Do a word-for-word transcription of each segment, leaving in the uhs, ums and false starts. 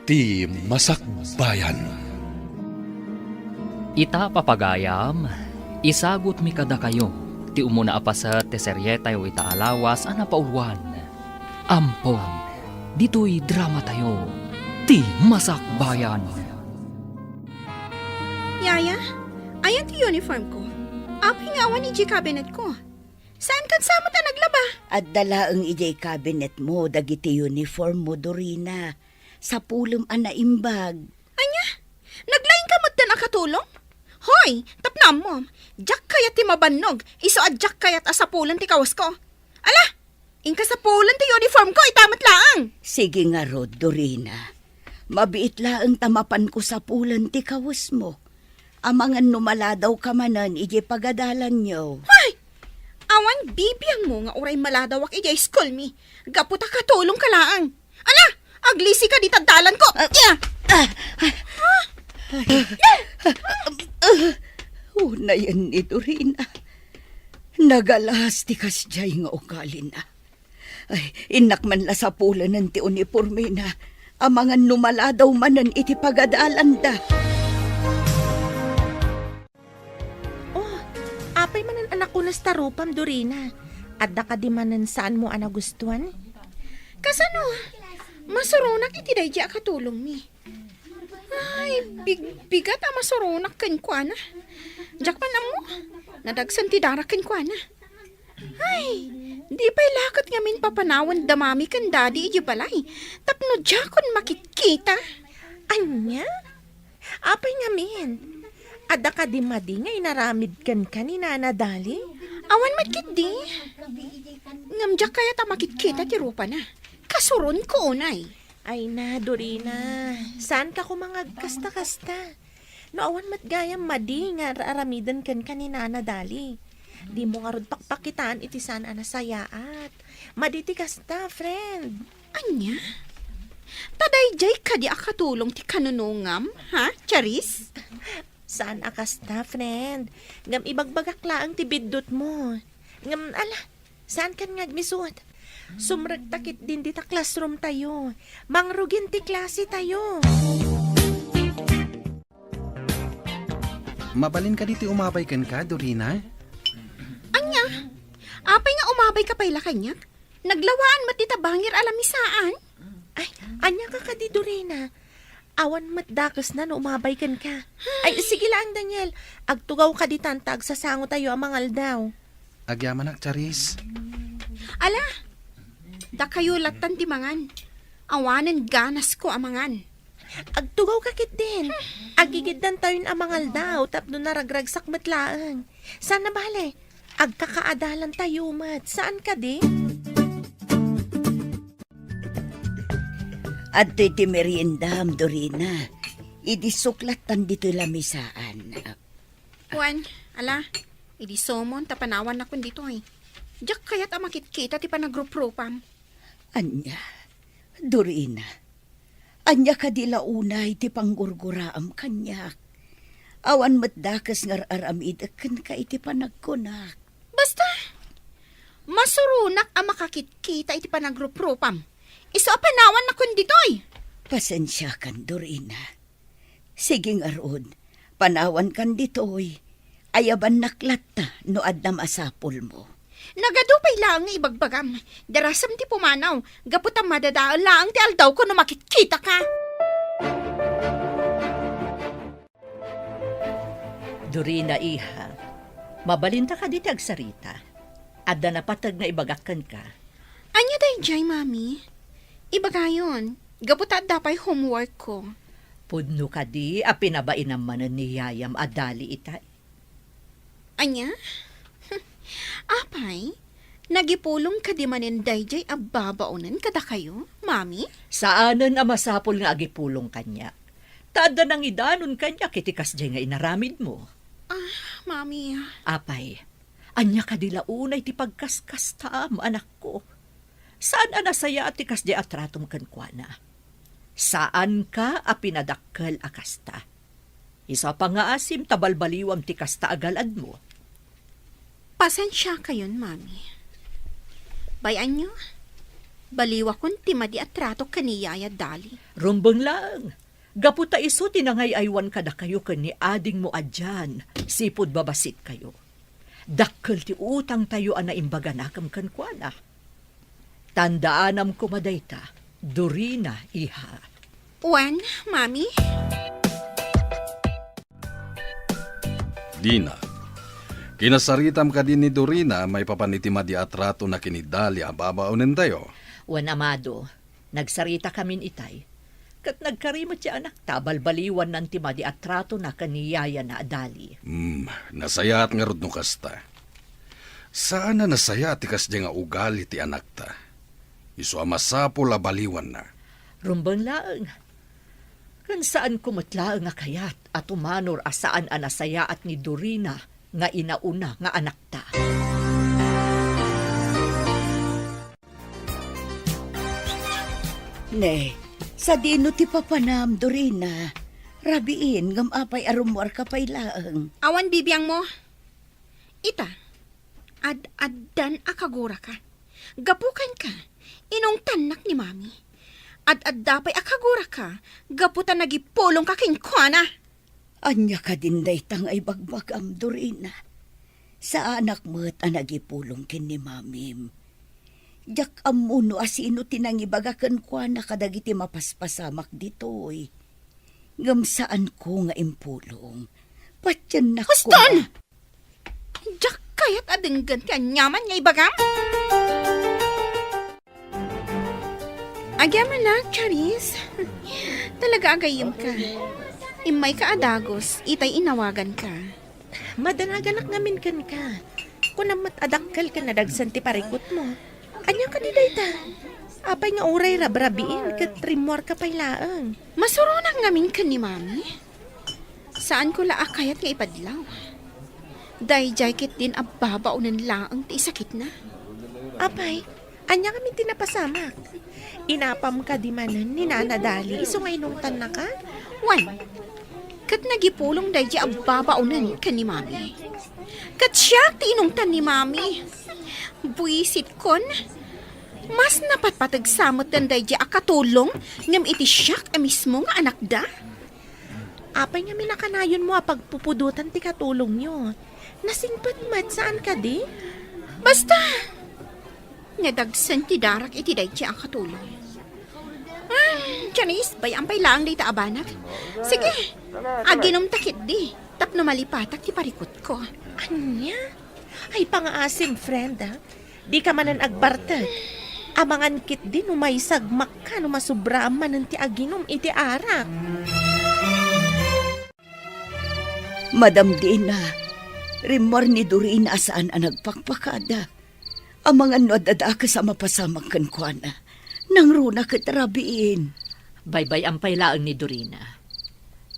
Ti Masakbayan. Ita, papagayam, isagutmi kadakayo ti umuna a paset ti serietayo ita a lawas a napauluan. Ampon, ditoy dramatayo, Ti Masakbayan. Yaya, ayan ti uniform ko. Apay nga awan idiay cabinet ko? Saan kan sa met a naglaba? Adda laeng idiay cabinet mo dagiti uniform mo, Dorina. Sapulem a naimbag. Ania? Naglaing ka met a katulong? Hoy, tapno ammom, diak kayat ti mabannog, isu a diak kayat a sapulen ti kawas ko. Ala, inka sapulen ti uniform ko, ita met laeng. Sige ngarud, Dorina. Mabiit laeng ta mapanko sapulen ti kawesmo. Amangan no maladaw ka manen idiay pagadalanyo. Hay! Awan bibiangmo nga uray maladawak idiay school mi, gapu ta katulong ka laeng. Ala, aglisi ka dita dalan ko. Ah, ah, ah. Unayen ni Dorina. Nagalas ti kasdiay nga ugalina. Ay, innak man la sapulenen ti unipormena. Amangan no maladaw manen iti pagadalanda. Oh, apay manen a nakunas ta rupam, Dorina? Adda kadi manen saanmo a nagustuan? Kasano? Masuronak iti daydi a katulongmi. Ay, bigbigat a masuronak kenkuana. Diak man ammo, nadagsen ti dara kenkuana. Ay, di pay la ket ngamin papanawen da Mami ken Daddy idiay balay tapno diakon makitkita. Ania? Apay ngamin? Adda kadi madi nga inaramid kenka ni Nana Dali? Awan met ketdi. Ngem diak kayat a makitkita ti rupana. Kasuronko unay. Ay na, Dorina. Saanka koma nga agkasta-kasta. No awan met gayam madi nga ar-aramiden kenka ni Nana Dali, dimo ngarud pakpakitaan iti saan a nasayaat. Madi ti kasta, friend. Ania? Ta daydiay kadi a katulong ti kanunongam, ha, Charis? Saan a kasta, friend. Ngem ibagbagak laeng ti biddutmo. Ngem, ala, saankan nga agmisut? Sumrekta ketdin dita classroom tayo. Mangrugin ti klase tayo. Mabalin kadi ti umabay kenka, Dorina? Ania? Apay nga umabay ka pay la kaniak? Naglawaan met dita bangir a lamisaan? Ay, ania ka kadi, Dorina? Awan met dakesna no umabay kenka. Ay, sige laeng, Daniel. Agtugaw ka ditan ta agsasango tayo a mangaldaw. Agyamanak, Charis. Ala, dakayo lattan ti mangan. Awanen ganasko a mangan. Agtugaw ka ketdin. Agigiddan tayon a mangaldaw tapno naragragsak met laeng. Saan a bale, agkakaadalan tayo met. Saan kadi? Adtoy ti meriendam, Dorina. Idi suklattan ditoy lamisaan. Wen, ala, idi sumon ta panawannakon ditoy. Diak kayat a makitkita ti panagruprupam. Ania, Dorina, ania kadi la unay ti panggurguraam kaniak? Awan met dakes nga ar-aramidek kenka iti panagkunak. Basta, masuronak a makakitkita iti panagruprupam. Isu a panawannakon ditoy. Pasensiakan, Dorina. Sige ngarud, panawankan ditoy. Ayabannak latta no adda masapulmo. Nagadu pay laeng nga ibagbagam. Darasem ti pumanaw, gapu ta madadael laeng ti aldawko no makitkitaka. Dorina, iha, mabalinta kadi ti agsarita? Adda napateg nga ibagak kenka. Ania daydiay, Mami? Ibagayon, gapu ta adda pay homework ko. Pudno kadi a pinabainam manen ni yayam a Dali itay? Ania? Apay, nagipulong kadi manen daydiay a babaonen kadakayo, Mami? Saanen a masapul nga agipulong kaniak. Ta adda nangidanon kaniak iti kasdiay nga inaramidmo. Ah, Mami. Apay, ania kadi la unay ti pagkaskastaam, anakko? Saan a nasayaat ti kasdiay a tratom kenkuana. Saanka a pinadakkel a kasta. Isu a pangngaasim ta balbaliwam ti kasta a gal-admo. Pasensiakayon, Mami. Bay-anyo, Baliwakon ti madi a trato ken ni Yaya Dali. Rumbeng laeng, gapu ta isu ti nangay-aywan kadakayo ken ni adingmo a Jan, sipud babasitkayo. Dakkel ti utangtayo a naimbaganakem kenkuana. Tandaanam koma dayta, Dorina, iha. Wen, Mami? Dina, kinasaritam kadi ni Dorina maipapan iti madi a tratona ken ni Dali a babaonentayo? Wen, Amado, nagsarita kamin itay. Ket nagkari met ti anakta a balbaliwannan ti madi a tratona ken ni yayana a Dali. Hmm, nasayaat ngarud no kasta. Saan a nasayaat ti kasdiay nga ugali ti anakta. Isu a masapul a baliwanna. Rumbeng laeng. Ken saanko met laeng a kayat a tumanor a saan a nasayaat ni Dorina nga inauna nga anakta. Ne, sadino ti papanam, Dorina? Rabiin, ngem apay a rummuarka pay laeng? Awan bibiangmo. Ita, ad-addan a kaguraka. Gapu kenka, inungtannak ni Mami. Ad-adda pay a kaguraka, gapu ta nagipulongka kenkuana. Ania kadin dayta nga ibagbagam, Dorina? Saanak met a nagipulong ken ni Mamim. Diak ammo no asino ti nangibaga kenkuana kadagiti mapaspasamak ditoy. Ngem saanko nga impulong. Patiennak Huston! Koma. Diak kayat a denggen ti aniaman nga ibagam. Agyamanak, Charis. Talaga agayemka. Immayka a dagus, itay inawaganka. Madanaganak ngamin kenka. Kunam met a dakkel ken nadagsen ti parikutmo. Ania kadi dayta? Apay nga uray rabrabiin ket rimmuarka pay laeng? Masuronak ngamin ken ni Mami. Saanko la a kayat nga ipadlaw. Daydiay ketdin a babaonen laeng ti isakitna. Apay, ania ngamin ti napasamak? Inapam kadi manen ni Nana Dali isu nga inungtannaka? Wen, ket nagipulong daydiay a babaonen ken ni Mami. Ket siak ti inungtan ni Mami. Buisitkon, mas napatpateg sa metten daydiay a katulong ngem iti siak a mismo nga anakda. Apay ngamin a kanayonmo a pagpupudotan ti katulongyo? Nasingpet met, saan kadi? Basta! Nadagsen ti darak iti daydiay a katulong. Ah, Janice, bay-am pay laeng dayta a banag. Sige, aginumta ketdi, tapno malipatak ti parikutko. Ania? Ay, pangaasim, friend, ah. Dika manen agbartek. Amangan ketdi no maisagmakka no masubraam manen ti aginum iti arak. Madam Dina, rimmuar ni Dorina a saan a nagpakpakada. Amangan no adda dakes a mapasamak kenkuana. Nangruna ket rabiin. Baybay-am pay laeng ni Dorina.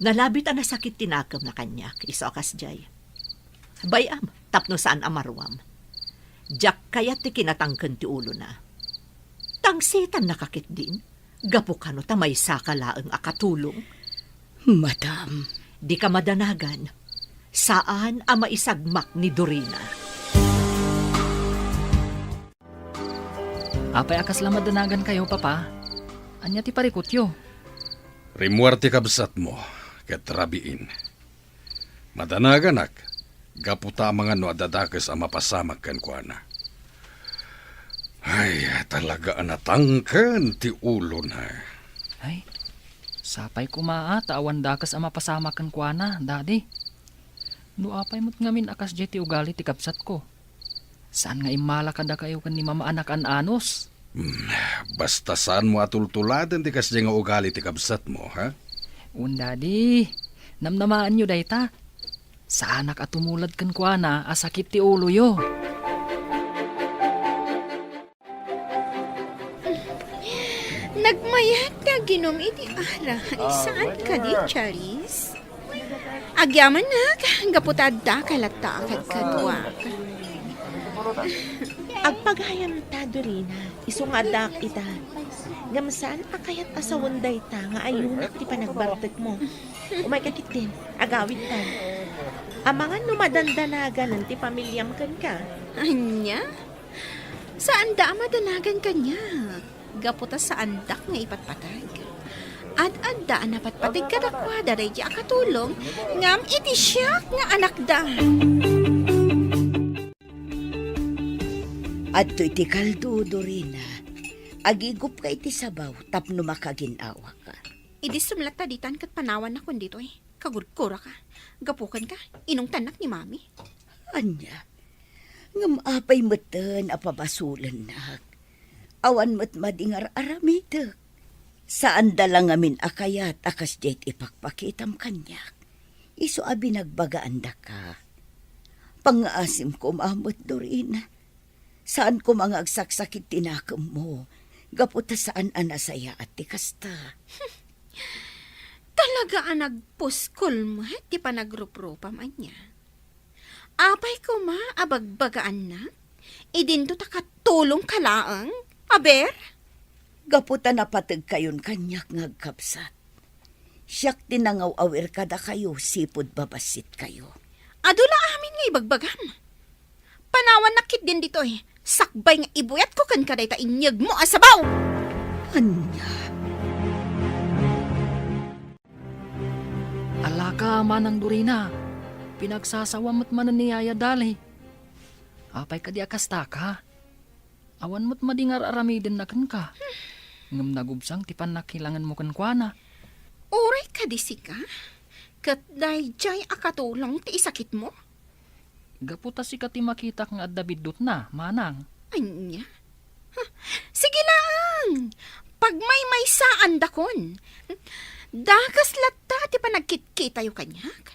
Nalabit a nasakit ti nakemna kaniak, isu a kasdiay. Bay-am, tapno saan a maruam. Diak kayat ti kinatangken ti ulona. Tangsitannaka ketdin, gapu kano ta maysaka laeng a katulong. Madam. Dika madanagan. Saan a maisagmak ni Dorina. Apay a kasla madanagankayo, Papa? Ania ti parikutyo? Rimmuar ti kabsatmo, ket rabiin. Madanaganak, gapu ta amangan no adda dakes a mapasamak kenkuana. Ay, talaga a natangken ti ulona. Ay, sapay koma a ta awan dakes a mapasamak kenkuana, Daddy. No apay met ngamin a kasdiay ti ugali ti kabsatko, saan nga immala kadakayo ken ni Mama a nakaan-anos? Hmm, basta saanmo a tultuladen ti kasdiay nga ugali ti kabsatmo, ha? Wen, Daddy. Namnamaanyo dayta. Saanak a tumulad kenkuana a sakit ti uloyo. Nagmayat ti aginum iti arak. Saan kadi, Charis? Agyamanak, gapu ta adda ka latta a kadkaduak. Agpagayam ta, Dorina, isu nga addaak ita. Ngem saan a kayat a sawen dayta nga ayunak ti panagbartekmo. Umayka ketdin, agawidtan. Amangan no madandanaganen ti pamiliam kenka. Ania? Saanda a madanagan kaniak. gapu ta saandak nga ipatpateg. Ad-adda a napatpateg kadakuada daydi a katulong, ngem iti siak nga anakda. Adtoy ti kaldo, Dorina. Agigupka iti sabaw tapno makagin-awaka. Idi sumlatta ditan ket panawannakon ditoy. Kagurguraka. Gapu kenka, inungtannak ni Mami. Ania? Ngem apay metten a pabasolennak? Awan met madingar aramidek. Saanda la ngamin a kayat a kasdiay ti ipakpakitam kaniak. Isu a binagbagaandaka. Pangngaasim koma met, Dorina. Saan koma nga agsaksakit ti nakemmo, gapu ta saan a nasayaat ti kasta. Talaga a nagpuskol met ti panagruprupam, ania? Apay koma a bagbagaannak? Idinto ta katulongka laeng? Aber? Gapu ta napategkayon kaniak nga agkabsat. Siak ti nangaw-awir kadakayo, sipud babassitkayo. Adu la amin nga ibagbagam. Panawannak ketdin ditoy, sakbay nga ibuyatko kenka dayta inyegmo a sabaw! Ania? Alaka, Manang Dorina, pinagsasawam met manen ni Yaya Dali. Apay kadi a kastaka? Awan met madingar aramidenna kenka. Ngem nagubsang ti pannakilangenmo kenkuana. Uray kadi sika, ket daydiay a katulong ti isakitmo? Gapu ta sika ti makitak nga adda biddutna, manang. Ania? Ha, sige laeng. Pagmaymaysaandakon. Dakes latta ti panagkitkitayo kaniak.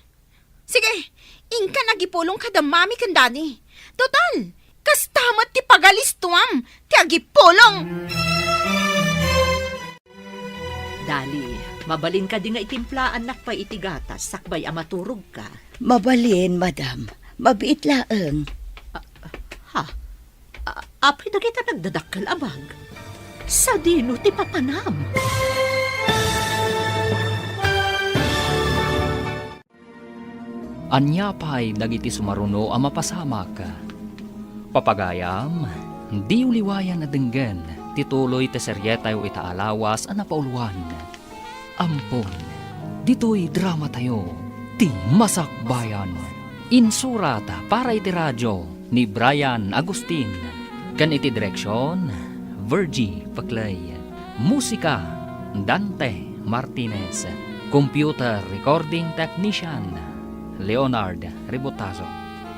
Sige, inkan agipulong kada mami ken dadi. Total, kasta met ti pagalistuam ti agipulong. Dali, mabalin kadi nga itimplaannak pay iti gatas sakbay a maturogka? Mabalin, madam. Mabiit laeng. Ah, ha? Ah, apay dagita nagdadakkel a bag? Sadino ti papanam? Ania pay dagiti sumaruno a mapasamak? Papagayam, diyo liwayan a denggen ti tuloy ti serietayo ita a lawas a napauluan. Ampon, ditoy dramatayo, Ti Masakbayan. Insurat para iti radio ni Brian Agustin, ken iti direksion, Virgie Paclay. Musika, Dante Martinez. Computer recording technician, Leonard Ributazo.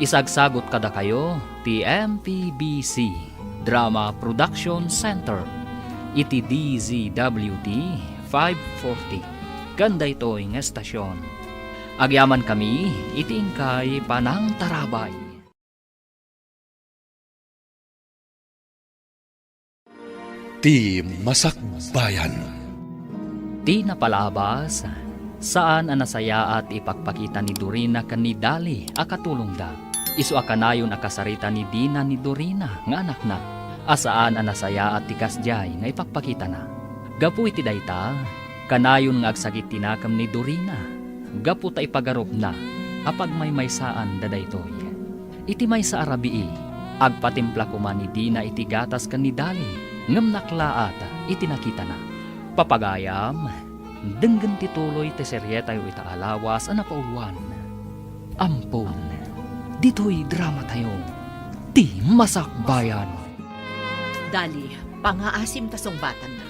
Isagsagut kadakayo ti M P B C Drama Production Center iti D Z W T five forty ken daytoy nga estasion. Agyamankami iti inkay panangtarabay. Ti Masakbayan. Ti napalabas, saan a nasayaat ti ipakpakita ni Dorina ken ni Dali a katulongda. Isu a kanayon a kasarita ni Dina ni Dorina nga anakna, a saan a nasayaat ti kasdiay nga ipakpakitana. Gapu iti dayta, kanayon nga agsakit ti nakem ni Dorina, gapu ta ipagarupna a pagmaymaysaanda daytoy. Iti maysa a rabii, agpatimpla koma ni Dina iti gatas ken ni Dali, ngem naklaat iti nakitana. Papagayam, denggen ti tuloy ti serietayo ita a lawas a napauluan. Ampon, ditoy dramatayo, Ti Masakbayan. Dali, pangaasim ta sungbatanna.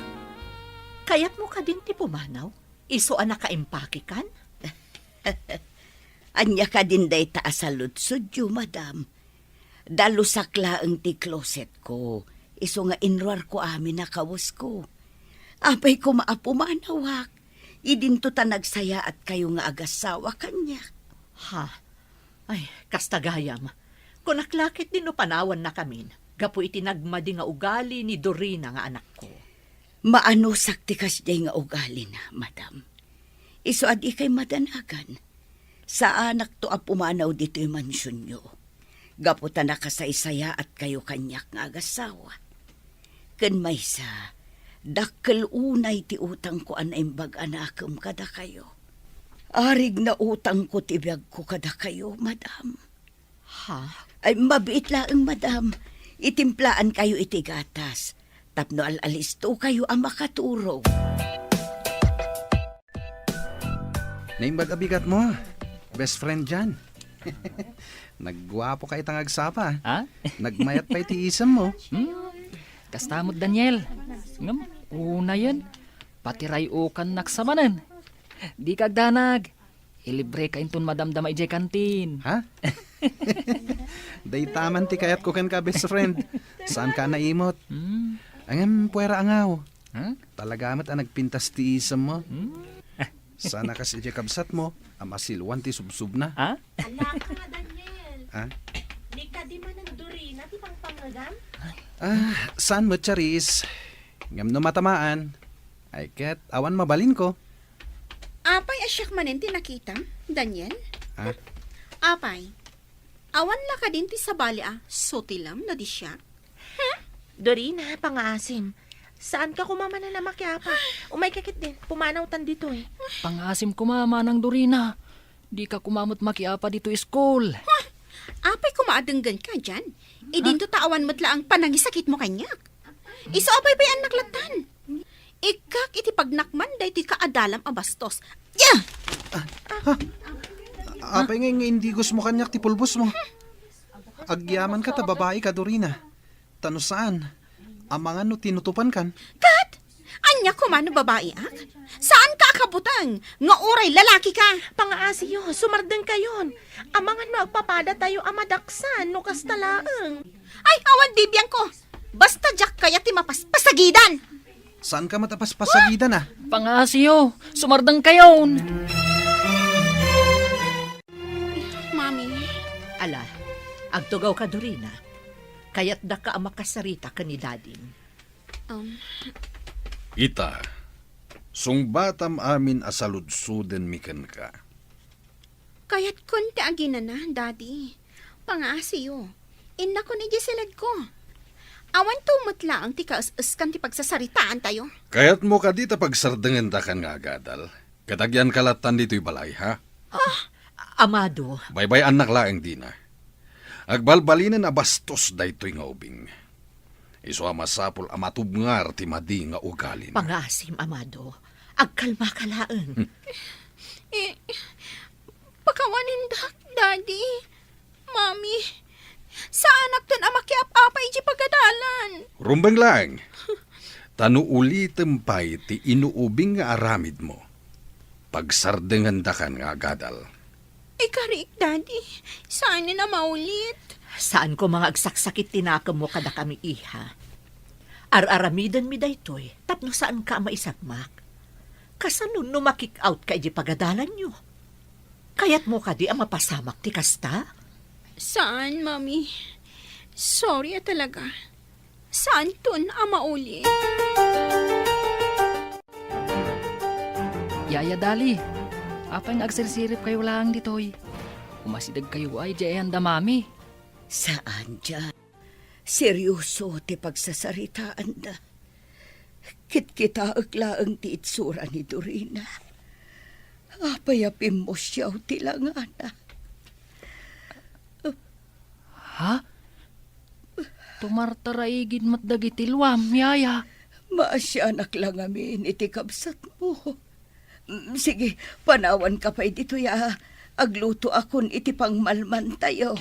Kayatmo kadin ti pumanaw? Isu a nakaimpakekan? Ania kadin dayta a saludsodyo, madam? Dalusak laeng ti closetko, isu nga inruarko amin a kawesko. Apay koma a pumanawak, idinto ta nagsayaatkayo nga agassawa kaniak. Ha? Ay, kasta gayam. Kunak la ketdi no panawannakamin, gapu iti nagmadi nga ugali ni Dorina nga anakko. Maanusak ti kasdiay nga ugalina, madam. Isu a dikay madanagan, saanakto a pumanaw ditoy mansionyo, gapu ta nakasaysayaatkayo kaniak nga agassawa. Ken maysa, dakkel unay ti utangko a naimbag a nakem kadakayo. Arig nautangko ti biagko kadakayo, madam. Ha? Ay, mabiit laeng, madam. Itimplaankayo iti gatas. tapno al-alistokayo a makaturog. Naimbag a bigat mo, best friend Jan. Nagguapo ka ita nga agsapa. Ha? Nagmayat pay ti isem mo. Hmm? Kasta met, Daniel. Ngem, unayen, patiray-okannak sa manen. Dika agdanag. Ilibreka inton madamdama idiay kantin. Ha? Dayta man ti kayatko kenka, best friend. Saanka naimot. Hmm. Ngem, puera angaw. Ha? Talaga met a nagpintas ti isem mo. Hmm? Saan a kas idiay kabsat mo a masiluan ti subsubna. Ha? Ala ka nga, Daniel. Ha? Di kadi manen Dorina ti pangpangngegam? Ah, saan met, Charis? Ngem no matamaan, ay ket awan mabalinko. Apay a siak manen ti nakitam, Daniel? Ah? Apay, awan la kadin ti sabali a sutilem no di siak? Huh? Dorina, pangaasim. Saanka koma manen a makiapa. Umayka ketdin, pumanawtan ditoy. Pangaasim koma, Manang Dorina. Dika koma met makiapa ditoy school. Huh? Apay koma a denggenka, Jan? Idinto ta awan met laeng panangisakitmo kaniak. Isu a baybay-annak lattan. Ikkak iti pagnakman daytoy kaadalam a bastos. Ya! Ah, ha? Apay ngay nga indigosmo kaniak ti pulbosmo? Agyamanka ta babaika, Dorina. Ta no saan, amangan no tinutupankan. Kat? Ania koma no babaiak? Saanka a kabuteng nga uray lalakika? Pangaasiyo, sumardengkayon. Amangan no agpapadatayo a madaksan no kasta laeng. Ay, awan di biangko. Basta diak kayat ti mapaspasagidan. Saanka met a paspasagidan, a? Pangaasiyo, sumardengkayon. Mami. Ala, agtugawka, Dorina. Kayatdaka a makasarita ken ni Dadim. Um. Ita, sungbatam amin a saludsodenmi kenka. Kayatkon ti aginana, Daddy. Pangaasiyo. Innakon idiay siledko. Awanto met laeng ti kaes-eskan ti pagsasaritaantayo. Kayatmo kadi ta pagsardengendakan nga agadal? Ket agyanka lattan ditoy balay, ha? Ah, Amado. Baybay-annak laeng, Dina. Agbalbalinen a bastos daytoy nga ubing. Isu a masapul a matubngar ti madi nga ugalina. Pangaasim, Amado. Agkalmaka laeng. Hmm. Eh, pakawanindak, Daddy. Mami, saanakton a makiap-apa idiay pagadalan. Rumbeng laeng. Ta no ulitem pay ti inuubing nga aramidmo, pagsardengendakan nga agadal. Ikariik, Daddy. Saanen a maulit. Saan koma nga agsaksakit ti nakemmo kadakami, iha. Ar-aramidenmi daytoy tapno saanka a maisagmak. Kasano no ma-kick out ka idiay pagadalanyo? Kayatmo kadi a mapasamak ti kasta? Saan, Mami. Sorry a talaga. Saanton a maulit. Yaya Dali, apay nga agsirsiripkayo laeng ditoy? Umasidegkayo ay idiay ayan da Mami. Saan, Jan. Serioso ti pagsasaritaanda. Kitkitaek laeng ti itsura ni Dorina. Apay a pimmusiaw ti langana. Ha? Tumartaraigid met dagiti luam, yaya. Maasianak la ngamin iti kabsatmo. Mm, sige, panawanka pay ditoy a aglutoakon iti pangmalmantayo.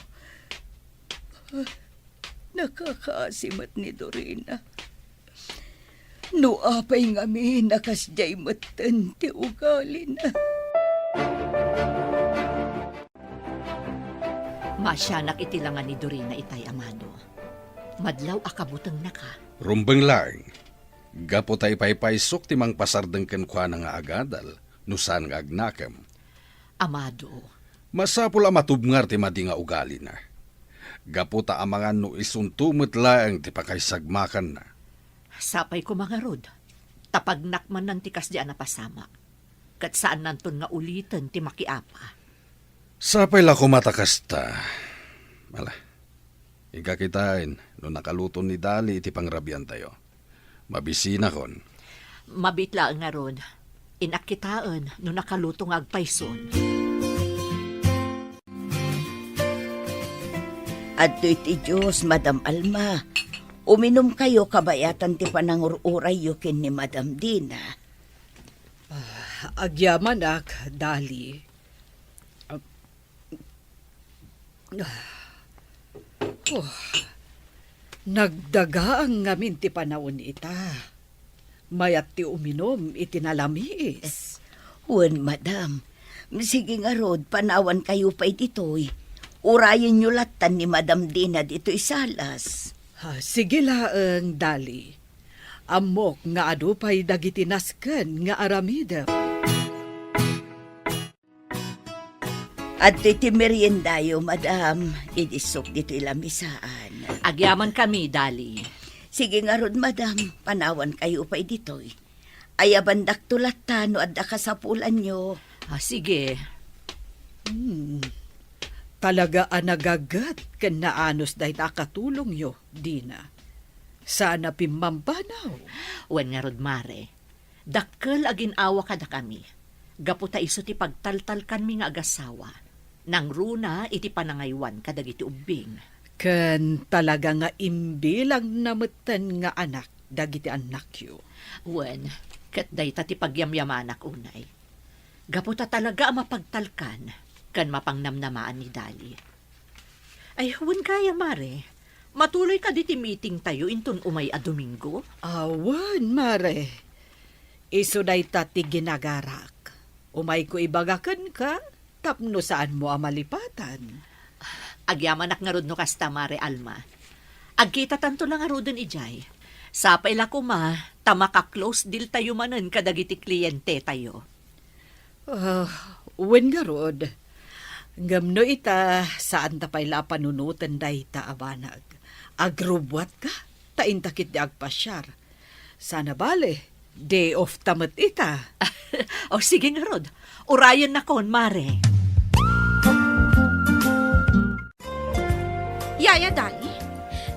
Nakakaasi met ni Dorina. No apay ngamin a kasdiay metten ti ugalina. Maasianak iti langa ni Dorina itay, Amado. Madlaw a kabutengnaka. Rumbeng laeng. Gapu ta ipaypaysok ti mangpasardeng kenkuana nga agadal no saan nga agnakem. Amado. Masapul a matubngar ti madi nga ugalina. Gapu ta amangan no isunto met laeng ti pakaisagmakanna. Sapay koma ngarud, ta pagnakmannan ti kasdi a napasamak. Ket saannanton nga uliten ti makiapa. Sapay la koma ta kasta. Ala, inka kitaen no nakaluton ni Dali iti pangrabiantayo. Mabisinakon. Mabiit laeng ngarud. Innak kitaen no nakaluto nga agpayson. Adtoy ti Dios, Madam Alma. Uminumkayo kabayatan ti panangur-urayyo ken ni Madam Dina. Ah, agyamanak, Dali. Ah, ah. Oh, nagdagaang ngamin ti panawen ita. Mayat ti uminum iti nalamiis. Wen, madam. Sige ngarud, panawankayo pay ditoy. Urayenyo lattan ni Madam Dina ditoy salas. Ah, sige laeng, Dali. Ammok nga adu pay dagiti nasken nga aramidem. Adtoy ti meriendayo, madam. Idi isok ditoy lamisaan. Agyamankami, Dali. Sige ngarud, madam. Panawankayo pay ditoy. Ayabandakto latta no adda kasapulanyo. Ah, sige. Hmm. Talaga a nagaget ken naanus dayta a katulongyo, Dina. Saan a pimmambanaw. Wen ngarud, Mare. Dakkel a gin-awa kadakami, gapu ta isu ti pagtaltalkanmi nga agasawa, nangruna iti panangaywan kadagiti ubbing. Ken talaga nga imbilangna metten nga anak dagiti annakyo. Wen, ket dayta ti pagyamyamanak unay. Gapu ta talaga a mapagtalkan ken mapangnamnamaan ni Dali. Ay, wen gayam, Mare. Matuloy kadi ti meetingtayo inton umay a Domingo? Awan, Mare. Isu dayta ti ginagarak. Umayko ibaga kenka tapno saanmo a malipatan. Agyamanak ngarud no kasta, Mare Alma. Agkitatanto la ngaruden idiay. Sapay la koma ta maka-close deal tayo manen kadagiti klientetayo. Ah, wen ngarud. Ngem no ita, saanta pay la a panunoten dayta a banag. Agrubbuatka, ta inta ketdi agpasiar. Saan a bale, day off ta met ita. O, sige ngarud. Urayennakon, Mare. Yaya Dali,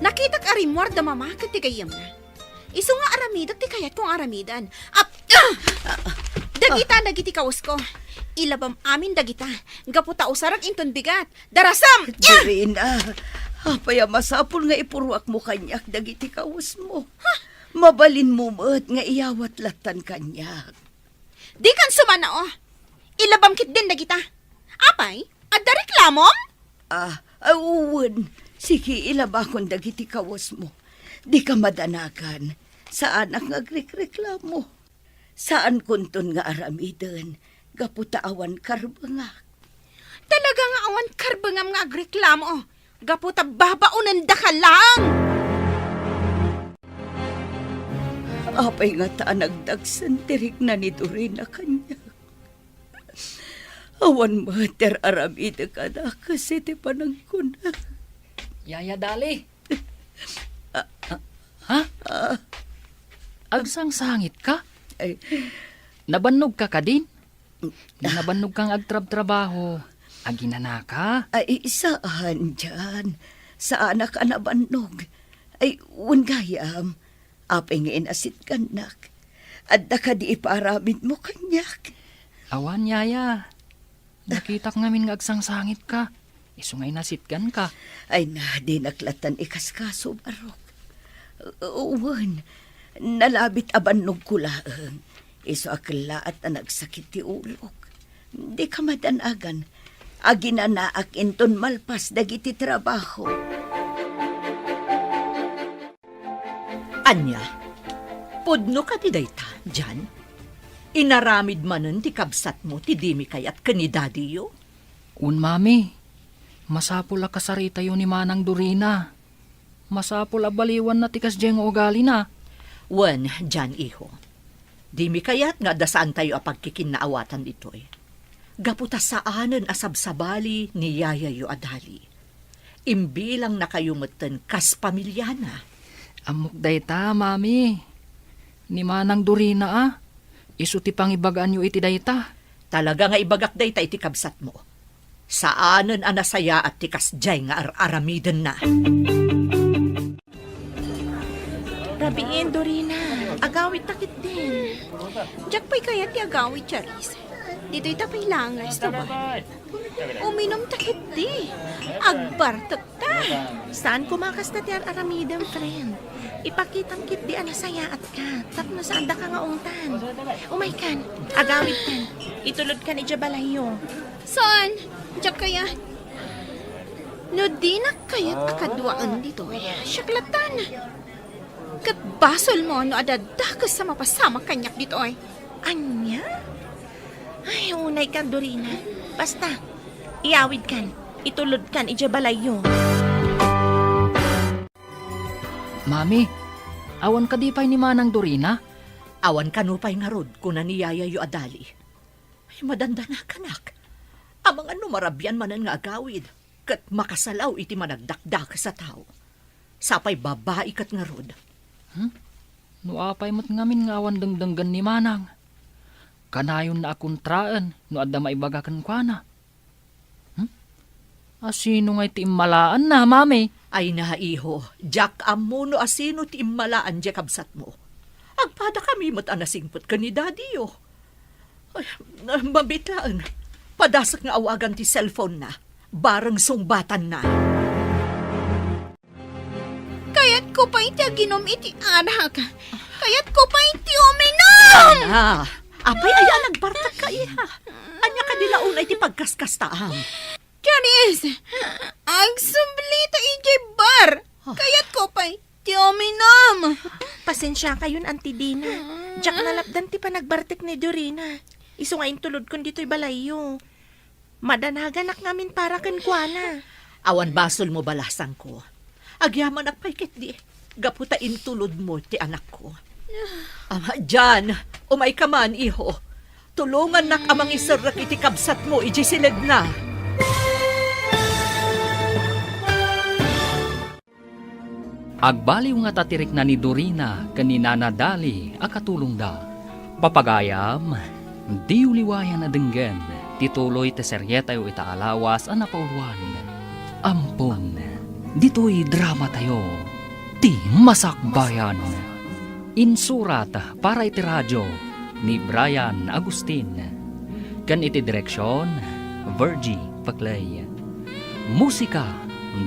nakitak a rimmuar da Mama ken ti gayyemna. Isu nga aramidek ti kayatko nga aramiden. Ap-, ah! Dagita dagiti kawesko. Ilabam amin dagita. Gapu ta usarek inton bigat. Darasam! Ah! Dorina, apay a masapul nga ipuruakmo kaniak dagiti kawesmo? Mabalinmo met nga iyawat lattan kaniak. Dikan sumanao. Ilabam ketdin dagita. Apay, adda reklamom? Ah, ah, wen. Sige, ilabakon dagiti kawesmo. Dika madanagan. Saanak nga agrekreklamo. Saankonton nga aramiden gapu ta awan karbengak. Talaga nga awan karbengam nga agreklamo gapu ta babaonendaka laeng. Apay ngata a nagdagsen ti rikna ni Dorina kaniak? Awan met ti ar-aramidek a dakes iti panagkuna. Yaya Dali. Ah, ah. Ha? Ah. Agsangsangitka? Ay. Nabannogka kadin? Nabannogkang agtrabtrabaho. Aginanaka? Ay, saan, Jan. Saanak a nabannog. Ay, wen gayam. Apay nga inasitgannak? Adda kadi ipaaramidmo kaniak? Awan, yaya. Nakitak ngamin nga agsangsangitka. Isu nga inasitganka. Ay na, dinak lattan ikaskaso, Barok. Wen, nalabit a bannogko laeng. Isu a kellaat a nagsakit ti ulok. Dika madanagan. Aginanaak inton malpas dagiti trabaho. Ania? Pudno kadi dayta, Jan? Inaramid manen ti kabsatmo ti dimi kayat ken ni dadiyo? Wen, mami. Masapul a kasaritayo ni Manang Dorina. Masapul a baliwanna ti kasdiay nga ugalina. Wen, Jan, iho. Dimi kayat nga adda saantayo a pagkikinnaawatan ditoy. Gapu ta saanen a sabsabali ni yayayo a Dali. Imbilangnakayo metten kas pamiliana. Ammok dayta, mami. Ni Manang Dorina a, isu ti pangibagaanyo iti dayta. Talaga nga ibagak dayta iti kabsatmo. Saanen a nasayaat ti kasdiay nga ar-aramidenna. Rabiin, Dorina. Agawidta ketdin. Diak pay kayat ti agawid, Charis. Ditoy ta pay laeng nga restoran. Uminumta ketdi. Agbartekta. Saan koma kasta ti ar-aramidem, friend. Ipakitam ketdi a nasayaatka tapno saandaka nga ungtan. Umaykan, agawidkan, itulodkan idiay balayyo. Saan? Diak kayat. No dinak kayat a kaduaen ditoy, siak lattan. Ket basolmo no adda dakes a mapasamak kaniak ditoy. Ania? Ay, unaykan, Dorina. Basta, iyawidkan, itulodkan idiay balayyo. Mami, awan kadi pay ni Manang Dorina? Awan kano pay ngarud, kuna ni yayayo a Dali. Ay, madandanakanak. Amangan no marabian manen nga agawid, ket makasalaw iti managdakdakes a tao. Sapay babai ket ngarud. Hmm? No apay met ngamin nga awan dengdenggen ni Manang? Kanayonna a kontraen no adda maibaga kenkuana. Hmm? Asino ngay ti immalaanna, Mami? Ay na, iho, diak ammo no asino ti immalaan diay kabsatmo. Agpadakami met a nasingpet ken ni Daddy-yo. Ay, mabitaen. Padasek nga awagan ti cellphone-na. Bareng sungbatanna. Kayatko pay ti aginom iti arak. Kayatko pay ti uminom! Ana, apay aya a nagbartekka, iha? Ania kadi la unay ti pagkaskastaam? Charis! Agsublita idiay bar! Ah. Kayatko pay ti uminom! Pasensiakayon, Auntie Dina. Diak nalapdan ti panagbartek ni Dorina. Isu nga intulodkon ditoy balayyo. Madanaganak ngamin para kenkuana. Awan basolmo, balasangko. Agyamanak pay ketdi, gapu ta intulodmo ti anakko. Ah, Jan, umayka man, iho. Tulongannak a mangiserrek iti kabsatmo idiay siledna. Agbaliw ngata ti rikna ni Dorina ken ni Nana Dali a katulongda. Papagayam, diyo liwayan a denggen ti tuloy ti serietayo ita a lawas a napauluan. Ampon, ditoy dramatayo, ti Masakbayan. Insurat para iti radio ni Brian Agustin, ken iti direksion, Virgie Paclay. Musika,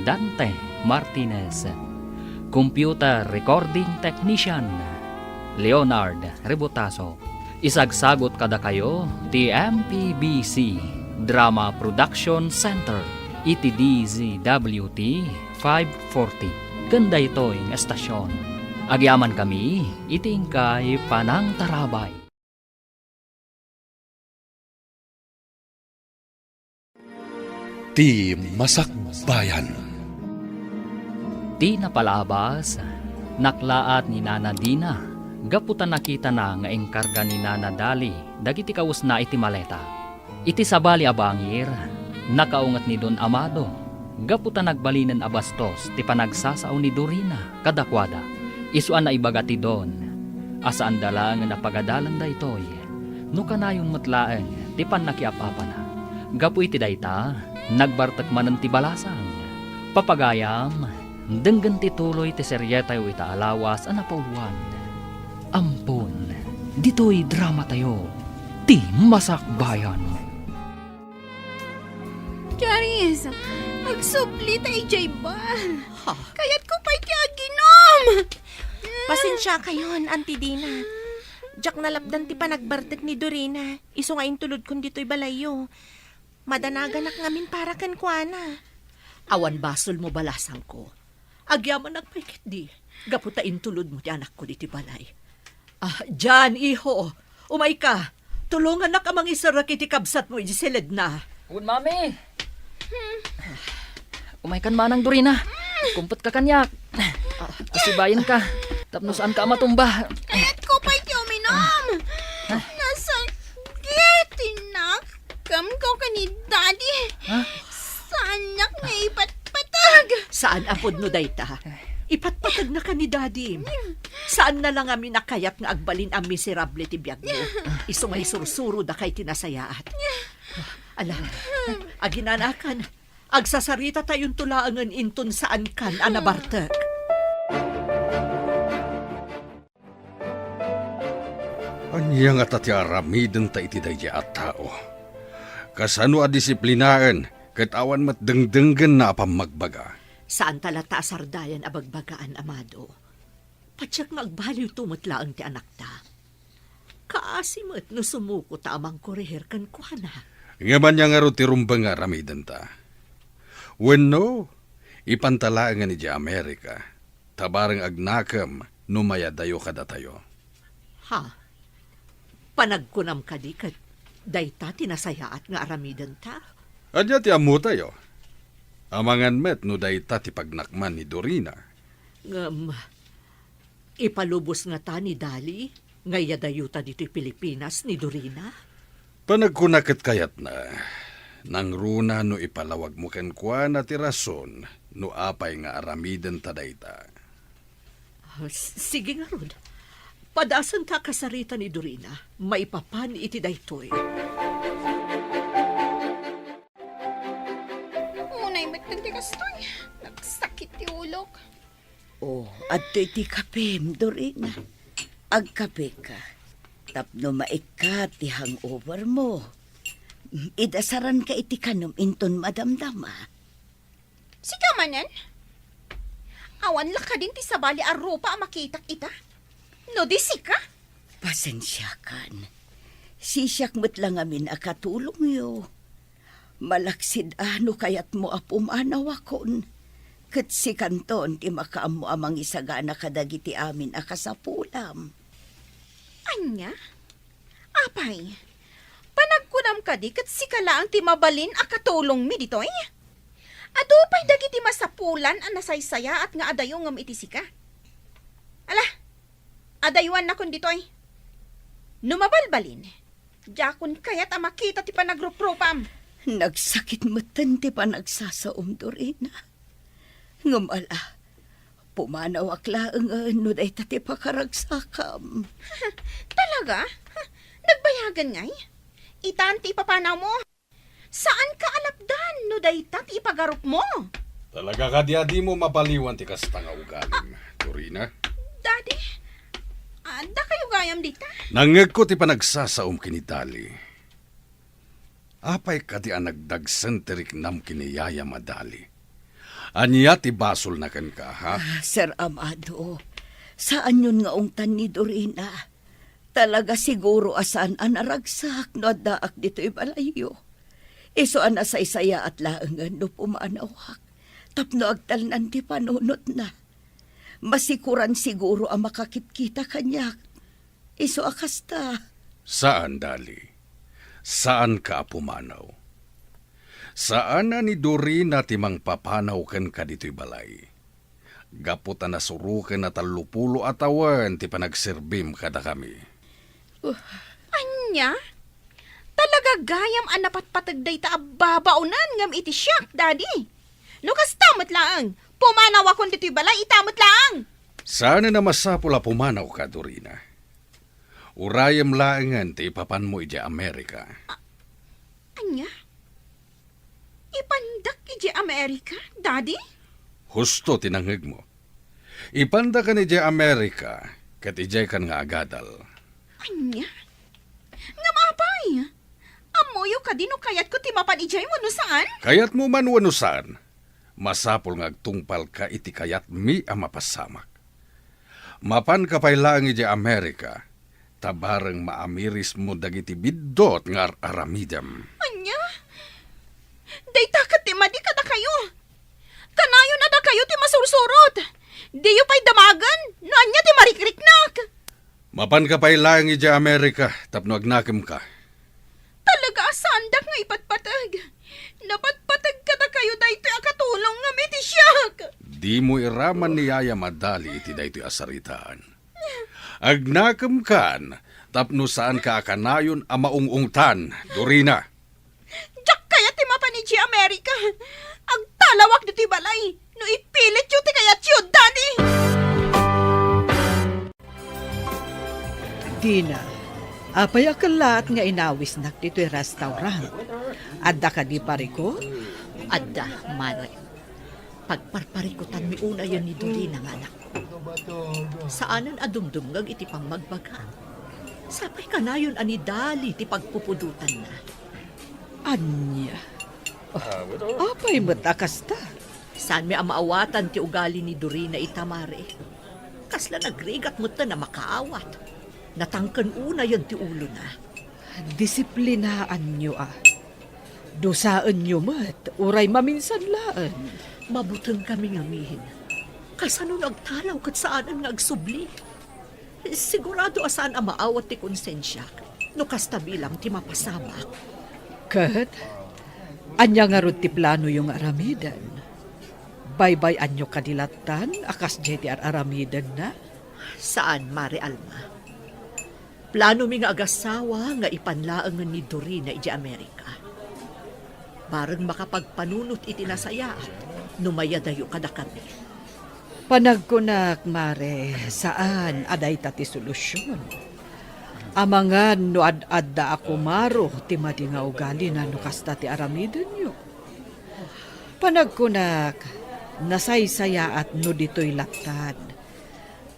Dante Martinez. Computer recording technician, Leonard Rebotazo. Isagsagut kadakayo ti M P B C Drama Production Center iti D Z W T five forty ken daytoy nga estasion. Agyamankami iti inkay panangtarabay. Ti Masakbayan. Ti napalabas, naklaat ni Nana Dina gapu ta nakitana nga inkarga ni Nana Dali dagiti kawesna iti maleta. Iti sabali a bangir, nakaunget ni Don Amado gapu ta nagbalinen a bastos ti panagsasao ni Dorina kadakuada. Isu a naibaga ti Don a saanda laengen a pagadalan daytoy no kanayon met laeng ti pannakiap-apana. Gapu iti dayta, nagbartek manen ti balasang. Papagayam, denggen ti tuloy ti serietayo ita a lawas a napauluan. Ampon, ditoy dramatayo, ti Masakbayan. Charis, agsubli ta idiay bar. Ha? Kayatko pay ti aginom. Pasensiakayon, Auntie Dina. Diak nalapdan ti panagbartek ni Dorina. Isu nga intulodkon ditoy balayyo. Madanaganak ngamin para kenkuana. Awan basolmo, balasangko. Agyamanak pay ketdi, gapu ta intulodmo ti anakko ditoy balay. Ah, Jan, iho, umayka. Tulongannak a mangiserrek iti kabsatmo iti siledna. Wen, Mami. Umaykan, Manang Dorina. Kumpetka kaniak. Asibayenka tapno saanka a matumba. Kayatko pay ti uminom. Ah. Nasakit ti nakemko ken ni Daddy. Ha? Saannak nga ipatpateg. Saan a pudno dayta. Ipatpategnaka ni Daddy. Saanna la ngamin a kayat nga agbalin a miserable ti biagmo. Isu nga isursurodaka iti nasayaat. Ala, aginanakan. Agsasaritatayon to laengen inton saankan a nabartek. Ania ngata ti aramidenta iti daydiay a tao? Kasano a disiplinaen ket awan met dengdenggenna a pammagbaga? Saanta latta a sardayan a bagbagaan, Amado. Patiek nga agbaliwto met laeng ti anakta. Kaasi met no sumuko ta a mangkorehir kenkuana. Ngem ania ngarud ti rumbeng nga aramidenta? Wenno, ipanta laengen idiay Amerika, ta bareng agnakem no mayadayo kadatayo. Ha? Panagkunam kadi ket dayta ti nasayaat nga aramidenta? Ania ti ammotayo? Amangan met no dayta ti pagnakman ni Dorina. Ngem, ipalubos ngata ni Dali nga iyadayota ditoy Pilipinas ni Dorina? Panagkuna ket kayatna, nangruna no ipalawagmo kenkuana ti rason no apay nga aramidenta dayta. Ah, s-, sige ngarud. Padasenta a kasarita ni Dorina, maipapan iti daytoy. Unay met ti kastoy. Nagsakit ti ulok. Oh, adtoy ti kapem, Dorina. Agkapeka. Tapno maikkat ti hangover mo. Idasaranka iti kanem inton madamdama. Sika manen? Awan la kadin ti sabali a rupa a makitak ita? No di sika? Pasensiakan. Sisiak met la ngamin a katulongyo. Malaksid a no kayatmo a pumanawakon, ket sikanton ti makaammo a mangisagana kadagiti amin a kasapulam. Ania? Apay, panagkunam kadi ket sika laeng ti mabalin a katulongmi ditoy? Adu pay dagiti masapulan a nasaysayaat nga adayo ngem iti sika. Ala, adaywanakon ditoy. No mabalbalin, diakon kayat a makita ti panagruprupam. Nagsakit metten ti panagsasaom, Dorina. Ngem ala, pumanawak laengen no dayta ti pakaragsakam. Talaga? Nagbayagan ngay? Itan ti ipapanawmo? Saanka a lapdan no dayta ti ipagarupmo? Talaga kadi a dimo mabaliwan ti kasta nga ugalim, Dorina? Daddy, adda kayo gayam dita? Nangngegko ti panagsasaom ken ni Dali. Apay kadi a nagdagsen ti riknam ken ni Yaya Madali? Ania ti basolna kenka, ha? Ah, Sir Amado, saanyon nga ungtan ni Dorina. Talaga siguro a saan a naragsak no addaak ditoy balayyo. Isu a nasaysayaat laengen no pumanawak tapno agtalnan ti panunotna. Masikoran siguro a makakitkita kaniak. Isu a kasta. Saan, Dali. Saanka a pumanaw. Saan a ni Dorina ti mangpapanaw kenka ditoy balay. Gapu ta nasuroken a tallopulo a tawen ti panagserbim kadakami. Ania? Talaga gayam a napatpateg dayta a babaonen ngem iti siak, Daddy. No kasta met laeng, pumanawakon ditoy balay ita met laeng. Saanen a masapul a pumanawka, Dorina. Urayem laengen ti ipapanmo idiay Amerika. A-, ania? Ipandak idiay Amerika, Daddy? Husto ti nangngegmo. Ipandaka idiay Amerika, ket idiaykan nga agadal. Ania? Ngem apay? Ammoyo kadi no kayatko ti mapan idiay wenno saan? Kayatmo man wenno saan, masapul nga agtungpalka iti kayatmi a mapasamak. Mapanka pay laeng idiay Amerika, ta bareng maamirismo dagiti biddut nga ar-aramidem. Ania? Dayta ket ti madi kadakayo. Kanayon a dakayo ti masursurot. Diyo pay damagen no ania ti marikriknak. Mapanka pay laeng idiay Amerika tapno agnakemka. Talaga a saandak nga ipatpateg. Napatpateg kadakayo daytoy a katulong ngem iti siak. Dimo iraman ni Yaya Madali iti daytoy a saritaan. Agnakemkan tapno saanka a kanayon a maung-ungtan, Dorina. Diak kayat ti mapan idiay Amerika. Agtalawak ditoy balay no ipilityo ti kayatyo, Daddy. Dina, apay a kellaat nga inawisnak ditoy restaurant? Adda kadi parikut? Adda, Mare. Pagparparikutanmi unayen ni Dorina nga anakko. Saanen a dumdumngeg iti pammagbaga. Sapay kanayon a ni Dali ti pagpupudotanna. Ania? Oh, apay met a kasta? Saanmi a maawatan ti ugali ni Dorina ita, Mare. Kasla nagrigat metten a makaawat. Natangken unayen ti ulona. Disiplinaanyo a. Dusaenyo met, uray maminsan laeng. Mabuteng kami ngamin. Kasano no agtalaw ket saanen nga agsubli? Sigurado a saan a maawat ti konsensiak no kasta bilang ti mapasamak. Ket, ania ngarud ti planoyo nga aramiden? Baybay-anyo kadi lattan a kasdiay ti ar-aramidenna? Saan, Mare Alma. Planomi nga agasawa nga ipan laengen ni Dorina idiay Amerika. Bareng makapagpanunot iti nasayaat no mayadayo kadakami. Panagkunak, Mare, saan a dayta ti solusion. Amangan no ad-adda a kumaro ti madi nga ugalina no kasta ti aramidenyo. Panagkunak, nasaysayaat no ditoy lattan.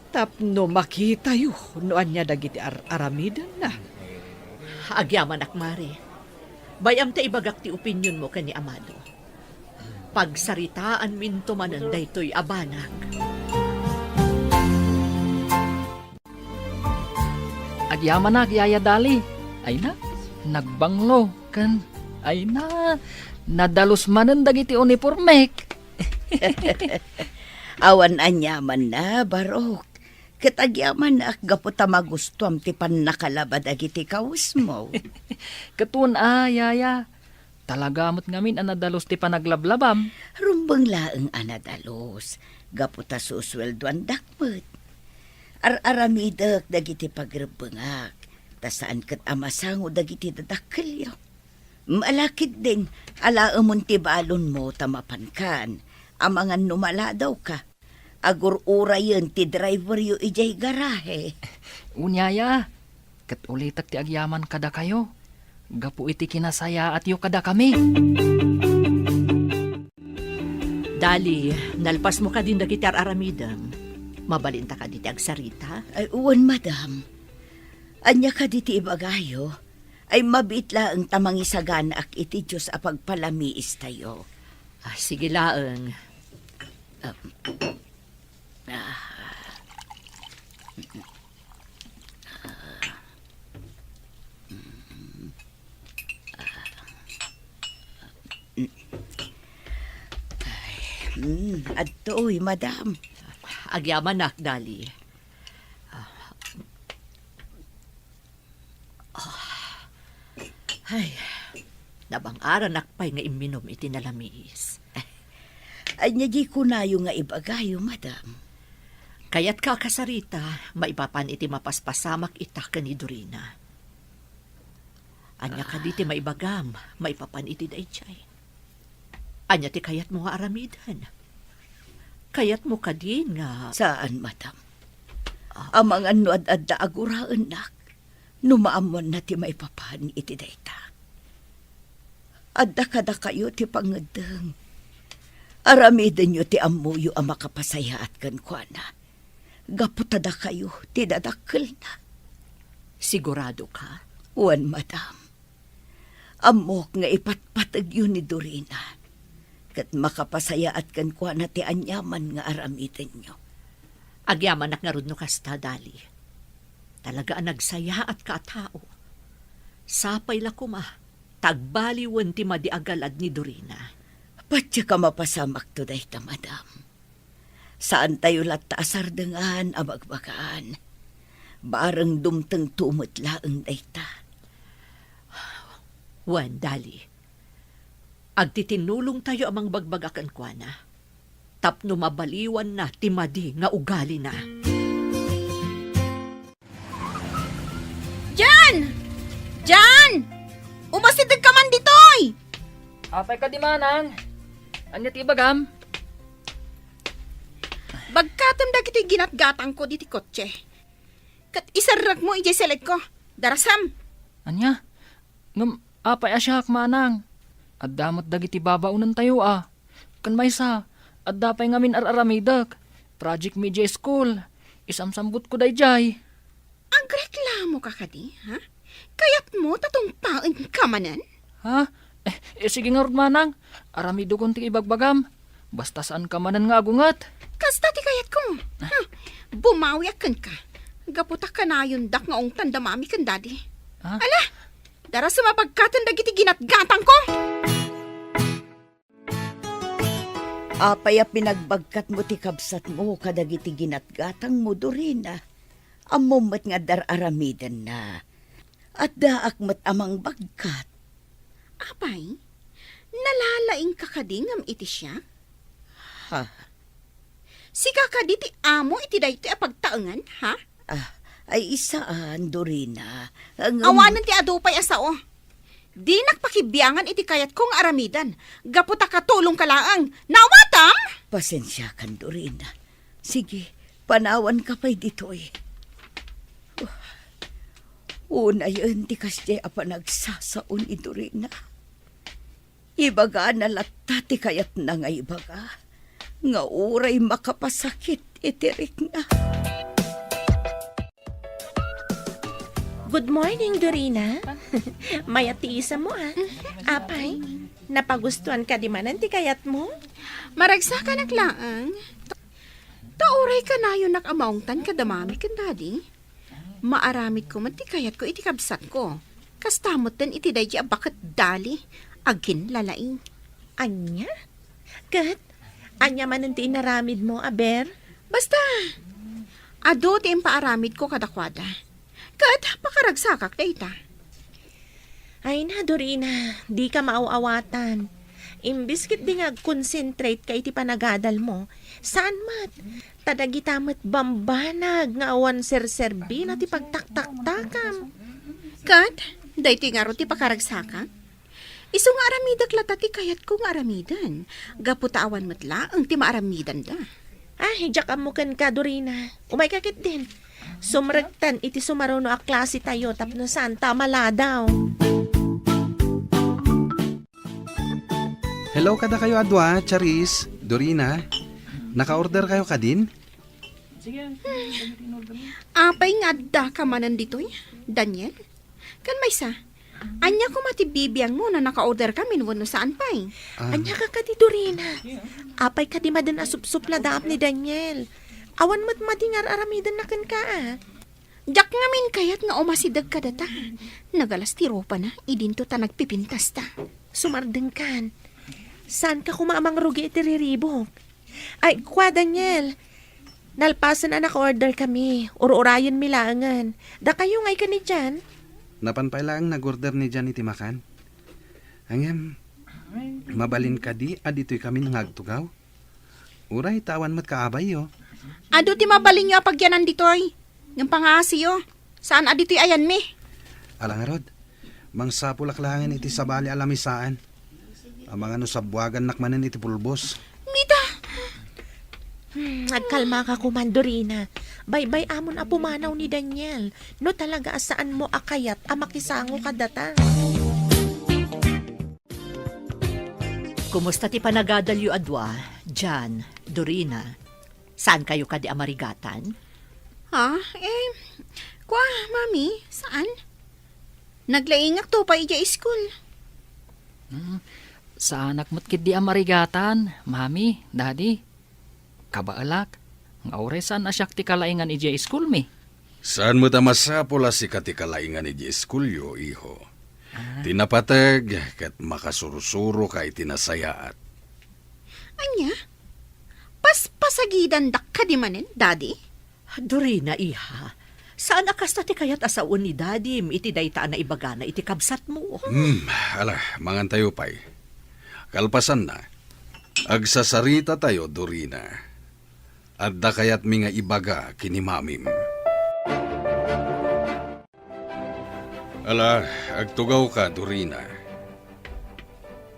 Tapno makitayo no ania dagiti ar-aramidenna. Agyamanak, Mare. Bay-am ta ibagak ti opinionmo ken ni Amado. Pagsaritaanminto manen daytoy a banag. Agyamanak, Yaya Dali. Ay na, nagbanglo. Ken, ay na, nadalus manen dagiti unipormek. Awan aniamanna, Barok. Ket agyamanak gapu ta magustuam ti pannakalaba dagiti kawesmo. Ket wen a, Yaya. Talaga met ngamin a nadalus ti panaglablabam. Rumbeng laeng a nadalus, gapu ta susueldoandak met. Ar-aramidek dagiti pagrebbengak, ta saan ket a masango dagiti dadakkelyo. Ala ketdin, alaemon ti balonmo ta mapankan, amangan no maladawka. Agur-urayen ti driveryo idiay garahe. Wen, Yaya, ket ulitek ti agyaman kadakayo, gapu iti kinasayaatyo kadakami. Dali, nalpasmo kadin dagiti ar-aramidem. Mabalinta kadi ti agsarita? Ay, wen, madam. Ania kadi ti ibagayo? Ay, mabiit laeng ta mangisaganaak iti Dios a pagpalamiistayo. Ah, sige laeng. Ah, ah. Ay, mm, adtoy, madam. Agyamanak, Dali. Ah. Ay, nabang-aranak pay nga imminom iti nalamiis. Ania di kunayo nga ibagayo, madam? Kayatka a kasarita, maipapan iti mapaspasamak ita ken ni Dorina. Ania kadi ti maibagam, maipapan iti daydiay? Ania ti kayatmo nga aramiden? Kayatmo kadi nga Saan, madam. Ah. Amangan no ad-adda a guraennak, no maammoanna ti maipapan iti dayta. Adda kadakayo ti pangngeddeng. Aramidenyo ti ammoyo a makapasayaat kenkuana. Gapu ta dakayo ti dadakkelna. Sigurado ka? Wen, madam. Ammok nga ipatpategyo ni Dorina, ket makapasayaat kenkuana ti aniaman nga aramidenyo. Agyamanak ngarud no kasta, Dali. Talaga a nagsayaatka a tao. Sapay la koma, ta agbaliwen ti madi a galad ni Dorina. Patiek a mapasamakto dayta, madam. Saantayo latta a sardengan a bagbagaan. Bareng dumtengto met laeng dayta. Wen, Dali. Agtitinulongtayo a mangbagbaga kenkuana tapno mabaliwanna ti madi nga ugalina. Jan! Jan! Umasidegka man ditoy! Apay kadi, manang? Ania ti ibagam? Bagkatem dagitoy ginatgatangko ditoy kotse. Ket iserrekmo idiay seledko. Darasam! Ania? Ngem apay a siak, manang? Adda met dagiti babaonentayo a. Ken maysa, adda pay ngamin ar-aramidek. Project mi idiay school. Isamsambutko daydiay. Agreklamoka kadi, ha? Kayatmo ta tungpaenka manen? Ha? Eh, eh, sige ngarud, manang. Aramidekon ti ibagbagam. Basta saanka manen nga agunget. Kasta ti kayatko. Ha? Bumawiak kenka. Gapu ta kanayondak nga ungtan da Mami ken Daddy. Ah? Ala, darasem a bagkaten dagiti ginatgatangko. Apay a pinagbagkatmo ti kabsatmo kadagiti ginatgatangmo, Dorina? Ammom met nga adda ar-aramidenna. Addaak met a mangbagkat. Apay, nalalaingka kadi ngem iti siak? Ha? Sika kadi ti amo iti daytoy a pagtaengan, ha? Ah, ay, saan, Dorina. Ngem awanen ti adu pay a sao. Dinak pakibiangan iti kayatko nga aramiden, gapu ta katulongka laeng. Naawatam? Pasensiakan, Dorina. Sige, panawanka pay ditoy. Unayen ti kasdiay a panagsasao ni Dorina. Ibagana latta ti kayatna nga ibaga, nga uray makapasakit iti rikna. Good morning, Dorina. Mayat ti isammo, ah. Apay, napagustuan kadi manen ti kayatmo? Maragsakanak laeng. Ta uray kanayonak a maungtan kada Mami ken Daddy. Maaramidko met ti kayatko iti kabsatko. Kasta metten iti daydi a baket dali, aginlalaing. Ania? Ket ania manen ti inaramidmo, aber? Basta, adu ti impaaramidko kadakuada. Ket pakaragsakak dayta. Ay na, Dorina, dika maaw-awatan. Imbes ketdi nga agconcentrate ka iti panagadalmo, saan met. Ta dagita met bambanag nga awan serserbina ti pagtaktaktakam. Ket, daytoy ngarud ti pakaragsakak? Isu nga aramidek latta ti kayatko nga aramiden, gapu ta awan met laeng ti maaramidenda. Ah, diak ammo kenka, Dorina. Umayka ketdin. Sumrektan iti sumaruno a klase tayo tapno saan ta maladaw. Hello kadakayo a dua, Charis, Dorina. Naka-order kayo kadin? Apay nga addaka manen ditoy, Daniel? Ken maysa, ania koma ti bibiangmo no naka-order kamin wenno saan pay? Ah. Ania ka kadi, Dorina? Apay kadi maden a supsupladaam ni Daniel? Awan met madi nga ar-aramidenna kenka, a. Diak ngamin kayat nga umasideg kadata. Nagalas ti ropana idinto ta nagpipintasta. Sumardengkan. Saanka koma a mangrugi iti riribuk? Ay, kua, Daniel. Nalpasen a naka-order kami. Ur-urayenmi laengen. Dakayo nga ikan idian? Napan pay laeng nag-order ni Jan iti makan. Ngem, mabalin kadi a ditoy kami nga agtugaw? Uray ta awan met kaabayyo. Adu ti mabalinyo a pagyanan ditoy. Ngem pangaasiyo, saan a ditoy ayanmi. Ala ngarud, mangsapulak laengen iti sabali a lamisaan. Amangan no sabbuagannak manen iti pulbos. Mita! Hmm, agkalmaka koman, Dorina. Baybay-amon a pumanaw ni Daniel. No talaga a saanmo a kayat a makisango kadata. Kumusta ti panagadalyo a dua, Jan, Dorina? Saankayo kadi a marigatan? Ha? Eh, kua, Mami, saan? Naglaingakto pay idiay iskul. Hmm, saanak met ketdi a marigatan, Mami, Daddy. Kabaelak, nga uray saan a siak ti kalaingan idiay iskulmi. Saan met a masapul a sika ti kalaingan idiay iskulyo, iho. Ah. Ti napateg ket makasursuroka iti nasayaat. Ania? Paspasagidandak kadi manen, Daddy? Dorina, iha, saan a kasta ti kayat a sawen ni Dadim iti dayta a naibagana iti kabsatmo? Hmm, ala, mangantayo pay. Kalpasanna, agsasaritatayo, Dorina. Adda kayatmi nga ibaga ken ni Mamim. Ala, agtugawka, Dorina.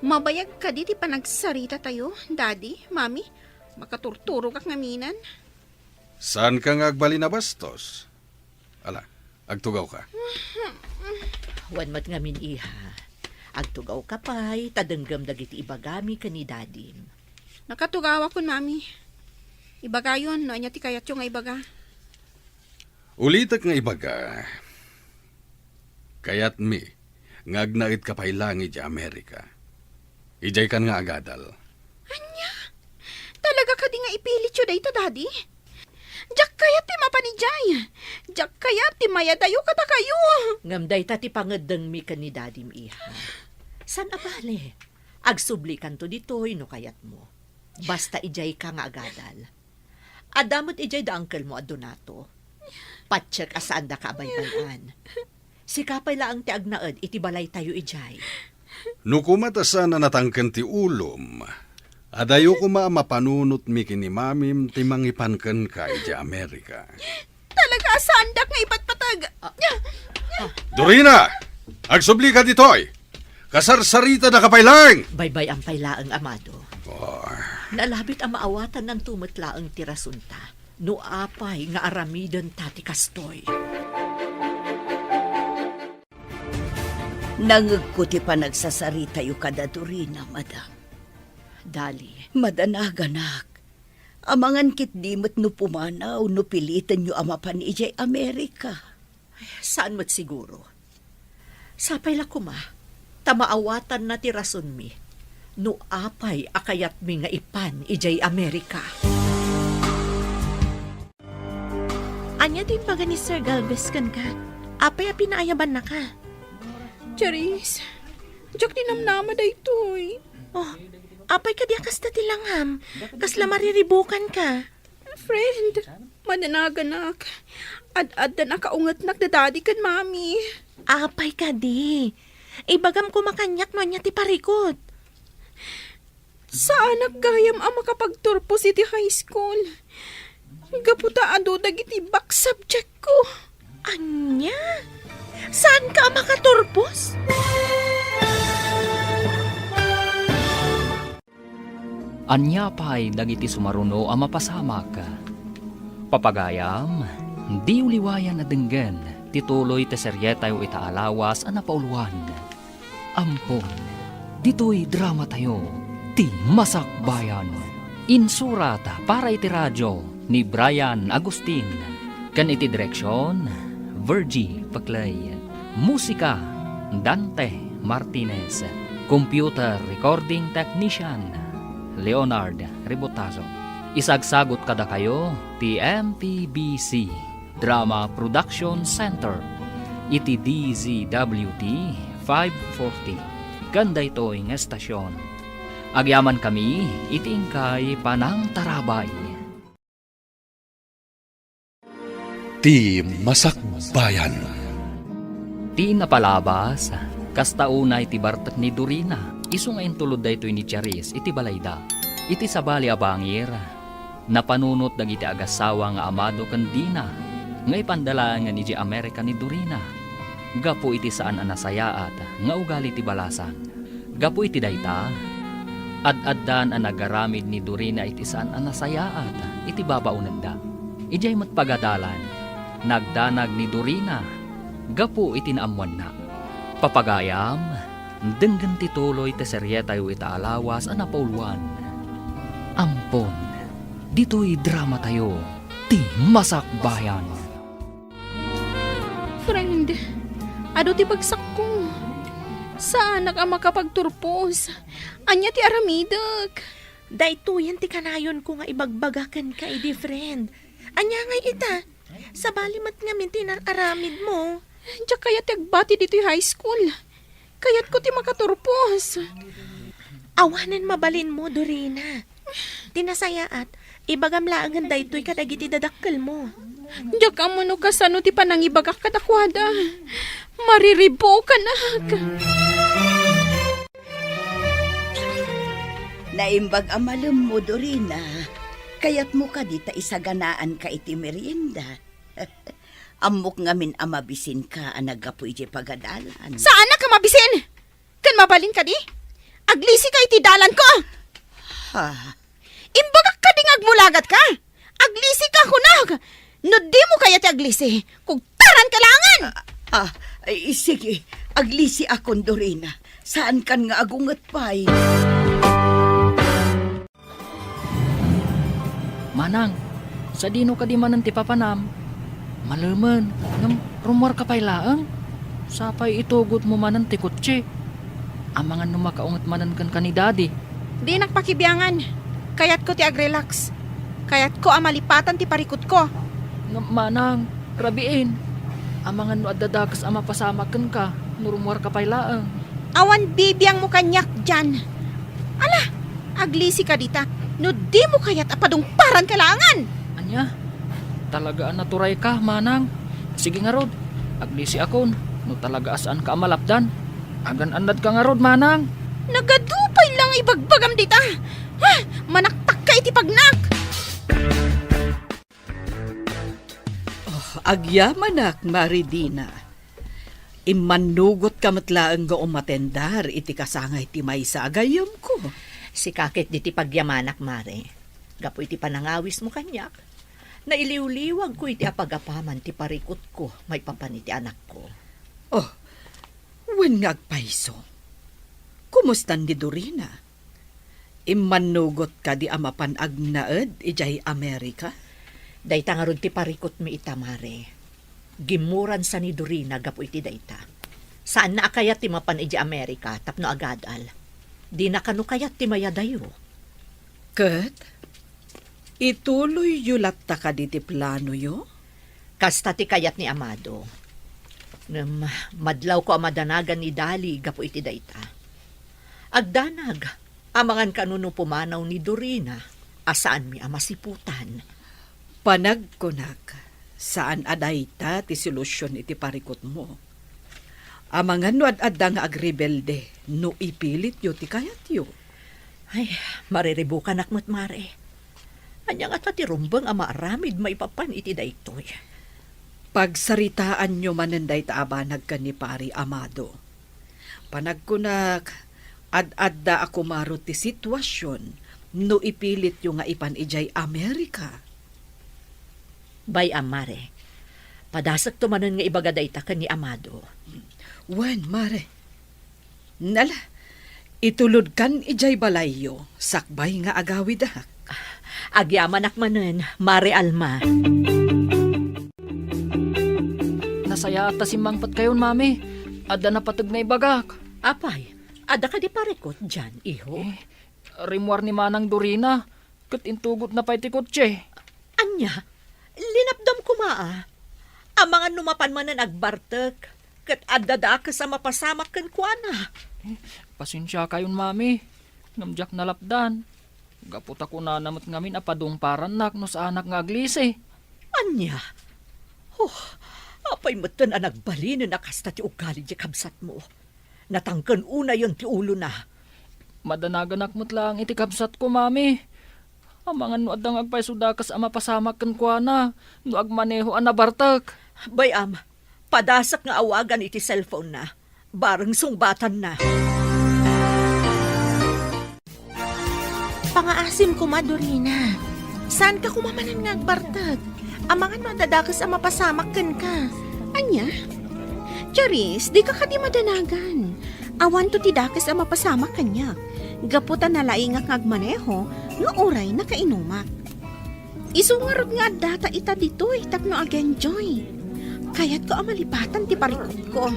Mabayag kadi ti panagsaritatayo, Daddy, Mami? Makaturturogak ngaminen. Saanka nga agbalin a bastos? Ala, agtugawka. Wen met ngamin, iha. Agtugawka pay, ta denggem dagiti ibagami ken ni Dadim. Nakatugawakon, Mami. Ibagayon no ania ti kayatyo nga ibaga. Ulitek nga ibaga, kayatmi nga agnaedka pay laeng idiay Amerika. Idiaykan nga agadal. Ania? Talaga kadi nga ipilityo dayta, Daddy? Diak kayat ti mapan idiay. Diak kayat ti mayadayo kadakayo. Ngem dayta ti pangeddengmi ken ni Dadim, iha. Saan a bale? Agsublikanto ditoy no kayatmo. Basta idiay ka nga agadal. Adda met idiay da uncle mo a Donato. Patiek a saandaka a baybay-an. Sika pay laeng ti agnaed iti balaytayo idiay. No koma ta saan a natangken ti ulom, adayo koma a mapanunotmi ken ni Mamim ti mangipan kenka idiay Amerika. Talaga a saandak nga ipatpateg. Ah, ah. Dorina! Agsublika ditoy! Kasarsaritadaka pay laeng! Baybay-am pay laeng, Amado. Oh. Nalabit a maawatannanto met laeng ti rasonta no apay nga aramidenta ti kastoy. Nangegko ti panagsasaritayo kada Dorina, madam. Dali. Madanaganak. Amangan ketdi met no pumanaw no pilitenyo a mapan idiay Amerika. Saan met siguro. Sapay la koma, ta maawatanna ti rasonmi no apay a kayatmi nga ipan idiay Amerika. Ania ti imbaga ni Sir Galvez kenka? Apay a pinaayabannaka? Charis, diak dinamnama daytoy. Oh, apay kadi a kasta ti langam? Kasla mariribukanka? Friend, madanaganak. Ad-addan a kaungetnak da Daddy ken Mommy. Apay kadi? Ibagam koma kaniak no ania ti parikut. Saanak gayam a makapagturpos iti high school. Gapu ta adu dagiti back subject ko. Ania? Saanka a makaturpos? Ania pay dagiti sumaruno a mapasamak? Papagayam, diyo liwayan a denggen ti tuloy ti serietayo ita a lawas a napauluan. Ampon, ditoy dramatayo, Ti Masakbayan. Insurat para iti radio ni Brian Agustin, ken iti direksion, Virgie Paclay. Musika, Dante Martinez. Computer recording technician, Leonard Rebotazo. Isagsagut kadakayo ti M P B C Drama Production Center iti D Z W T five forty ken daytoy nga estasion. Agyamankami iti inkay panangtarabay. Ti Masakbayan. Ti napalabas, kasta unay ti bartek ni Dorina, isu nga intulod daytoy ni Charis iti balayda. Iti sabali a bangir, napanunot dagiti agassawa nga Amado ken Dina nga ipanda laengen idiay Amerika ni Dorina gapu iti saan a nasayaat nga ugali ti balasan. Gapu iti dayta, ad-addan a nagaramid ni Dorina iti saan a nasayaat iti babaonenda. Idiay met pagadalan, nagdanag ni Dorina gapu iti naammoanna. Papagayam, denggen ti tuloy ti serietayo ita a lawas a napauluan. Ampon, ditoy dramatayo, Ti Masakbayan. Friend, adu ti bagsakko. Saanak a makapagturpos. Ania ti aramidek? Daytoyen ti kanayonko nga ibagbaga kenka idi, friend. Ania ngay ita? Sabali met ngamin ti inar-aramidmo. Diak kayat ti agbati ditoy high school. Kayatko ti makaturpos. Awanen mabalinmo, Dorina. Ti nasayaat, ibagam laengen daytoy kadagiti dadakkelmo. Diak ammo no kasano ti panangibagak kadakuada. Mariribukanak. Naimbag a malemmo, Dorina. Kayatmo kadi ta isaganaanka iti merienda? Ammok ngamin a mabisinka a naggapu idiay pagadalan. Saanak a mabisin! Ken mabalin kadi? Aglisika iti dalanko! Ha? Imbagak kadi nga agmulagatka? Aglisika, kunak! No dimo kayat ti aglisi, kugtaranka laengen! Ah, ah, ay, sige, aglisiakon, Dorina. Saankan nga agunget pay. Manang, sadino kadi manen ti papanam? Malemen, ngem rummuarka pay laeng? Sapay itugotmo manen ti kotse. Amangan no makaunget manen kenka ni Daddy. Dinak pakibiangan. Kayatko ti agrelax. Kayatko a malipatan ti parikutko. Ngem, manang, rabiin. Amangan no adda dakes a mapasamak kenka, no rummuarka pay laeng. Awan bibiangmo kaniak, Jan. Ala, aglisi ka dita, no dimo kayat a padungparanka laengen. Ania? Talaga a naturayka, manang. Sige ngarud, aglisiakon, no talaga a saanka a malapdan. Agan-annadka ngarud, manang. Nagadu pay la nga ibagbagam dita. Ha? Manaktakka iti pagnak. Oh, agyamanak, Mare Dina. Immannugotka met laeng nga umatendar iti kasangay ti maysa a gayyemko. Sika ket ditoy pagyamanak, Mare. Gapu iti panangawismo kaniak, nailiwliwagko iti apagapaman ti parikutko maipapan iti anakko. Oh, wen nga agpayso. Kumustan ni Dorina? Immannugot kadi a mapan agnaed idiay Amerika? Dayta ngarud ti parikutmi ita, Mare. Gimmuransa ni Dorina gapu iti dayta. Saanna a kayat ti mapan idiay Amerika tapno agadal. Dina kano kayat ti mayadayo. Ket ituloyyo latta kadi ti planoyo? Kasta ti kayat ni Amado. Ngem madlawko a madanagan ni Dali gapu iti dayta. Agdanag, amangan kano no pumanaw ni Dorina a saanmi a masiputan. Panagkunak, saan a dayta ti solusyon iti parikutmo. Amangan no ad-adda nga agrebelde no ipilityo ti kayatyo. Ay, mariribukanak met, Mare. Ania ngata ti rumbeng a maaramid maipapan iti daytoy? Pagsaritaanyo manen dayta a banag ken ni Pari Amado. Panagkunak, ad-adda a kumaro ti situasion no ipilityo nga ipan idiay Amerika. Bay-am, Mare. Padasekto manen nga ibaga dayta ken ni Amado. Wen, Mare. Nala, itulodkan idiay balayyo, sakbay nga agawidak. Agyamanak manen, Mare Alma. Nasayaat ta simmangpetkayon, Mami. Adda napateg nga ibagak. Apay, adda kadi parikut dian, iho? Eh, rimmuar ni Manang Dorina, ket intugotna pay ti kotse. Ania? Linapdam koma, a. Amangan no mapan manen agbartek, ket adda dakes a mapasamak kenkuana. Pasensiakayon, Mami, ngem diak nalapdan. Gapu ta kunana met ngamin a padungparannak no saanak nga aglisi. Ania? Oh, apay metten a nagbalinen a kasta ti ugali ti kabsatmo? Natangken unayen ti ulona. Madanaganak met laeng iti kabsatko, Mami. Amangan no adda nga agpayso dakes a mapasamak kenkuana no agmaneho a nabartek. Bay-am, padasek nga awagan iti cellphone-na. Bareng sungbatanna. Pangaasim koma, Dorina. Saanka koma manen nga agbartek? Amangan no adda dakes a mapasamak kenka. Ania? Charis, dika kadi madanagan. Awanto ti dakes a mapasamak kaniak. Gapu ta nalaingak nga agmaneho, nga uray nakainumak. Isu ngarud nga addata ita ditoy tapno ag-enjoy. Kayatko a malipatan ti parikutko.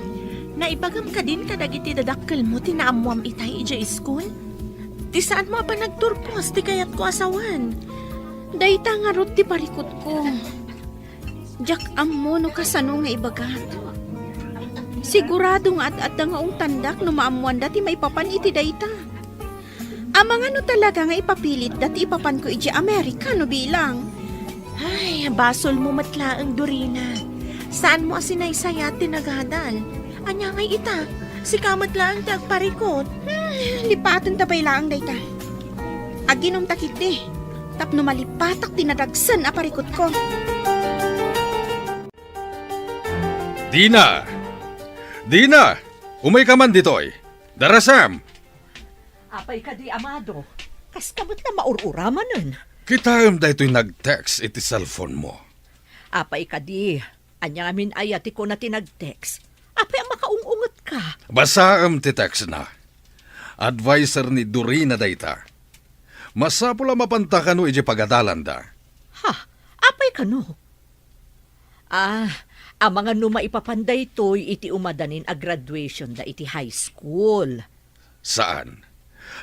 Naibagam kadin kadagiti dadakkelmo ti naammoam itay idiay iskul? Ti saanmo a panagturpos ti kayatko a sawen. Dayta ngarud ti parikutko. Diak ammo no kasano nga ibagak. Sigurado nga ad-adda nga ungtandak no maammoanda ti maipapan iti dayta. Amangan no talaga nga ipapilitda ti ipapanko idiay Amerika no bilang. Ay, basolmo met laeng, Dorina. Saanmo a sinaysayat ti nagadal. Ania ngay ita? Sika met laeng ti agparikut. Hmm, lipatenta pay laeng dayta. Aginumta ketdi, tapno malipatak ti nadagsen a parikutko. Dina! Dina! Umayka man ditoy. Darasam! Apay kadi, Amado? Kaska met la maur-uramanen. Kitaem daytoy nag-text iti cellphone-mo. Apay kadi? Ania ngamin aya ti kuna ti nag-text? Apay a makaung-ungetka? Basaem ti text-na. Adviser ni Dorina dayta. Masapul a mapanta kano idiay pagadalanda. Ha? Apay kano? Ah, amangan no maipapan daytoy iti umadanin a graduationda iti high school. Saan.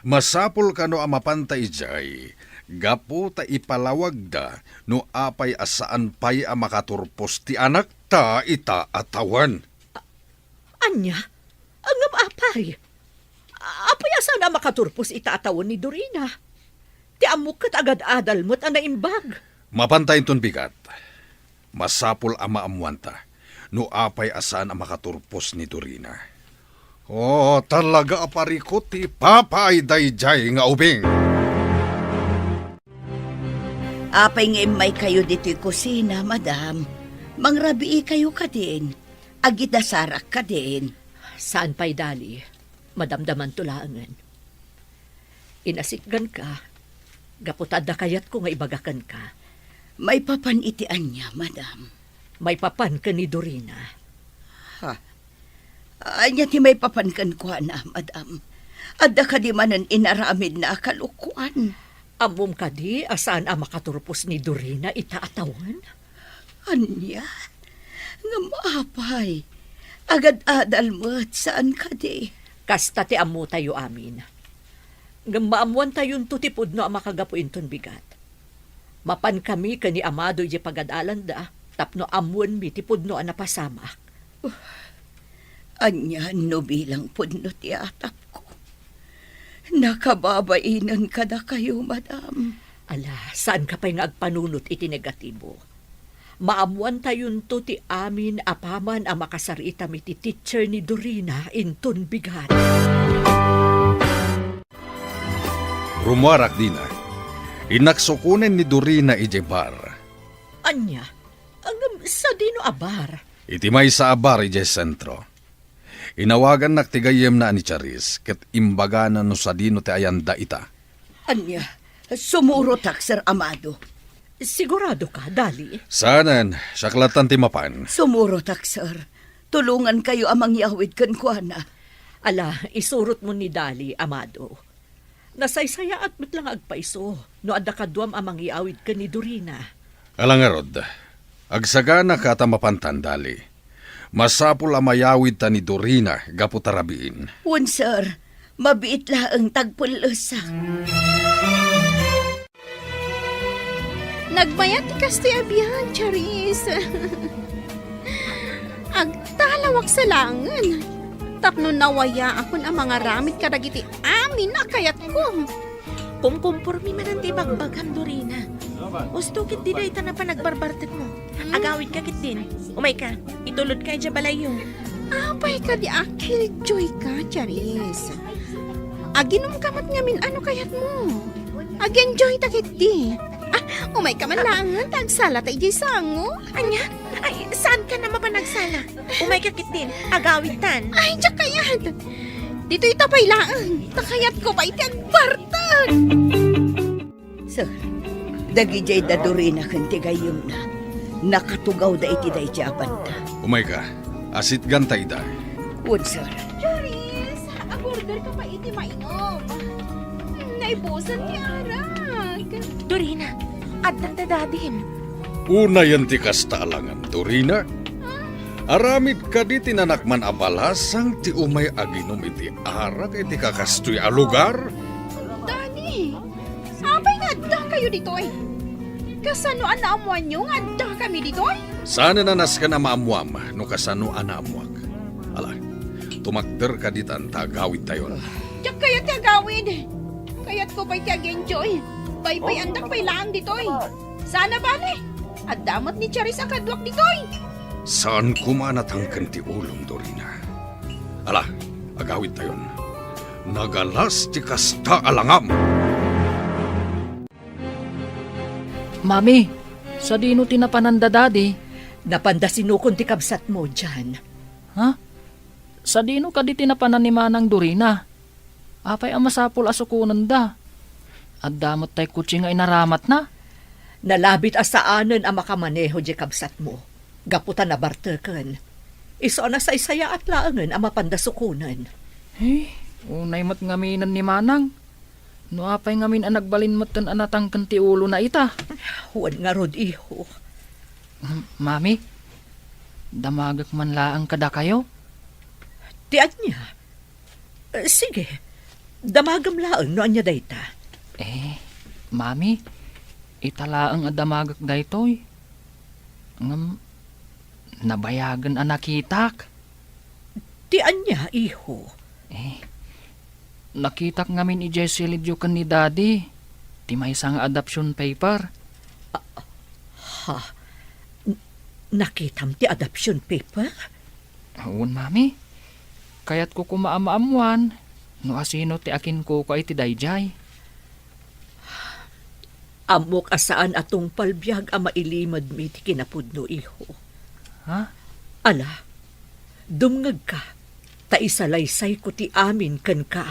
Masapul kano a mapanta idiay Gapu ta ipalawagda no apay a saan pay a makaturpos ti anakta ita a tawen. Ania? Ngem apay? Apay a saan a makaturpos ita a tawen ni Dorina? Ti ammok ket agad-adal met a naimbag. Mapanta inton bigat, masapul a maammuanta no apay a saan a makaturpos ni Dorina. O, talaga a parikut ti ipapay daydiay nga ubing. Apay nga immaykayo ditoy kusina, madam? Mangrabiikayo kadin? Agidasarak kadin? Saan pay, Dali. Madamdamanto laengen. Inasitganka, gapu ta adda kayatko nga ibaga kenka. Maipapan iti ania, madam? Maipapan ken ni Dorina. Ha? Ania ti maipapan kenkuana, madam? Adda kadi manen inaramidna a kalokuan? Ammom kadi a saan a makaturpos ni Dorina ita a tawen? Ania? Ngem apay? Agad-adal met, saan kadi? Kasta ti ammotayo amin. Ngem maammoantayonto ti pudno a makagapu inton bigat. Mapankami ken ni Amado idiay pagad-alanda tapno ammoenmi ti pudno a napasamak. Ania no bilang pudno ti atapko? Nakababainen kadakayo, madam. Ala, saanka pay nga agpanunot iti negatibo. Maammoantayonto ti amin apaman a makasaritami ti teacher ni Dorina inton bigat. Rummuarak dina. Innak sukonen ni Dorina idiay bar. Ania? Ngem sadino a bar? Iti maysa a bar idiay sentro. Inawagannak ti gayyemna a ni Charis, ket imbagana no sadino ti ayanda ita. Ania? Sumurotak, Sir Amado. Sigurado ka, Dali? Saanen, siak lattan ti mapan. Sumurotak, sir. Tulongankayo a mangyawid kenkuana. Ala, isurotmo ni Dali, Amado. Nasaysayaat met la nga agpaiso no adda kaduam a mangyawid ken ni Dorina. Ala ngarud, agsaganakan ta mapantan, Dali. Masapul a mayawidta ni Dorina gapu ta rabiin. Wen, sir. Mabiit laeng ta agpellesak. Nagmayat ti kastoy a biag, Charis. Agtalawak sa laengen tapno nawayaakon a mangaramid kadagiti amin a kayatko. Kumkumpormi manen ti ibagbagam, Dorina. Usto ketdi dayta napan agbarbartekmo. Hmm? Agawidka ketdin. Umayka, itulodka idiay balayyo. Apay kadi a killjoyka, Charis? Aginumka met ngamin a no kayatmo. Ag-enjoyta ketdi. Ah, umayka man laengen ta agsalata idiay sango. Ania? Ay, saankan a mapan agsala? Umayka ketdin, agawidtan. Ay, diak kayat. Ditoyta pay laeng, ta kayatko pay ti agbartek. Sir, dagidiay da Dorina ken ti gayyemna, nakatugawda iti daydiay a banda. Umayka, asitganta ida. Wen, sir. Charis, agorderka pay iti mainom. Hmm, naibusan ti arak. Dorina, addan da dadim. Unayen ti kasta a langam, Dorina. Aramid kadi ti nanakman a balasang ti umay aginom iti arak iti kakastoy a lugar? Dani, apay nga addakayo ditoy? Kasano a naammoanyo nga addakami ditoy? Saanen a nasken a maammoam no kasano a naammoak. Ala, tumakder kaditan ta agawidtayon. Diak kayat ti agawid. Kayatko pay ti ag-enjoy. Baybayandak pay laeng ditoy. Saan a bale, adda met ni Charis a kaduak ditoy. Saan koma a natangken ti ulom, Dorina. Ala, agawidtayon. Nagalas ti kasta a langam. Mami, sadino ti napanan da Dadi? Napanda sinukon ti kabsatmo, Jan. Ha? Sadino kadi ti napanan ni Manang Dorina? Apay a masapul a sukonenda? Adda met tay kotse nga inaramatna. Nalabit a saanen a makamaneho diay kabsatmo, gapu ta nabarteken. Isu a nasaysayaat laengen a mapanda sukonen. Eh, unay met ngaminen ni Manang. No apay ngamin a nagbalin metten a natangken ti ulona ita? Wen ngarud, iho. M-, Mami, damagek man laeng kadakayo. Ti ania? Eh, sige, damagem laeng no ania dayta. Eh, Mami, ita laeng a damagek daytoy. Ngem nabayagen a nakitak. Ti ania, iho? Eh, nakitak ngamin idiay silidyo ken ni Daddy ti maysa nga adoption paper. Ah, ha? N-, nakitam ti adoption paper? Wen, Mami. Kayatko koma a maammoan no asino ti akinkukua iti daydiay. Ammok a saan a tungpal biag a mailimedmi ti kinapudno, iho. Ha? Ala, dumngegka, ta isalaysayko ti amin kenka.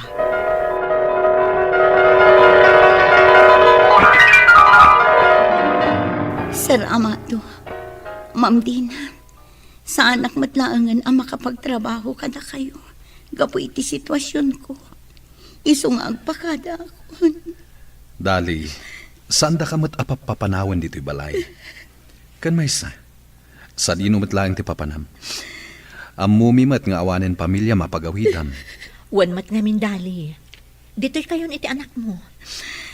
Sir Amado, Ma'am Dina, saanak met laengen a makapagtrabaho kadakayo gapu iti situasionko. Isu nga agpakadaakon. Dali, saandaka met a pappapanawen ditoy balay. Ken maysa, sadino met laeng ti papanam? Ammomi met nga awanen pamiliam a pagawidam. Wen met ngamin, Dali. Ditoykayon iti anakmo.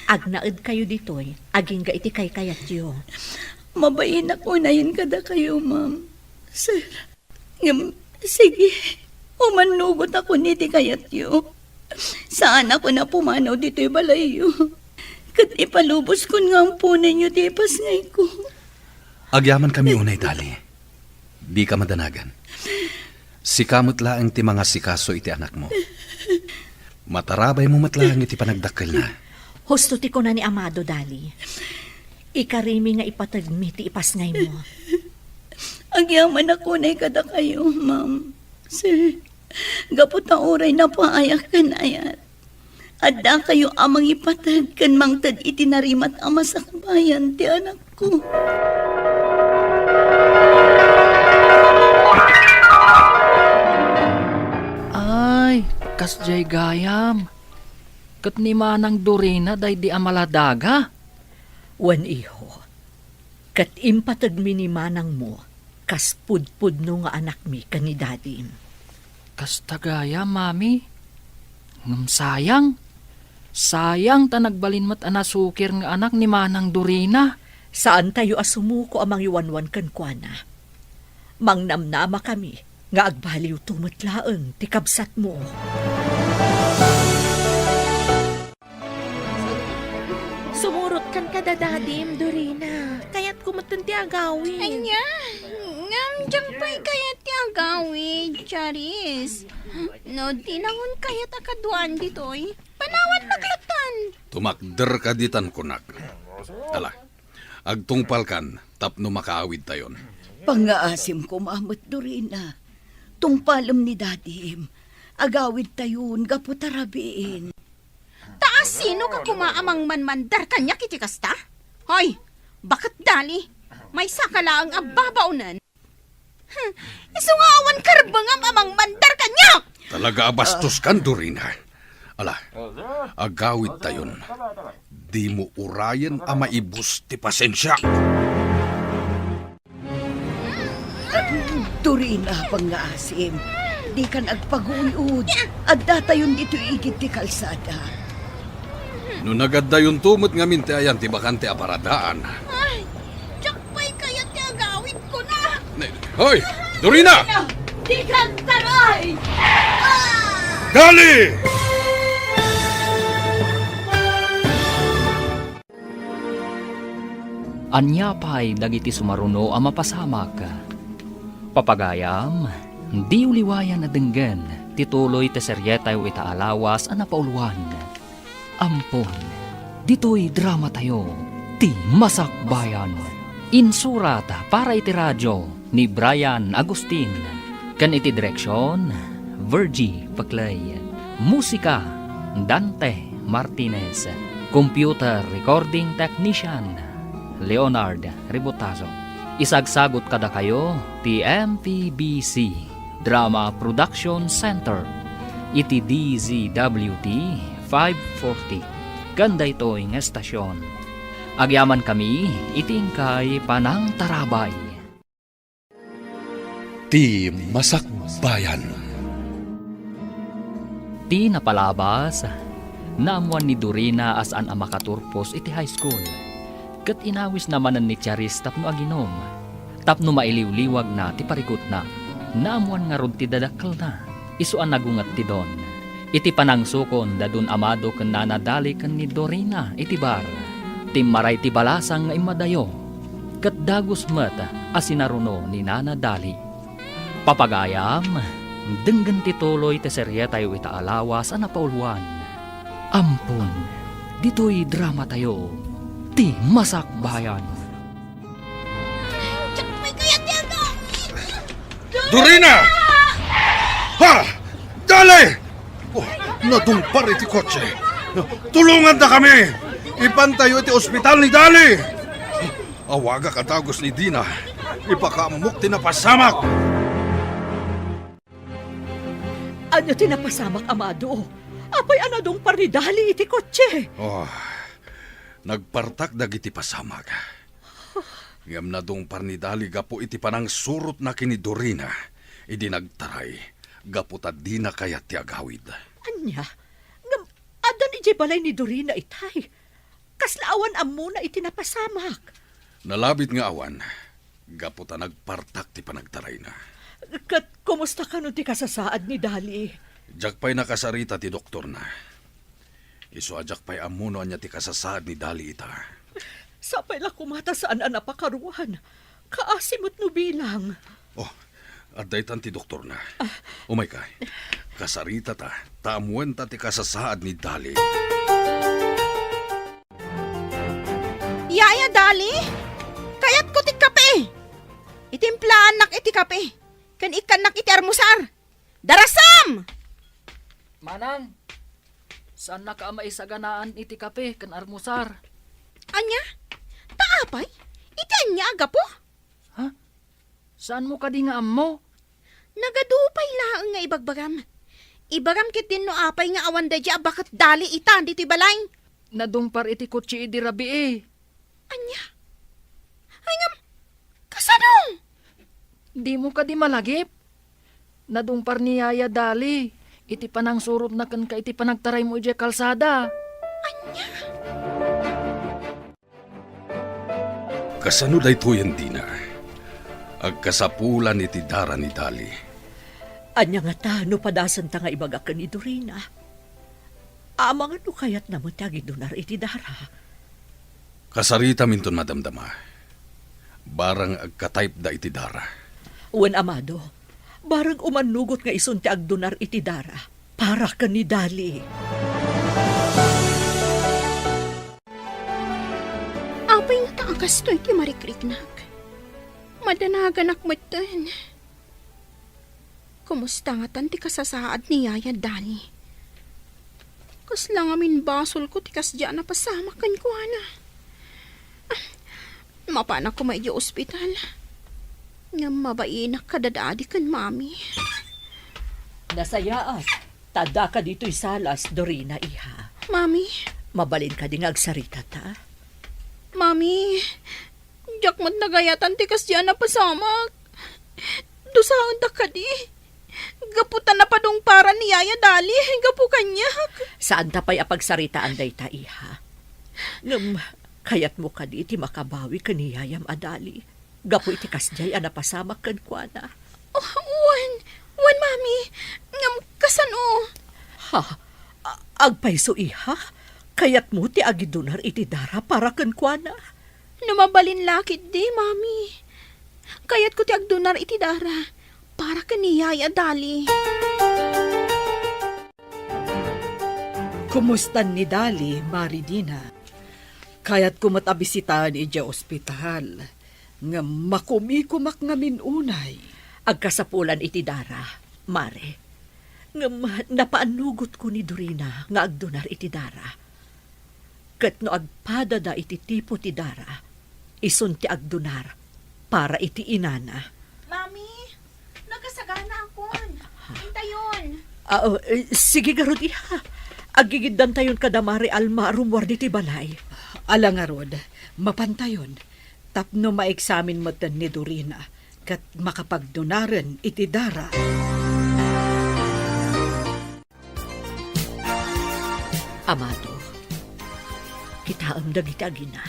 Agnaedkayo ditoy, agingga iti kaykayatyo. Mabainak unayen kadakayo, ma'am. Sir, ngem, sige, umannugotakon iti kayatyo. Saanakon a pumanaw ditoy balayyo. Ket ipaluboskon nga amponenyo ti ipasngayko. Agyamankami unay, Dali. Dika madanagan. Sika met laeng ti mangasikaso iti anakmo. Matarabaymo met laeng iti panagdakkelna. Husto ti kuna ni Amado, Dali. Ikarimi nga ipategmi ti ipasngaymo. Agyamanak unay kadakayo, ma'am. Sir, gapu ta uray napaayak ken ayat, addakayo a mangipateg ken mangted iti narimat a masakbayan ti anakko. Ay, kasdiay gayam. Ket ni Manang Dorina daydi a maladaga? Wen, iho. Ket impategmi ni manangmo kas pudpudno nga anakmi ken ni dadim. Kasta gayam, Mami. Ngem sayang. Sayang ta nagbalin met a nasukir nga anak ni Manang Dorina. Saantayo a sumuko a mangiwanwan kenkuana. Mangnamnamakami nga agbaliwto met laeng ti kabsatmo. Sumurotkan kada dadim, Dorina. Kayatko metten ti agawid. Ania? Ngem diak pay kayat ti agawid, Charis. No dinangon kayat a kaduaan ditoy, panawannak latta. Tumakderka ditan, kunak. Ala, agtungpalkan tapno makaawidtayon. Pangngaasim koma met, Dorina. Tungpalem ni dadim. Agawidtayon gapu ta rabiin. Ta asinoka koma a mangmanmandar kaniak iti kasta? Hoy, baket Dali, maysaka laeng a babaonen. Hmm, isu nga awan karbengam a mangmandar kaniak! Talaga a bastoskan, Dorina. Ala, agawidtayon. Dimo urayen a maibus ti pasensiak. Dorina, pangngaasim, dikan agpaguyod. Addatayon ditoy igid ti kalsada. No nagaddayonto met ngamin ti ayan ti bakante a paradaan. Ay, diak pay kayat ti agawidkona. Ne-, hoy! Dorina! Dikan taray! Dali! Ania pay dagiti sumaruno a mapasamak? Papagayam, diyo liwayan a denggen ti tuloy ti serietayo ita a lawas a napauluan. Ampon, ditoy dramatayo, ti Masakbayan. Insurat para iti radio ni Brian Agustin, ken iti direksion, Virgie Paclay. Musika, Dante Martinez. Computer recording technician, Leonard Ributazo. Isagsagut kadakayo ti M P B C Drama Production Center iti D Z W T five forty, ken daytoy nga estasion. Agyamankami iti inkay panangtarabay. Ti Masakbayan. Ti napalabas, Naammoan ni Dorina a saan a makaturpos iti high school, ket inawisna manen ni Charis tapno aginom, tapno mailiwliwagna ti parikutna. Naammoan ngarud ti dadakkelna, isu a nagunget ti Don. Iti panangsukon da Don Amado ken Nana Dali ken ni Dorina iti bar, timmaray ti balasang nga immadayo, ket dagus met a sinaruno ni Nana Dali. Papagayam, denggen ti tuloy ti serietayo ita a lawas a napauluan. Ampon, ditoy dramatayo, ti Masakbayan. Diak pay kayat ti agawid. Dorina! Ha! Dali! Oh, nadungpar iti kotse. Tulongandakami! Ipantayo iti ospital ni Dali! Awagak a dagus ni Dina. Ipakaammok ti napasamak. Ania ti napasamak, Amado? Apay a nadungpar ni Dali iti kotse? Oh, nagpartak dagiti pasamak. Ngem nadungpar ni Dali gapu iti panangsurotna ken ni Dorina idi nagtaray gapu ta dina kayat ti agawid. Ania? Ngem addan idiay balay ni Dorina itay. Kasla awan ammona iti napasamak. Nalabit nga awan, gapu ta nagpartak ti panagtarayna. Ket kumusta kano ti kasasaad ni Dali? Diak pay nakasarita ti doktorna. Isu a diak pay ammo no ania ti kasasaad ni Dali ita. Sapay la koma ta saan a napakaruan. Kaasi met no bilang. Oh, adda itan ti doktorna. Ah. Umayka. Kasaritata, ta ammoenta ti kasasaad ni Dali. Yaya Dali, kayatko ti kape. Itimplaannak iti kape, ken ikkannak iti armusar. Darasam! Manang, saannaka a maisaganaan iti kape ken armusar. Ania? Ta apay? Iti ania a gapu? Ha? Saanmo kadi nga ammo? Nagadu pay laeng nga ibagbagam. Ibagam ketdin no apay nga awan daydi a baket Dali ita ditoy balay. Nadungpar iti kotse idi rabii. Ania? Ay ngem, kasano? Dimo kadi malagip? Nadungpar ni Yaya Dali iti panangsurotna kenka iti panagtaraymo idiay kalsada. Ania? Kasano daytoyen, Dina? Agkasapulan iti dara ni Dali. Ania ngata no padasenta nga ibaga ken ni Dorina? Amangan no kayatna met ti agidunar iti dara. Kasaritam inton madamdama. Barang agka-type da iti dara. Wen, Amado, barang umannugot nga isun ti agdunar iti dara para ken ni Dali. Apay ngata a kastoy ti marikriknak? Madanaganak metten. Kumusta ngatan ti kasasaad ni Yaya Dani? Kasla ngamin basolko ti kasdiay a napasamak kenkuana. Ah, mapanak koma idiay ospital. Ngem mabainak kadadadi ken Mami. Nasayaat, ta addaka ditoy salas, Dorina, iha. Mami. Mabalin kadi nga agsaritata? Mami, diak met nagayatan ti kasdiay a napasamak. Dusaendak kadi. Gapu ta napadungparan ni Yaya Dali gapu kaniak. Saanta pay a pagsaritaan dayta, iha. Ngem, kayatmo kadi ti makabawi ken ni yayam a Dali gapu iti kasdiay a napasamak kenkuana? Oh, wen, wen, Mami. Ngem kasano? Ha? A-, agpayso, iha? Kayatmo ti agidunar iti dara para kenkuana? No mabalin la ketdi, Mami. Kayatko ti agdunar iti dara para ken ni Yaya Dali. Kumustan ni Dali, Mari Dina? Kayatko met a bisitaen idiay ospital, ngem makumikomak ngamin unay. Agkasapulan iti dara, Mare. Ngem napaannugotko ni Dorina nga agdunar iti dara. Ket no agpadada iti tipo ti dara, isun ti agdunar para iti inana. Mami, nagasaganaakon. Intayon. Ah, oh, eh, sige ngarud, iha. Aggigiddantayon kada Mare Alma a rummuar ditoy balay. Ala ngarud, mapantayon tapno maeksamin metten ni Dorina ket makapagdunaren iti dara. Amado, kitaem dagiti agina.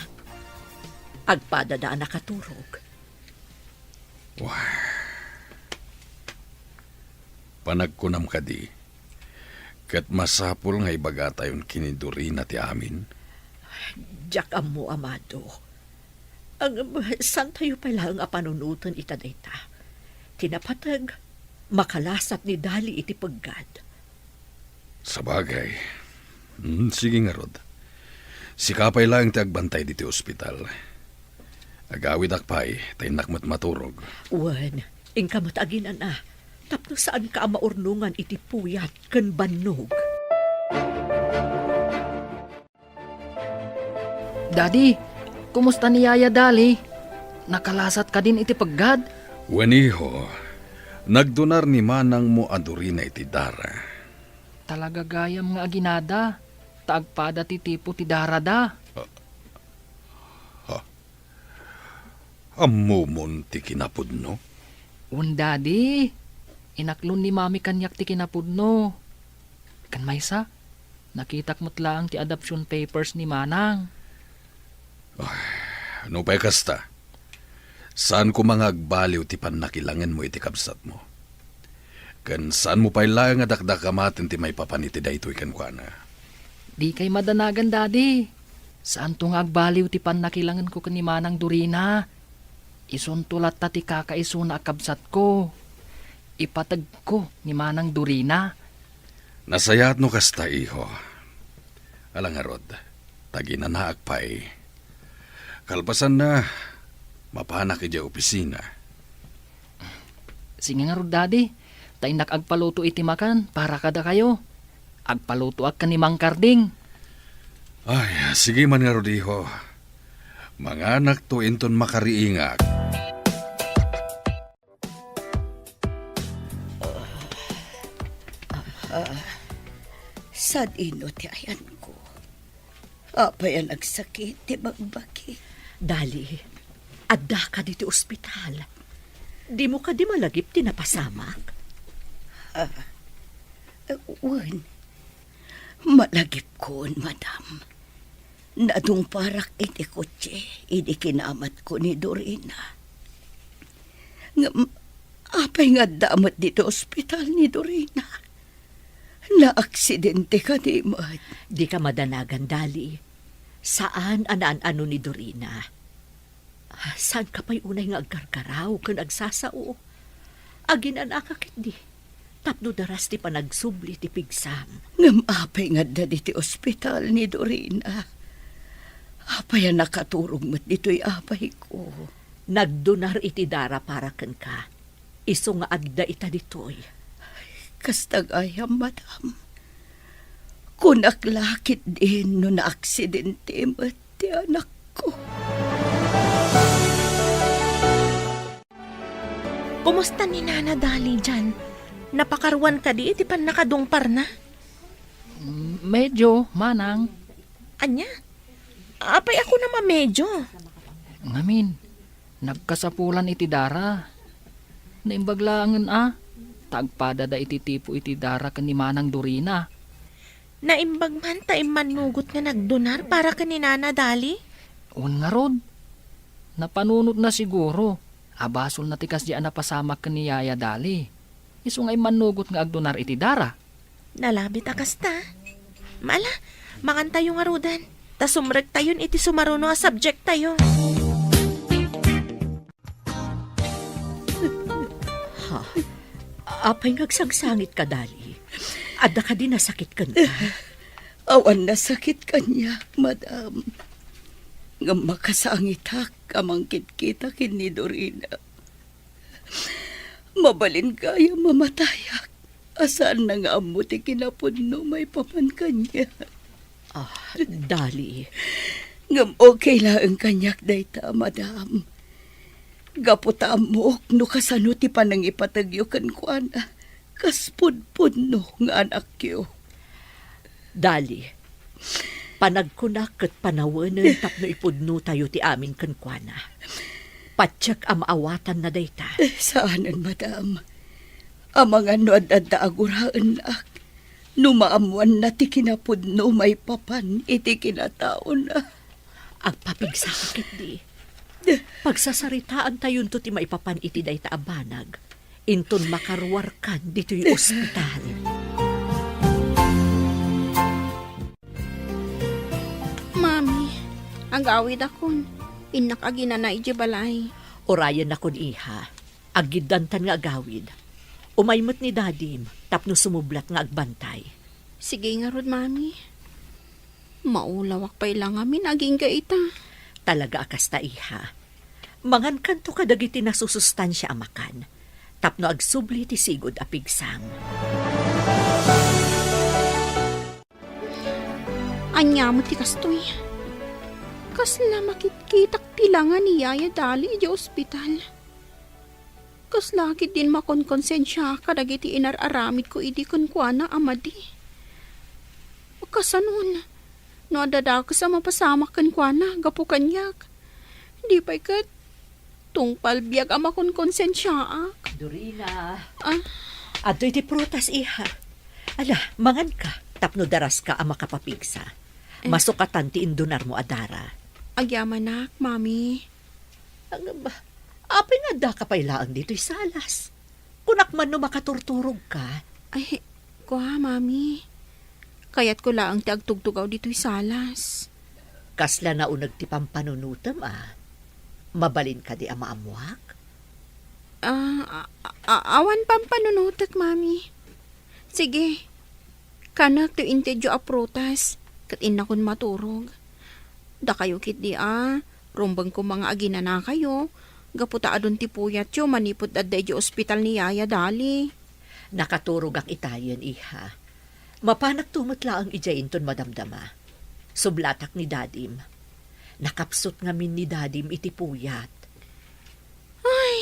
Agpadada a nakaturog. Wah. Panagkunam kadi, ket masapul nga ibagatayon ken ni Dorina ti amin? Diak ammo, Amado. Ngem, saantayo pay laeng a panunoten ita dayta. Ti napateg, makalasat ni Dali iti peggad. Sabagay. Hmm, sige ngarud. Sika pay laeng ti agbantay ditoy ospital. Agawidak pay, ta innak met maturog. Wen, inka met aginana, tapno saanka a maurnongan iti puyat ken bannog. Dadi, kumusta ni Yaya Dali? Nakalasat kadin iti peggad? Wen, iho, nagdunar ni manangmo a Dorina iti dara. Talaga gayam nga aginada, ta agpada ti tipo ti darada. Ha? Ammomon ti kinapudno? Wen, Dadi. Inaklon ni Mami kaniak ti kinapudno. Ken maysa, nakitak met laeng ti adoption papers ni Manang. Ay, no pay kasta, saan koma nga agbaliw ti pannakilangenmo iti kabsatmo. Ken saanmo pay laeng a dakdakamaten ti maipapan iti daytoy kenkuana. Dikay madanagan, Dadi. Saanto nga agbaliw ti pannakilangenko ken ni Manang Dorina. Isunto latta ti kakaisuna a kabsatko. Ipategko ni Manang Dorina. Nasayaat no kasta, iho. Ala ngarud, ta aginanaak pay. Kalpasanna, mapanak idiay opisina. Sige ngarud, Dadi, ta innak agpaluto iti makan para kadakayo. Agpalutoak ken ni Mang Karding. Ay, sige man ngarud, iho. Manganakto inton makariingak. Ah, sadino ti ayanko? Apay a nagsakit ti bagbagi? Dali, addaka ditoy ospital. Dimo kadi malagip ti napasamak? Ah, wen, malagipkon, madam. Nadungparak iti kotse idi kinamatko ni Dorina. Ngem apay nga adda met ditoy ospital ni Dorina? Naaksidente kadi met? Dika madanagan, Dali. Saan a naan-ano ni Dorina. Saanka pay unay nga agkarkaraw ken agsasao? Aginanaka ketdi tapno daras ti panagsubli ti pigsam. Ngem apay nga adda ditoy ospital ni Dorina? Apay a nakaturog met ditoy apayko? Nagdonar iti dara para kenka. Isu nga adda ita ditoy. Kasta gayam, madam. Kunak la ketdin no naaksidente met ti anakko. Kumusta ni Nana Dali dian? Napakaruan kadi iti pannakadungparna? Mm, medyo, manang. Ania? Apay a kunam a medyo? Ngamin, nagkasapulan iti dara. Naimbag laengen a, ta agpadada iti tipo iti dara ken ni Manang Dorina. Naimbag man ta immannugot nga nagdonar para ken ni Nana Dali? Wen ngarud, napanunotna siguro a basolna ti kasdi a napasamak ken ni Yaya Dali. Isu nga immannugot nga agdonar iti dara. Nalabit a kasta. Mala, mangantayo ngaruden, ta sumrektayon iti sumaruno a subjecttayo. Ha? Apay nga agsangsangitka, Dali? Adda kadi nasakit kenka? Awan nasakit kaniak, madam. Ngem makasangitak a mangkitkita ken ni Dorina. Mabalin gayam a matayak a saanna nga ammo ti kinapudno maipapan kaniak. Ah, Dali. Ngem okay laeng kaniak dayta, madam. Gapu ta ammok no kasano ti panangipategyo kenkuana kas pudpudno nga anakyo. Dali, panagkunak ket panawenen tapno ipudnotayo ti amin kenkuana. Patiek a maawatanna dayta. Eh, saanen, madam. Amangan no ad-adda a guraennak, no maammoanna ti kinapudno maipapan iti kinataona. Agpapigsaka ketdi. Pagsasaritaantayonto ti maipapan iti dayta a banag inton makaruarkan ditoy ospital. Mami, agawidakon. Innak aginana idiay balay. Urayennakon, iha. Aggiddantan nga agawid. Umay met ni Dadim tapno sumublat nga agbantay. Sige ngarud, Mami. Maulawak pay la ngamin agingga ita. Talaga a kasta, iha. Mangankanto kadagiti nasusustansia a makan tapno agsubli ti sigud a pigsam. Ania met ti kastoy? Kasla makitkitak ti langa ni Yaya Dali idiay ospital. Kasla ketdin makonkonsensiak kadagiti inar-aramidko idi kenkuana a madi. Kasanon, no adda dakes a mapasamak kenkuana gapu kaniak, di pay ket tungpal biag a makonkonsensiaak. Dorina. Ah? Adtoy ti prutas, iha. Ala, manganka tapno daraska a makapapigsa. Eh. Masukatan ti indunarmo a dara. Agyamanak, Mami. Ngem, apay nga addaka pay laeng ditoy salas? Kunak man no makaturturogka. Ay, kua, Mami. Kayatko laeng ti agtugtugaw ditoy salas. Kasla nauneg ti pampanunotem, a? Mabalin kadi a maammoak? Ah, a-, a-, awan pampanunotek, Mami. Sige, kanek ti intedyo a prutas, ket innakon maturog. Dakayo ketdi a, rumbeng koma nga aginanakayo, gapu ta adun ti puyatyo manipud adda idiay ospital ni Yaya Dali. Nakaturogak itayen, iha. Mapanakto met laeng idiay inton madamdama. Sublatak ni Dadim. Nakapsut ngamin ni Dadim iti puyat. Ay,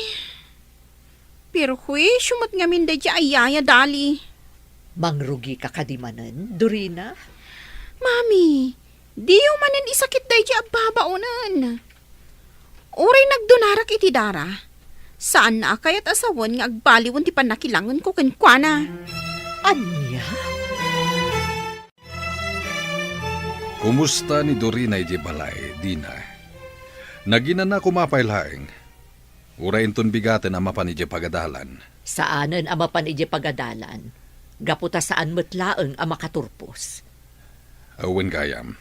perhuisio met ngamin daydiay a Yaya Dali. Mangrugika kadi manen, Dorina? Mami, diyo manen isakit daydiay a babaonen. Uray nagdunarak iti dara, saanna a kayat a sawen nga agbaliwen ti pannakilangenko kenkuana. Ania? Kumusta ni Dorina idiay balay, Dina? Naginana koma pay laeng? Uray inton bigaten a mapan idiay pagadalan? Saanen a mapan idiay pagadalan, gapu ta saan met laeng a makaturpos. Awan gayam.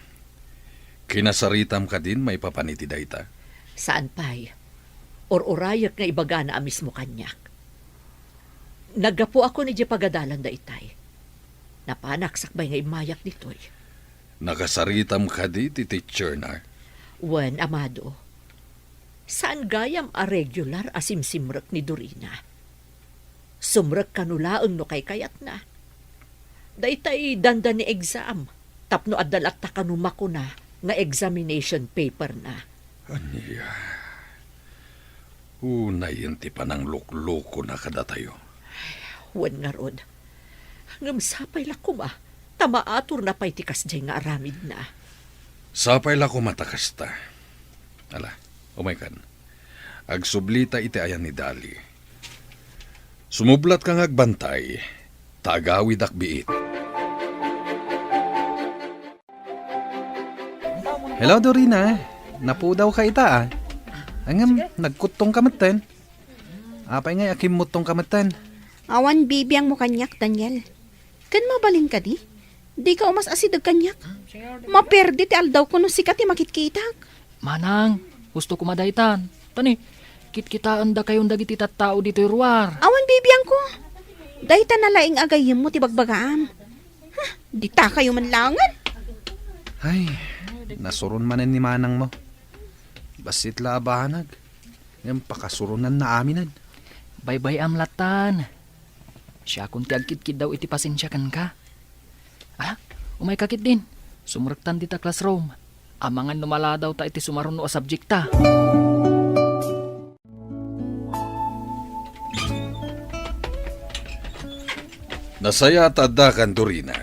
Kinasaritam kadin maipapan iti dayta? Saan pay. Ur-urayek nga ibagana a mismo kaniak. Naggapuakon idiay pagadalan daytay. Napanak sakbay nga immayak ditoy. Nakasaritam kadi ti teacher na? Wen, Amado. Saan gayam a regular a simsimrek ni Dorina. Sumrek kano laeng no kaykayatna. Daytay dandani exam tapno adda latta kano makuna nga examination paper na. Ania? Unayen ti panangluklukona kadatayo. Wen ngarud. Ngem sapay la koma ta maaturna pay ti kasdiay nga aramidna. Sapay la koma ta kasta. Ala, umaykan. Agsublita iti ayan ni Dali. Sumublatka nga agbantay, ta agawidak biit. Hello, Dorina. Napudawka ita, a. Ngem, nagkuttongka metten. Apay ngay a kimmutongka metten? Awan bibiangmo kaniak, Daniel. Ken mabalin kadi? Dika umas-asideg kaniak. Maperdi ti aldawko no sika ti makitkitak. Manang, gusto ko madaytan. Tani, kitkitaendakayon dagiti tattao ditoy ruar. Awan bibiangko. Dayta na laeng a gayyemmo ti bagbagaam. Huh, ditakayo man laengen. Ay, nasuron manen ni manangmo. Bassit la a banag. Ngem pakasuronnanna aminen. Baybay-am lattan. Siakon ti agkitkiddaw iti pasensia kenka. Ala, umayka ketdin. Sumrektan dita classroom. Amangan no maladawta iti sumaruno a subjekta. Nasayaat ta addakan, Dorina.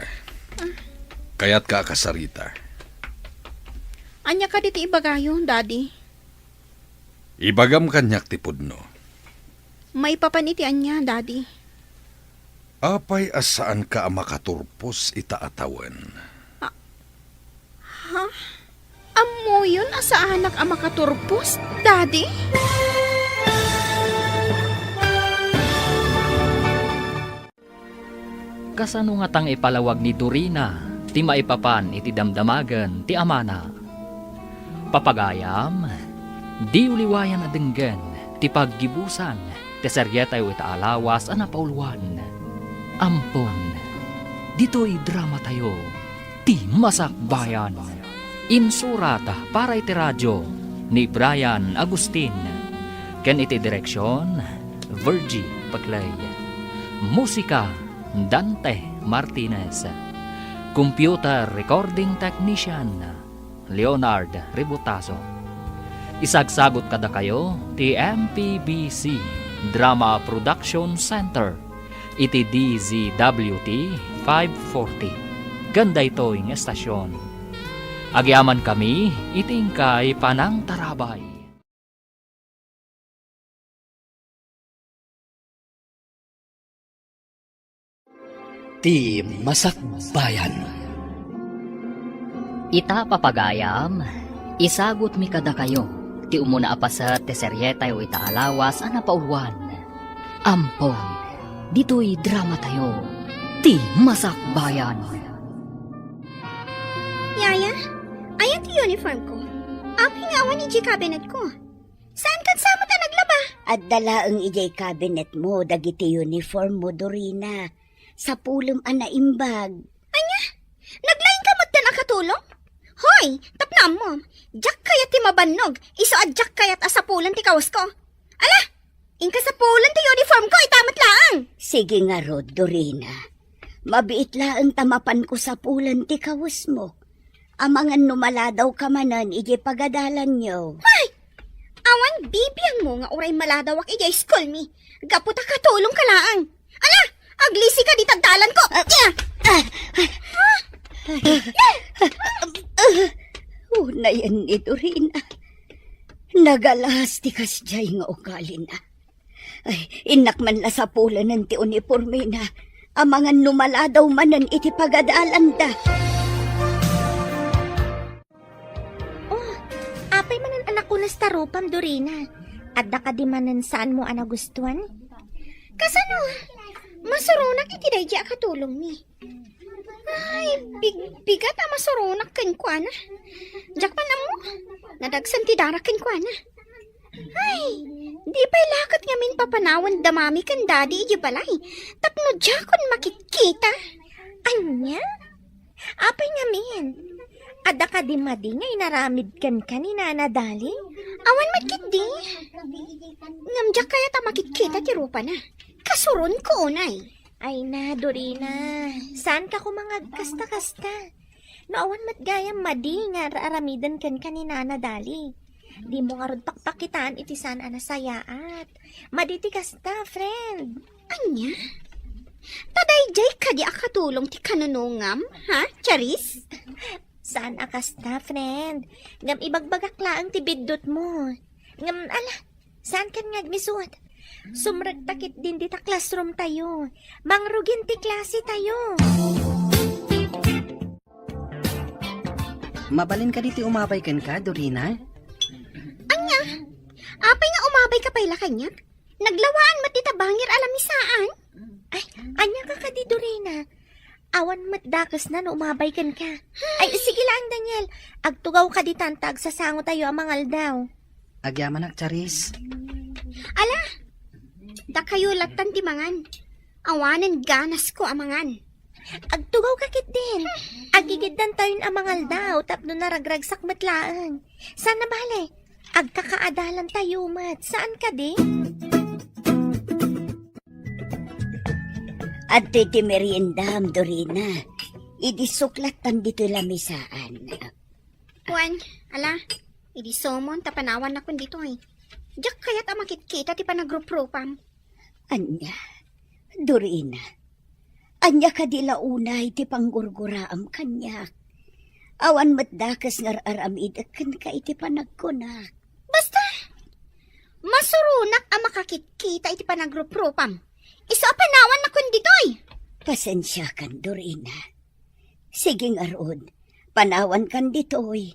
Kayatka a kasarita? Ania kadi ti ibagayo, Daddy? Ibagam kaniak ti pudno. Maipapan iti ania, Daddy? Apay a saanka a makaturpos ita a tawen? Ha? Ammoyon a saanak a makaturpos, Daddy? Kasano ngatang ipalawag ni Dorina ti maipapan iti damdamagen ti amana? Papagayam, diyo liwayan a denggen ti paggibusan ti serietayo ita a lawas a napauluan. Ampon, ditoy dramatayo, Ti Masakbayan. Insurat para iti radio ni Brian Agustin, ken iti direksion, Virgie Paclay. Musika, Dante Martinez. Computer recording technician, Leonard Ributaso. Isagsagut kadakayo ti M P B C Drama Production Center iti D Z W T five forty. Ken daytoy nga estasion, agyamankami iti inkay panangtarabay. Ti Masakbayan. Ita, papagayam, isagutmi kadakayo ti umuna a paset ti serietayo ita a lawas a napauluan. Ampon, ditoy dramatayo, Ti Masakbayan. Yaya, ayan ti uniform ko. Apay nga awan idiay cabinet ko? Saan ket sa met a naglaba? Adda laeng idiay cabinet mo dagiti uniform mo, Dorina. Sapulem a naimbag. Ania? Naglaingka metten a katulong? Hoy, tapno ammom, diak kayat ti mabannog, isu a diak kayat a sapulen ti kawasko. Ala, inka sapulen ti uniform ko, ita met laeng. Sige ngarud, Dorina. Mabiit laeng ta mapanko sapulen ti kawesmo. Amangan no maladawka manen idiay pagadalanyo. Ay! Awan bibiangmo nga uray maladawak idiay school mi. Gapu ta katulongka laeng. Ala, aglisika dita dalan ko. Ah, ah, ah. Unayen ni Dorina. Nagalas ti kasdiay nga ugalina. Ay, innak man la sapulenen ti unipormena. Amangan no maladaw manen iti pagadalanda. Oh, apay manen a nakunas ta rupam, Dorina? Adda kadi manen saanmo a nagustuan? Kasano? Masuronak iti daydi a katulongmi. Ay, big-, bigat a masuronak kenkuana. Diak man ammo, nadagsen ti darak kenkuana. Ay, di pay la ket ngamin papanawen da mami ken dadi idiay balay, tapno diakon makitkita. Ania? Apay ngamin? Adda kadi madi nga inaramid kenka ni Nana Dali? Awan met ketdi. Ngem diak kayat a makitkita ti rupana. Kasuronko unay. Ay na, Dorina, saanka koma nga agkasta-kasta. No awan met gayam madi nga ar-aramiden kenka ni Nana Dali, dimo ngarud pakpakitaan iti saan a nasayaat. Madi ti kasta, friend. Ania? Ta daydiay kadi a katulong ti kanunongam, ha, Charis? Saan a kasta, friend. Ngem ibagbagak laeng ti biddutmo. Ngem, ala, saankan nga agmisut? Sumrekta ketdin dita classroom tayo. Mangrugin ti klase tayo. Mabalin kadi ti umabay kenka, Dorina? Ania? Apay nga umabayka pay la kaniak? Naglawaan met dita bangir a lamisaan. Ay, ania ka kadi, Dorina? Awan met dakesna no umabay kenka. Ay, sige laeng, Daniel. Agtugawka ditan ta agsasango tayo a mangaldaw. Agyamanak, Charis. Ala, dakayo lattan ti mangan. Awanen ganasko a mangan. Agtugawka ketdin. Agigiddan tayon a mangaldaw tapno naragragsak met laeng. Saan a bale, agkakaadalan tayo met. Saan kadi? Adtoy ti meriendam, Dorina. Idi suklattan ditoy lamisaan. Wen, ala, idi sumon ta panawannakon ditoy. Diak kayat a makitkita ti panagruprupam. Ania, Dorina, ania kadi la unay ti panggurguraam kaniak? Awan met dakes nga ar-aramidek kenka iti panagkunak. Basta, masuronak a makakitkita iti panagruprupam. Isu a panawannakon ditoy. Pasensiakan, Dorina. Sige ngarud, panawankan ditoy.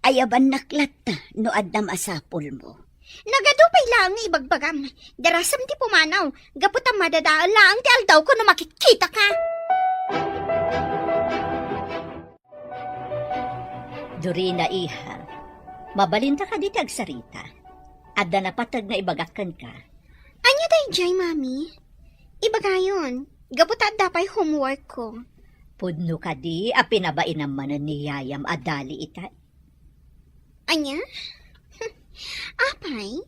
Ayabannak latta no adda masapulmo. Nagadu pay laeng nga ibagbagam. Darasem ti pumanaw, gapu ta madadael laeng ti aldawko no makitkitaka. Dorina, iha, mabalinta kadi ti agsarita? Adda napateg nga ibagak kenka. Ania daydiay, Mami? Ibagayon, gapu ta adda pay homework ko. Pudno kadi a pinabainam manen ni yayam a Dali itay? Ania? Apay,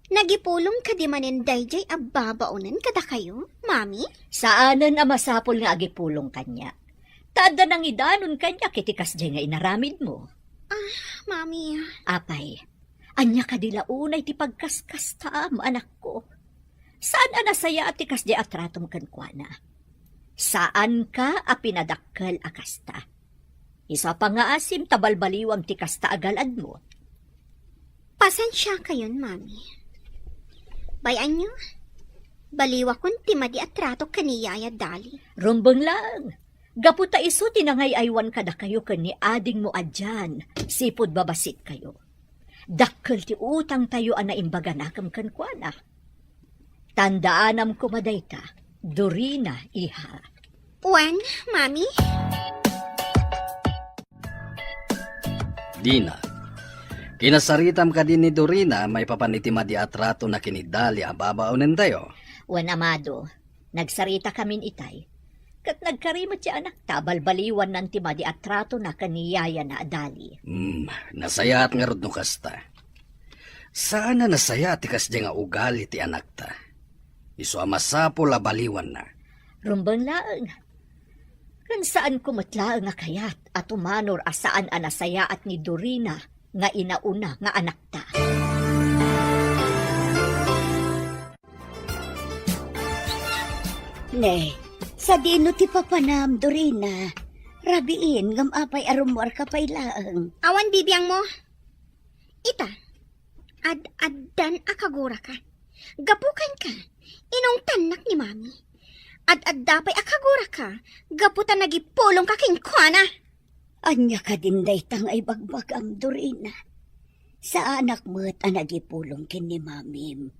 nagipulong kadi manen daydiay a babaonen kadakayo, Mami? Saanen a masapul nga agipulong kaniak. Ta adda nangidanon kaniak iti kasdiay nga inaramidmo. Ah, Mami. Apay, ania kadi la unay ti pagkaskastaam, anakko? Saan a nasayaat ti kasdiay a tratom kenkuana. Saanka a pinadakkel a kasta. Isu a pangngaasim ta balbaliwam ti kasta a gal-admo. Pasensiakayon, Mami. Bay-anyo, baliwakon ti madi a trato ken ni Yaya Dali. Rumbeng laeng, gapu ta isu ti nangay-aywan kadakayo ken ni adingmo a Jan, sipud babasitkayo. Dakkel ti utangtayo a naimbaganakem kenkuana. Tandaanam koma dayta, Dorina, iha. Wen, Mami? Dina, kinasaritam kadi ni Dorina maipapan iti madi a tratona ken ni Dali a babaonentayo? Wen, Amado, nagsaritakamin itay. Ket nagkari met ti anakta a balbaliwannan ti madi a tratona ken ni yayana a Dali. Hmm, nasayaat ngarud no kasta. Saan a nasayaat ti kasdiay nga ugali ti anakta. Isu a masapul a baliwanna. Rumbeng laeng. Ken saanko met laeng a kayat a tumanor a saan a nasayaat ni Dorina nga inauna nga anakta. Ne, sadino ti papanam, Dorina? Rabiin, ngem apay a rummuarka pay laeng? Awan bibiangmo. Ita, ad-addan a kaguraka. Gapu kenka, inungtannak ni Mami. Ad-adda pay a kaguraka, gapu ta nagipulongka kenkuana. Ania kadin dayta nga ibagbagam, Dorina? Saanak met a nagipulong ken ni Mamim.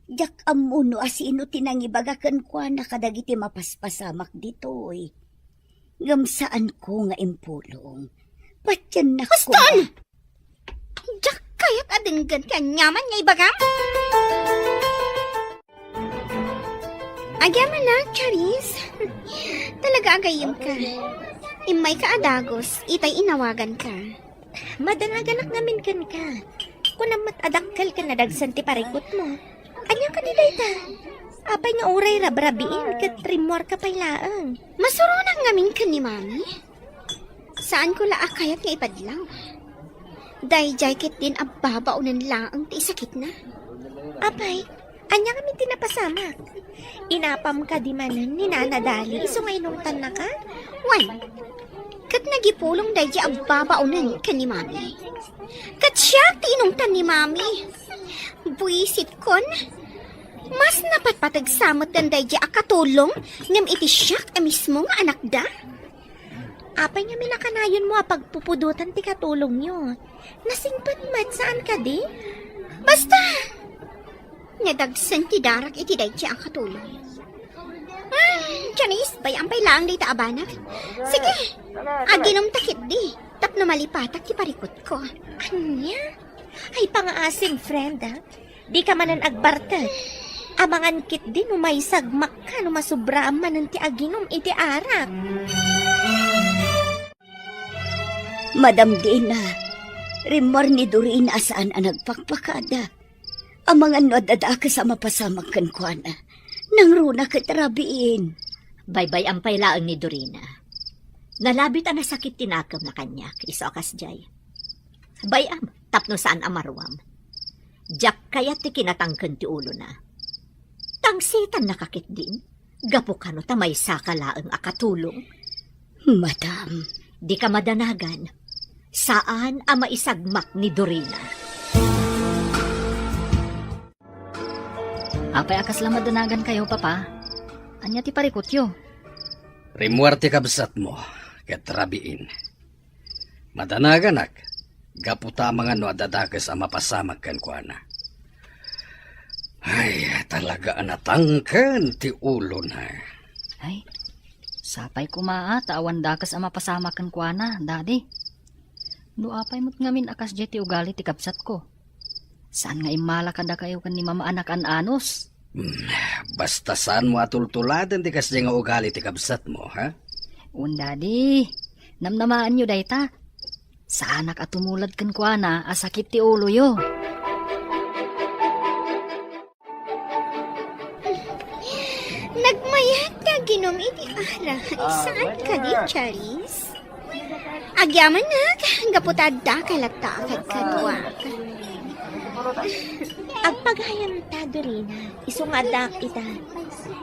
Diak ammo no asino ti nangibaga kenkuana kadagiti mapaspasamak ditoy. Ngem saanko nga impulong. Patiennak koma. Huston! Diak kayat a denggen ti aniaman nga ibagam. Agyamanak, Charis. Talaga a gayyemka. Immayka a dagus, itay inawaganka. Madanaganak ngamin kenka. Kunam met a dakkel ken nadagsen ti parikutmo. Ania kadi dayta? Apay nga uray rabrabiin ket rimmuarka pay laeng? Masuronak ngamin ken ni Mami. Saanko la a kayat nga ipadlaw. Daydiay ketdin a babaonen laeng ti isakitna. Apay, ania ngamin ti napasamak? Inapam kadi manen ni Nana Dali isu nga inungtannaka? Wen, ket nagipulong daydiay a babaonen ken ni Mami. Ket siak ti inungtan ni Mami. Buisitkon, mas napatpateg sa met daydiay a katulong ngem iti siak a mismo nga anakda. Apay ngamin a kanayonmo a pagpupudotan ti katulongyo? Nasingpet met, saan kadi? Basta! Nadagsen ti darak iti daydiay a katulong. Ah, Janice, bay-am pay laeng dayta a banag. Sige, aginumta ketdi, tapno malipatak ti parikutko. Ania? Ay, pangngaasim, friend, ah. Dika manen agbartek. Amangan ketdi no maisagmakka no masubraam manen ti aginum iti arak. Madam Dina, rimmuar ni Dorina a saan a nagpakpakada. Amangan no adda dakes a mapasamak kenkuana. Nangruna ket rabiin. Baybay-am pay laeng ni Dorina. Nalabit a nasakit ti nakemna kaniak, isu a kasdiay. Bay-am, tapno saan a maruam. Diak kayat ti kinatangken ti ulona. Tangsitanna ka ketdin, gapu kano ta maysaka laeng a katulong. Madam. Dika madanagan. Saan a maisagmak ni Dorina. Apay a kasla madanagan kayo, Papa? Ania ti parikutyo? Rimmuar ti kabsatmo ket rabiin. Madanaganak gapu ta amangan no adda dakes a mapasamak kenkuana. Ay, talaga a natangken ti ulona. Ay, sapay koma a ta awan dakes a mapasamak kenkuana, Daddy. No apay met ngamin a kasdiay ti ugali ti kabsatko? Saan nga immala kadakayo ken ni Mama a nakaan-anos? Hmm, basta saanmo a tultuladen ti kasdiay nga ugali ti kabsatmo, ha? Wen, Daddy. Namnamaenyo dayta. Saanak a tumulad kenkuana a sakit ti uloyo. Nagmayat ti aginum iti ara. Saan kadi, Charis? Agyamannak, gapu ta adda ka latta a kadkaduak. Agpagayamta, Dorina, isu nga addaak ita.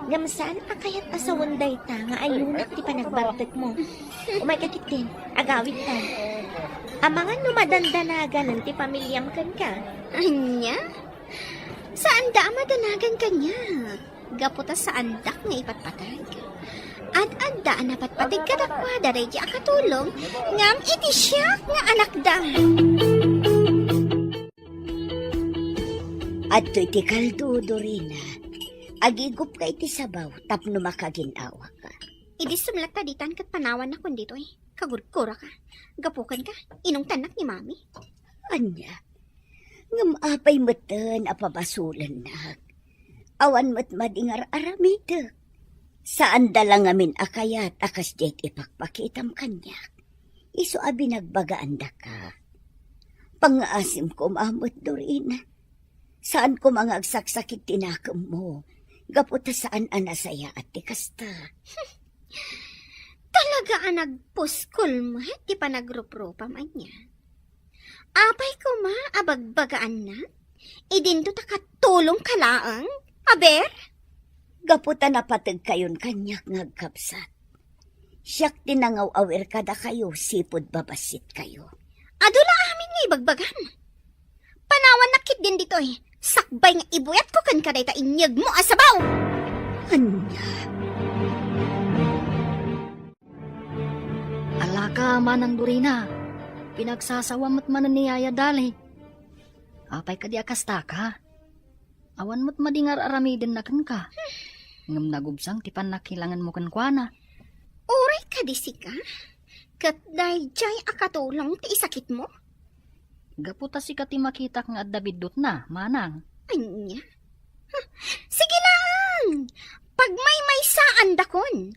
Ngem saan a kayat a sawen dayta nga ayunak ti panagbartekmo. Umayka ketdin, agawidta. Amangan no madandanaganen ti pamiliam kenka. Ania? Saanda a madanagan kaniak, gapu ta saandak nga ipatpateg. Ad-adda a napatpateg kadakuada daydi a katulong, ngem iti siak nga anakda. Adtoy ti kaldo, Dorina. Agigupka iti sabaw tapno makagin-awaka. Idi sumlatta ditan ket panawannakon ditoy. Kagurguraka. Gapu kenka, inungtannak ni Mami. Ania? Ngem apay metten a pabasolennak? Awan met madingar-aramidek. Saanda la ngamin a kayat a kasdiay ti ipakpakitam kaniak. Isu a binagbagaandaka. Pangngaasim koma met, Dorina. Saan koma nga agsaksakit ti nakemmo, gapu ta saan a nasayaat ti kasta. Talaga a nagpuskol met ti panagruprupam ania. Apay koma a bagbagaannak? Idinto ta katulongka laeng? Aber? Gapu ta napategkayon kaniak nga agkabsat. Siak ti nangaw-awir kadakayo sipud babassitkayo. Adu la amin nga ibagbagam. Panawannak ketdin ditoy, sakbay nga ibuyatko kenka dayta inyegmo a sabaw. Ania? Alaka, Manang Dorina. Pinagsasawam met manen ni Yaya Dali. Apay kadi a kastaka? Awan met madingar-aramidenna kenka. Ngem nagubsang ti pannakilangenmo kenkuana. Uray kadi sika? Ket daydiay a katulong ti isakitmo? Gapu ta sika ti makitak nga adda biddutna, Manang. Ania? Huh, sige laeng! Pagmaymaysaandakon.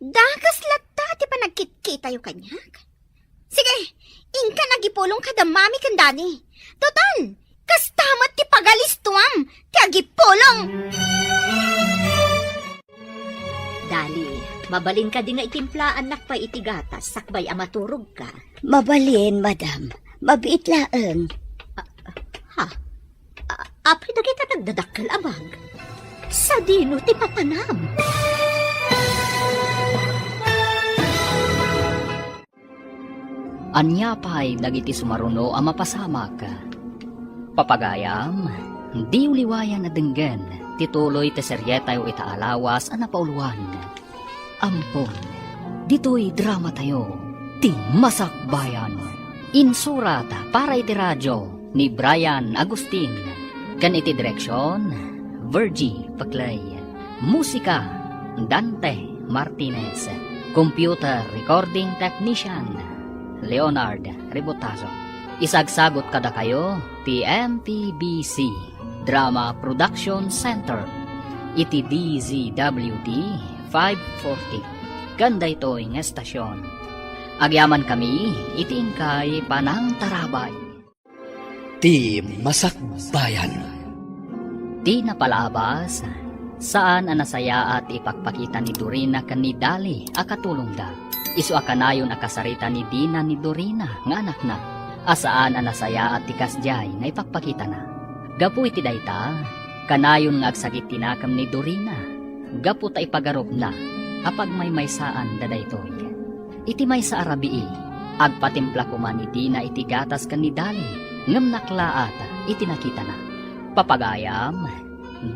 Dakes latta ti panagkitkitayo kaniak. Sige, inkan agipulong kada Mami ken Daddy. Total, kasta met ti pagalistuam ti agipulong. Dali, mabalin kadi nga itimplaannak pay iti gatas sakbay a maturogka? Mabalin, madam. Mabiit laeng. Ah, ha? A-, apay dagita nagdadakkel a bag? Sadino ti papanam? Ania pay dagiti sumaruno a mapasamak? Papagayam, diyo liwayan a denggen ti tuloy ti serietayo ita a lawas a napauluan. Ampon, ditoy dramatayo, ti Masakbayan. Insurat para iti radio ni Brian Agustin, ken iti direksion, Virgie Peclay. Musika, Dante Martinez. Computer recording technician, Leonard Rebotazo. Isagsagot kadakayo ti M P B C Drama Production Center iti D Z W T five forty ken daytoy nga estasion. Agyamankami iti inkay panangtarabay. Ti Masakbayan. Ti napalabas, saan a nasayaat ti ipakpakita ni Dorina ken ni Dali a katulongda. Isu a kanayon a kasarita ni Dina ni Dorina nga anakna, a saan a nasayaat ti kasdiay nga ipakpakitana. Gapu iti dayta, kanayon nga agsakit ti nakem ni Dorina, gapu ta ipagarupna a pagmaymaysaanda daytoy. Iti maysa a rabii, agpatimpla koma ni Dina iti gatas ken ni Dali, ngem naklaat iti nakitana. Papagayam,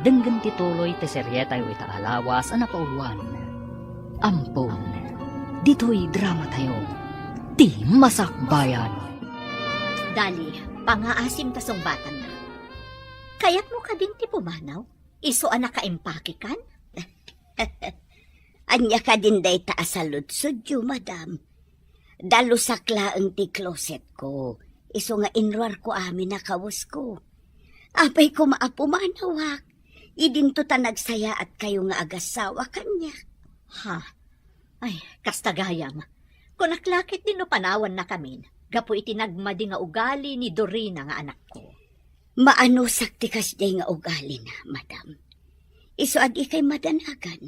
denggen ti tuloy ti serietayo ita a lawas a napauluan. Ampon, ditoy dramatayo, ti Masakbayan. Dali, pangaasim ta sungbatanna. Kayatmo kadin ti pumanaw? Isu a nakaimpakekan? Ania kadin dayta a saludsodyo, madam? Dalusak laeng ti closetko, isu nga inruarko amin a kawesko. Apay koma a pumanawak, idinto ta nagsayaatkayo nga agassawa kaniak. Ha? Ay, kasta gayam. Kunak la ketdi no panawannakamin, gapu iti nagmadi nga ugali ni Dorina nga anakko. Maanusak ti kasdiay nga ugalina, madam. Isu a dikay madanagan.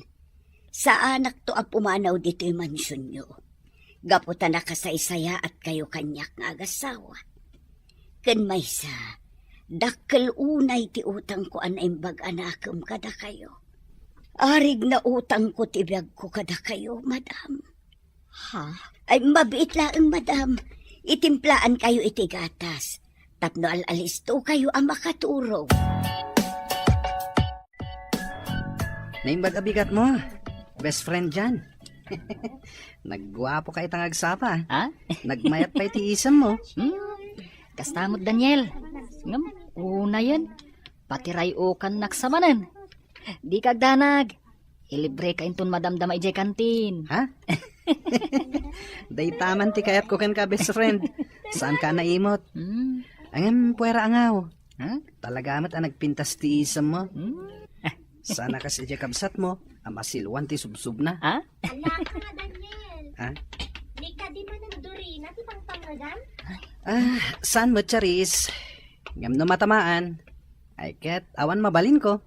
Saanakto a pumanaw ditoy mansionyo. Gapu ta nakasaysayaatkayo kaniak nga agassawa. Ken maysa, dakkel unay ti utangko a naimbag a nakem kadakayo. Arig na utangko ti biagko kadakayo, madam. Ha? Ay, mabiit laeng, madam. Itimplaankayo iti gatas tapno al-alistokayo a makaturog. Naimbag a bigatmo, best friend Jan. Nagguapoka ita nga agsapa. Ha? Nagmayat pay ti isemmo. Hmm? Kasta met, Daniel. Ngem, unayen, patiray-okannak sa manen. Dika agdanag. Ilibreka inton madamdama idiay kantin. Ha? Dayta man ti kayatko kenka, best friend. Saanka a naimot. Hmm. Ngem, puera angaw. Ha? Talaga met a nagpintas ti isemmo. Hmm. Saan a kas idiay kabsatmo a masiluan ti subsubna. Ha? Ala ka nga, Daniel. Ha? Di kadi manen Dorina ti pangpangagam? Ah, saan met, Charis? Ngem no matamaan, ay ket awan mabalinko.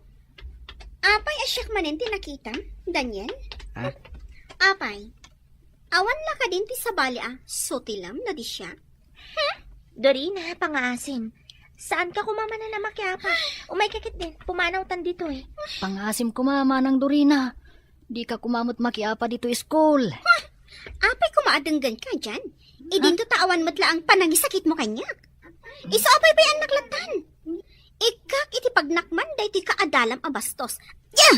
Apay a siak manen ti nakitam, Daniel? Ha? Apay, awan la kadin ti sabali a sutilem no di siak? Hmm? Dorina, pangaasim. Saanka koma manen a makiapa? Umayka ketdin, pumanawtan ditoy. Pangaasim koma, Manang Dorina. Dika koma met makiapa ditoy school. Huh? Apay koma a denggenka, Jan? Idinto ta awan met laeng panangisakitmo kaniak. Isu a baybayannak lattan. Ikkak iti pagnakman daytoy kaadalam a bastos. Ya!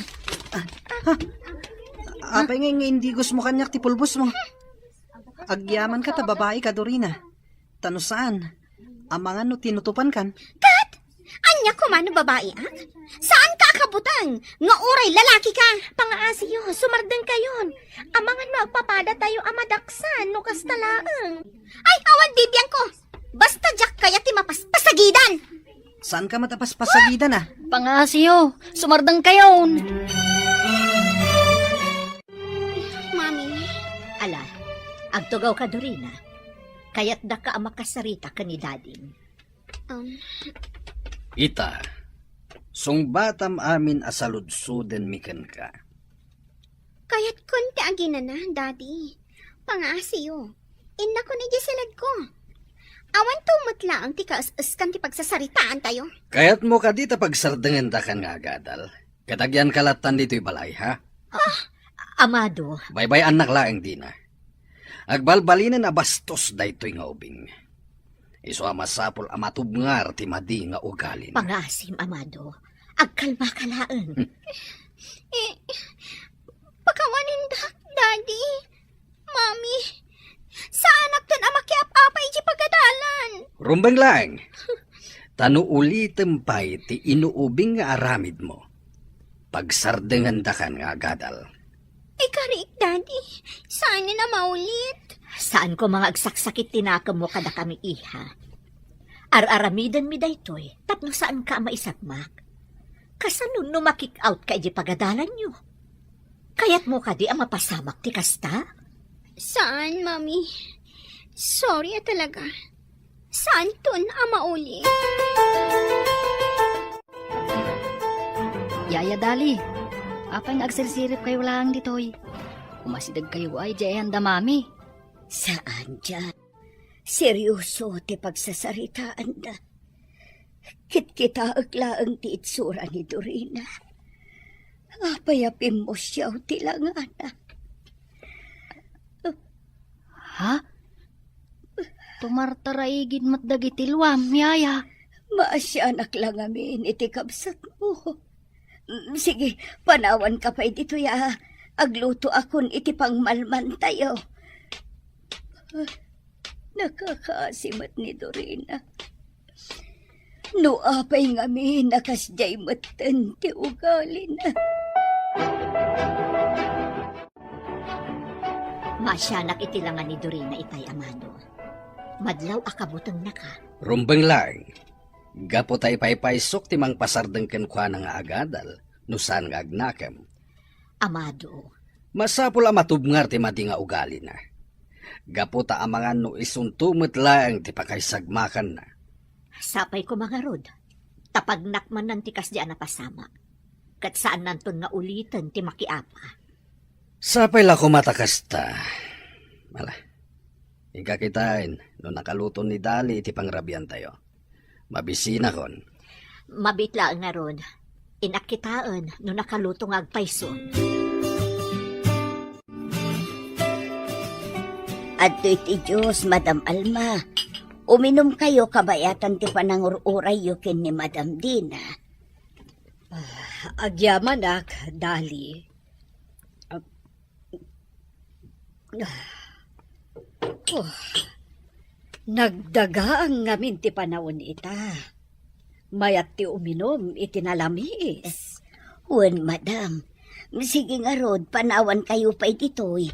Apay nga, nga indigosmo kaniak ti pulbosmo? Agyamanka ta babaika, Dorina. Ta no saan, amangan no tinutupankan. Kat! Ania koma no babaiak? Saanka a kabuteng nga uray lalakika? Pangaasiyo, sumardengkayon. Amangan no agpapadatayo a madaksan no kasta laeng. Ay, awan bibiangko. Basta diak kayat ti mapaspasagidan. Saanka met a paspasagidan, a? Pangaasiyo, sumardengkayon. Mami. Ala, agtugawka, Dorina. Kayatdaka a makasarita ken ni Dadim. Um. Ita, sungbatam amin a saludsodenmi kenka. Kayatkon ti aginana, Daddy. Pangaasiyo. Innakon idiay siledko. Awan to met laeng ti kaes-eskan ti pagsasaritaantayo. Kayatmo kadi ta pagsardengendakan nga agadal? Ket agyanka lattan ditoy balay, ha? Ah, Amado. Baybay-annak laeng dina. Agbalbalinen a bastos daytoy nga ubing. Isu a masapul a matubngar ti madi nga ugalina. Pangaasim, Amado. Agkalmaka laeng. Eh, pakawanindak, Daddy. Mami, saanakton a makiap-apa iti pagadalan. Rumbeng laeng. Ta no ulitem pay ti inuubing nga aramidmo, pagsardengendakan nga agadal. Ikariik, Daddy. Saanen a maulit. Saan koma nga agsaksakit ti nakemmo kadakami, iha. Ar-aramidenmi daytoy tapno saanka a maisagmak. Kasano no makik-out ka iti pagadalanyo? Kayatmo kadi a mapasamak ti kasta? Saan, Mami. Sorry a talaga. Saanton a maulit. Yaya Dali, apay nga agsirsiripkayo laeng ditoy? Umasidegkayo ay di ayan da Mami. Saan, Jan. Seryoso ti pagsasaritaanda. Kitkitaek laeng ti itsura ni Dorina. Apay a pimmusiaw ti langana. Ha? Tumartaraigid met dagiti luam, yaya. Maasianak la ngamin iti kabsatmo. Mm, sige, panawanka pay ditoy a. aglutoakon iti pangmalmantayo. Nakakaasi met ni Dorina. No apay ngamin a kasdiay metten ti ugalina. Maasianak iti langa ni Dorina itay, Amado. Madlaw a kabutengnaka. Rumbeng laeng. Gapu ta ipaypaysok ti mangpasardeng kenkuana nga agadal, no saan nga agnakem. Amado. Masapul a matubngar ti madi nga ugalina. Gapu ta amangan no isunto met laeng ti pakaisagmakanna. Sapay koma ngarud, ta pagnak manen ti kasdi a napasamak. Ket saannanton nga uliten ti makiapa. Sapay la koma ta kasta. Ala, inka kitaen no nakaluton ni Dali iti pangrabiantayo. Mabisinakon. Mabiit laeng ngarud. Innak kitaen no nakaluto nga agpayso. Adtoy ti juice, Madam Alma. Uminumkayo kabayatan ti panangur-urayyo ken ni Madam Dina. Ah, agyamanak, Dali. Ah, ah. Oh. Nagdagaang ngamin ti panawen ita. Mayat ti uminum iti nalamiis. Wen, madam. Sige ngarud, panawankayo pay ditoy.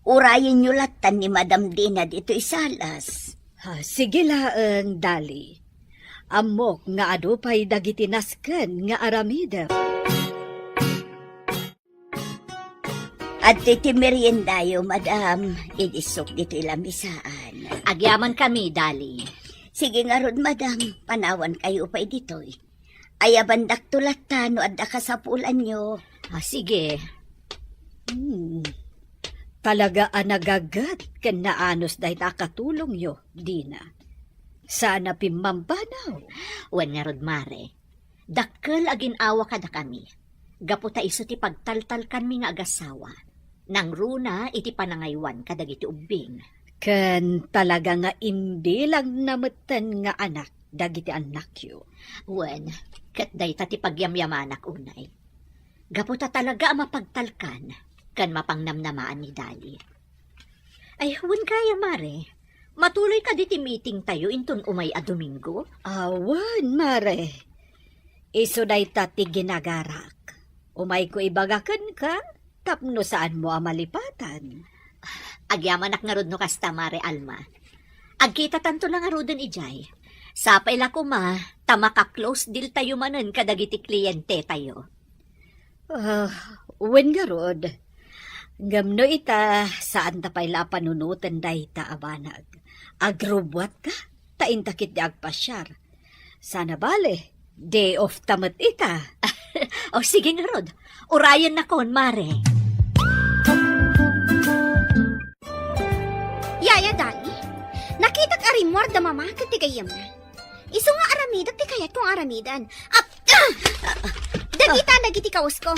Urayenyo lattan ni Madam Dina ditoy salas. Ah, sige laeng, Dali. Ammok nga adu pay dagiti nasken nga aramidem. Adtoy ti meriendayo, madam. Idisok ditoy lamisaan. Agyamankami, Dali. Sige ngarud, madam. Panawankayo pay ditoy. Ayabandakto latta no adda kasapulanyo. Ah, sige. Hmm. Talaga a nagaget ken naanus dayta a katulongyo, Dina. Saan a pimmampanaw. Wen ngarud, Mare. Dakkel a gin-awa kadakami, gapu ta isu ti pagtaltalkanmi nga agasawa, nangruna iti panangaywan kadagiti ubbing. Ken talaga nga imbilangna metten nga anak dagiti annakyo. Wen, ket dayta ti pagyamyamanak unay. Gapu ta talaga a mapagtalkan ken mapangnamnamaan ni Dali. Ay, wen gayam, Mare. Matuloy kadi ti meetingtayo inton umay a Domingo? Awan, Mare. Isu dayta ti ginagarak. Umayko ibaga kenka tapno saanmo a malipatan. Agyamanak ngarud no kasta, Mare Alma. Agkitatanto la ngaruden idiay. Sapay la koma ta maka-close deal tayo manen kadagiti klientetayo. Ah, wen ngarud. Ngem no ita, saan ta pay la a panunoten dayta a banag. Agrubbuatka, ta inta ketdi agpasiar. Sana bale, day off ta met ita. O, sige ngarud. Urayennakon, Mare. Yaya Dali, nakitak a rimmuar da Mama ken ti gayyemna. Isu nga aramidek ti kayatko nga aramiden. Ap-, ah! Dagita dagiti kawesko.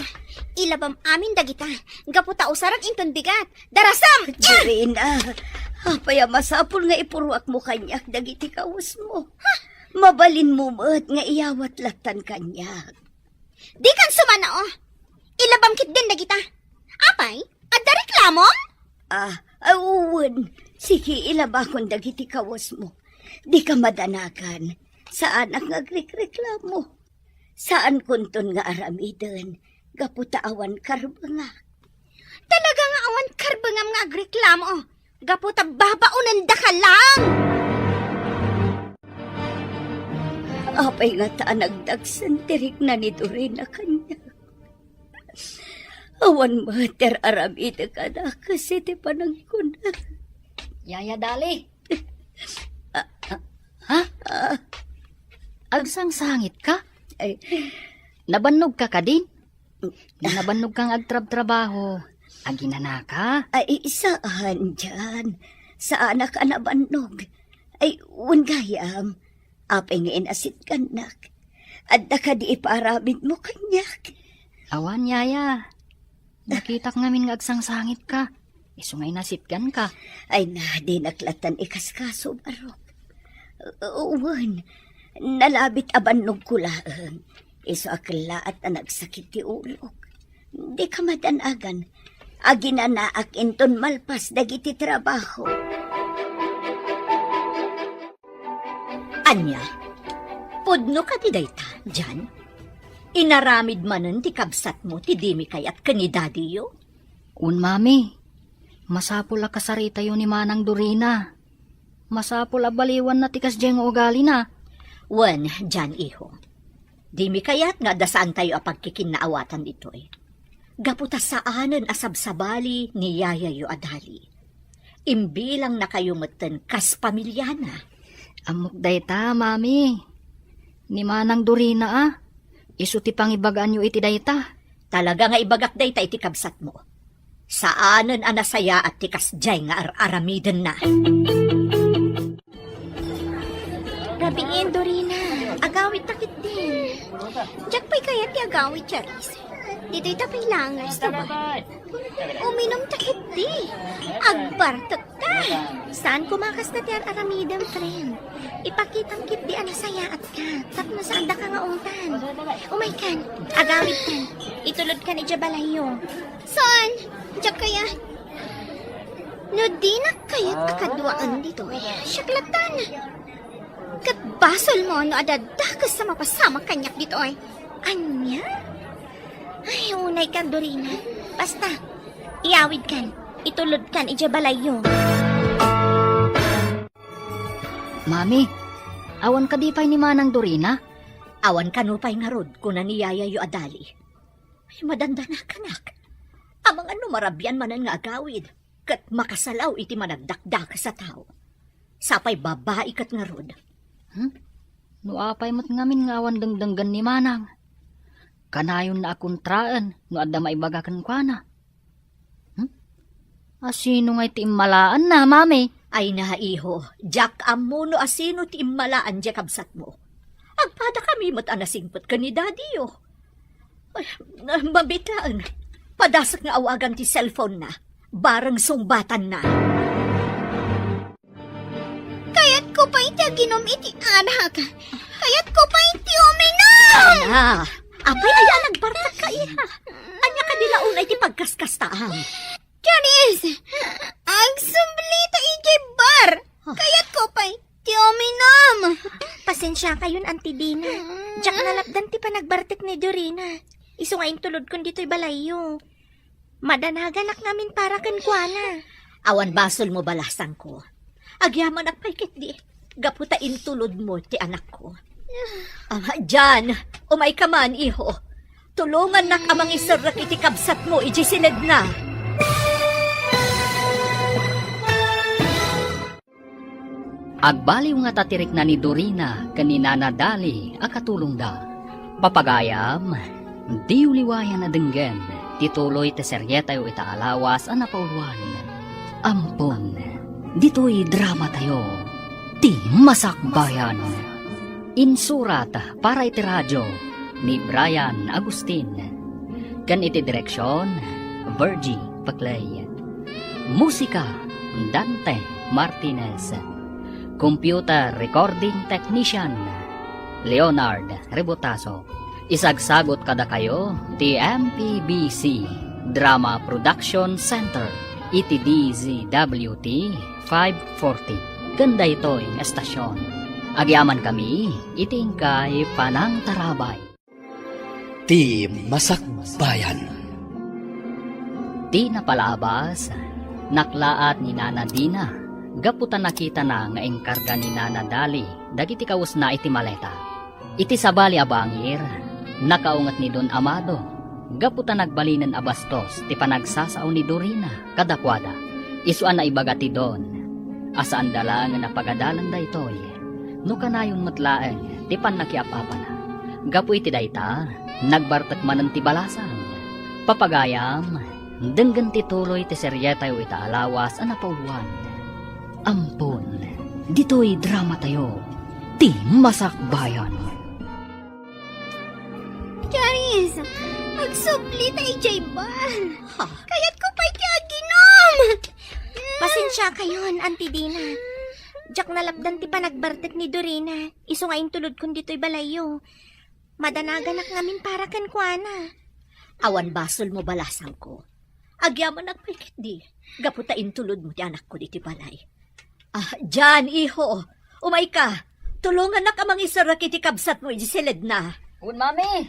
Ilabam amin dagita. Gapu ta usarek inton bigat. Darasam! Dorina, apay a masapul nga ipuruakmo kaniak dagiti kawesmo? Mabalinmo met nga iyawat lattan kaniak. Dikan sumanao. Ilabam ketdin dagita. Apay? Adda reklamom? Ah, ah, wen. Sige, ilabakon dagiti kawesmo. Dika madanagan. Saanak nga agrekreklamo. Saankonton nga aramiden gapu ta awan karbengak. Talaga nga awan karbengam nga agreklamo gapu ta babaonendaka laeng. Apay ngata a nagdagsen ti rikna ni Dorina kaniak? Awan met ti ar-aramidek a dakes iti panagkuna. Yaya Dali. Ah, ah, ha? Ah. Agsangsangitka? Ay. Nabannogka kadin? Nabannogkang agtrabtrabaho? Aginanaka? Ay, saan, Jan. Saanak a nabannog. Ay, wen gayam. Apay nga inasitgannak? Adda kadi ipaaramidmo kaniak? Awan, yaya. Nakitak ngamin nga agsangsangitka. Isu nga inasitganka. Ay na, dinak lattan ikaskaso, barok. Wen, nalabit a bannogko laeng. Isu a kellaat a nagsakit ti ulok. Dika madanagan. Aginanaak inton malpas dagiti trabaho. Ania? Pudno kadi dayta, Jan? Inaramid manen ti kabsatmo ti dimi kayat ken ni dadiyo? Wen, Mami. Masapul a kasaritayo ni Manang Dorina. Masapul a baliwanna ti kasdiay nga ugalina. Wen, Jan, iho. Dimi kayat nga adda saantayo a pagkikinnaawatan ditoy. Gapu ta saanen a sabsabali ni yayayo a dali. Imbilangnakayo metten kas pamiliana. Ammok dayta, Mami. Ni Manang Dorina a. Isu ti pangibagaanyo iti dayta. Talaga nga ibagak dayta iti kabsatmo. Saanen a nasayaat ti kasdiay nga ar-aramidenna. Rabiin, Dorina. Agawidta ketdi. Diak pay kayat ti agawid, Charis. Ditoy ta pay langas, diba? Uminumta ketdi. Agbartekta. Saan koma kasta ti ar-aramidem, friend. Ipakitam ketdi a nasayaatka tapno saandaka nga ungtan. Umaykan, agawidkan. Itulodkan idiay balayyo. Saan? Diak kayat. No dinak kayat a kaduaan ditoy, siak lattan. Ket basolmo no adda dakes a mapasamak kaniak ditoy. Ania? Ay, unaykan, Dorina. Basta, iyawidkan, itulodkan idiay balayyo. Mami, awan kadi pay ni Manang Dorina? Awan kano pay ngarud, kuna ni yayayo a dali. Ay, madandanakanak. Amangan no marabian manen nga agawid, ket makasalaw iti managdakdakes a tao. Sapay babai ket ngarud. Hmm? No apay met ngamin nga awan dengdenggen ni Manang? Kanayonna a kontraen no adda maibaga kenkuana. Hmm? Asino ngay ti immalaanna, Mami? Ay na, iho, diak ammo no asino ti immalaan diay kabsatmo. Agpadakami met a nasingpet ken ni dadiyo. Ay, mabiit laeng. Padasek nga awagan ti cellphone na. Bareng sungbatanna. Kayatko pay ti aginum iti arak. Kayatko pay ti uminum! Ah, apay aya a nagbartekka, iha? Ania kadi la unay ti pagkaskastaam? Charis! Agsubli ta idiay bar! Kayatko pay ti uminum! Pasensiakayon, Auntie Dina. Diak nalapdan ti panagbartek ni Dorina. Isu nga intulodkon ditoy balayyo. Madanaganak ngamin para kenkuana. Awan basolmo, balasangko. Agyamanak pay ketdi, gapu ta intulodmo ti anakko. Ah, Jan, umayka man, iho. Tulongannak a mangiserrek iti kabsatmo idiay siledna. Agbaliw nga tatirikna ni Dorina ken ni Nana Dali a katulongda. Papagayam, diyo liwayan a denggen ti tuloy ti serietayo ita a lawas a napauluan. Ampon, ditoy dramatayo, Ti Masakbayan. Insurat para iti radio ni Brian Agustin. Ken iti direksion, Virgie Paclay. Musika, Dante Martinez. Computer recording technician, Leonard Rebotazo. Isagsagot kadakayo ti M P B C Drama Production Center iti D Z W T five forty. Ken daytoy nga estasion, agyamankami iti inkay panangtarabay. Ti Masakbayan. Ti napalabas, naklaat ni Nana Dina gapu ta nakitana nga inkarga ni Nana Dali dagiti kawesna iti maleta. Iti sabali a bangir, nakaunget ni Don Amado gapu ta nagbalinen a bastos ti panagsasao ni Dorina kadakuada. Isu a naibaga ti Don a saanda laengen a pagadalan daytoy no kanayon met laeng ti pannakiap-apana. Gapu iti dayta, nagbartek manen ti balasang. Papagayam, denggen ti tuloy ti serietayo ita a lawas a napauluan. Ampon, ditoy dramatayo, Ti Masakbayan. Charis, agsubli ta idiay bar. Ha? Kayatko pay ti aginum. Pasensiakayon, Auntie Dina. Diak nalapdan ti panagbartek ni Dorina. Isu nga intulodkon ditoy balayyo. Madanaganak ngamin para kenkuana. Awan basolmo, balasangko. Agyamanak pay ketdi, gapu ta intulodmo ti anakko ditoy balay. Ah, Jan, iho, umayka. Tulongannak a mangiserrek iti kabsatmo idiay siledna. Wen, Mami.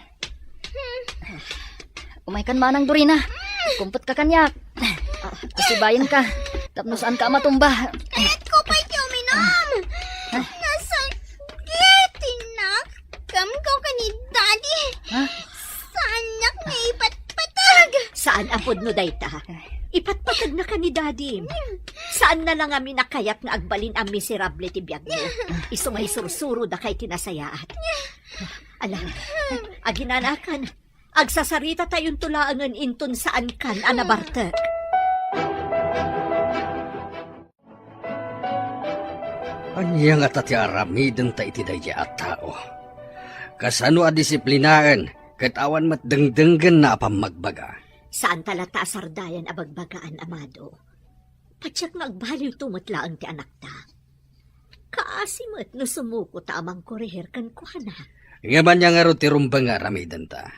Umaykan manang, Dorina. Kumputka kaniak. Ah, asibayenka. Tapno saanka a matumba. Kayatko pay ti uminom. Ah. Nasakit ti nakemko ken ni Daddy. Ha? Saannak nga ipatpateg. Saan a pudno dayta. Ipatpategnaka ni Daddy. Saanna la ngamin a kayat nga agbalin a miserable ti biagmo. Isu nga isursuro daka iti nasayaat. Ala, aginanakan. Agsasaritatayon laengen inton saankan a nabartek. Ania ngata ti aramidenta iti daydiay a tao? Kasano a disiplinaen ket awan met dengdenggenna a pammagbaga? Saanta latta a sardayan a bagbagaan, amado. Patiek nga agbaliwto met laeng ti anakta. Kaasi met no sumuko ta a mangkorehir kenkuana. Ngem ania ngarud ti rumbeng nga aramidenta?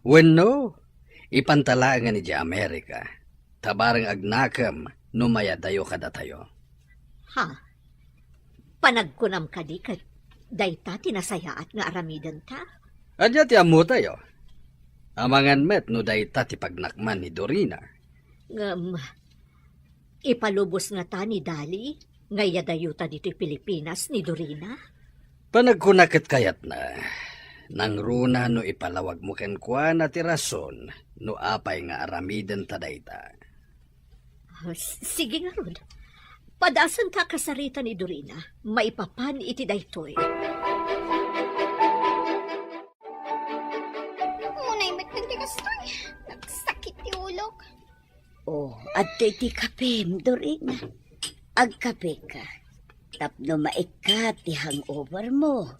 Wenno, ipanta laengen idiay Amerika, ta bareng agnakem no mayadayo kadatayo. Ha? Panagkunam kadi ket dayta ti nasayaat nga aramidenta? Ania ti ammotayo? Amangan met no dayta ti pagnakman ni Dorina. Ngem, ipalubos ngata ni Dali nga iyadayota ditoy Pilipinas ni Dorina? Panagkuna ket kayatna, nangruna no ipalawagmo kenkuana ti rason no apay nga aramidenta dayta. Ah, s-, sige ngarud. Padasenta a kasarita ni Dorina, maipapan iti daytoy. Unay met ti kastoy. Nagsakit ti ulok. Oh, adtoy ti kapem, Dorina. Agkapeka. Tapno maikkat ti hangover mo.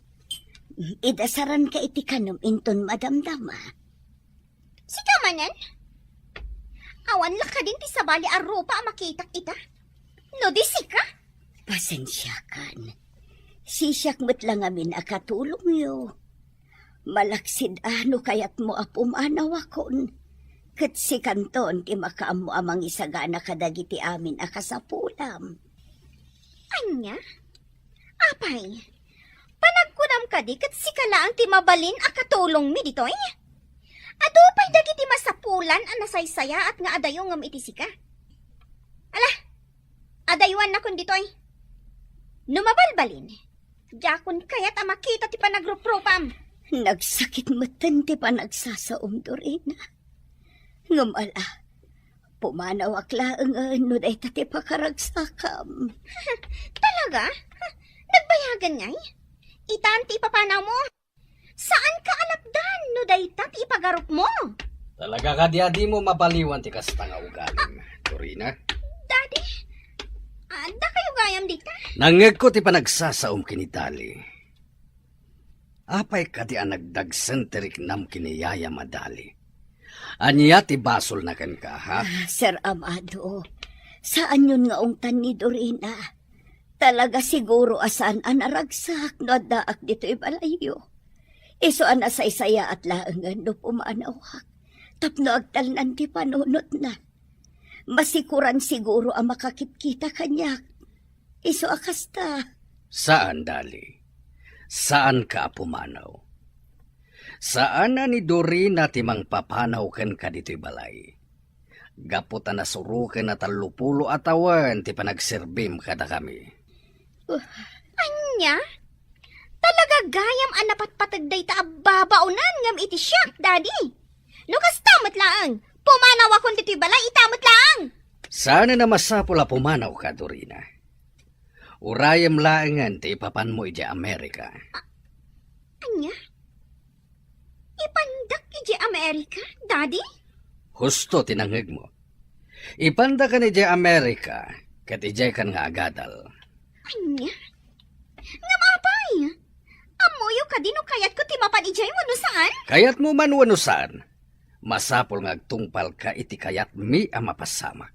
Idasaranka iti kanem inton madamdama. Sika manen? Awan la kadin ti sabali a rupa a makitak ita? No di sika? Pasensiakan. Sisiak met la ngamin a katulongyo. Malaksid a no kayatmo a pumanawakon, ket sikanton ti makaammo a mangisagana kadagiti amin a kasapulam. Ania? Apay, panagkunam kadi ket sika laeng ti mabalin a katulongmi ditoy? Adu pay dagiti masapulan a nasaysayaat nga adayo ngem iti sika. Ala, adayuannakon ditoy. No mabalbalin, diakon kayat a makita ti panagruprupam. Nagsakit metten ti panagsasaom, Dorina. Ngem ala, pumanawak laengen no dayta ti pakaragsakam. Talaga? Nagbayagan ngay? Itan ti ipapanawmo? Saanka a lapdan no dayta ti ipagarupmo? Talaga kadi a dimo mabaliwan ti kasta nga ugalim, Dorina? Daddy, adda kayo gayam dita? Nangngegko ti panagsasaom ken ni Dali. Apay kadi a nagdagsen ti riknam ken ni Yaya Madali? Ania ti basolna kenka, ha? Ah, Sir Amado, saanyon nga ungtan ni Dorina. Talaga siguro a saan a naragsak no addaak ditoy balayyo. Isu a nasaysayaat laengen no pumanawak tapno agtalnan ti panunotna. Masikoran siguro a makakitkita kaniak. Isu a kasta. Saan, Dali. Saanka a pumanaw. Saan a ni Dorina ti mangpapanaw kenka ditoy balay. Gapu ta nasuroken a tallopulo a tawen ti panagserbim kadakami. Ania? Talaga gayam a napatpateg dayta a babaonan ngem iti siak, Daddy? No kasta met laeng, pumanawakon ditoy balay ita met laeng. Saan a masapul a pumanawka, Dorina. Urayem laengen ti ipapanmo idiay Amerika. A-, ania? Ipandak idiay Amerika, Daddy? Husto ti nangngegmo. Ipandakan idiay Amerika, ket idiaykan nga agadal. Ania? Ngem apay? Ammoyo kadi no kayatko ti mapan idiay wenno saan? Kayatmo man wenno saan, masapul nga agtungpalka iti kayatmi a mapasamak.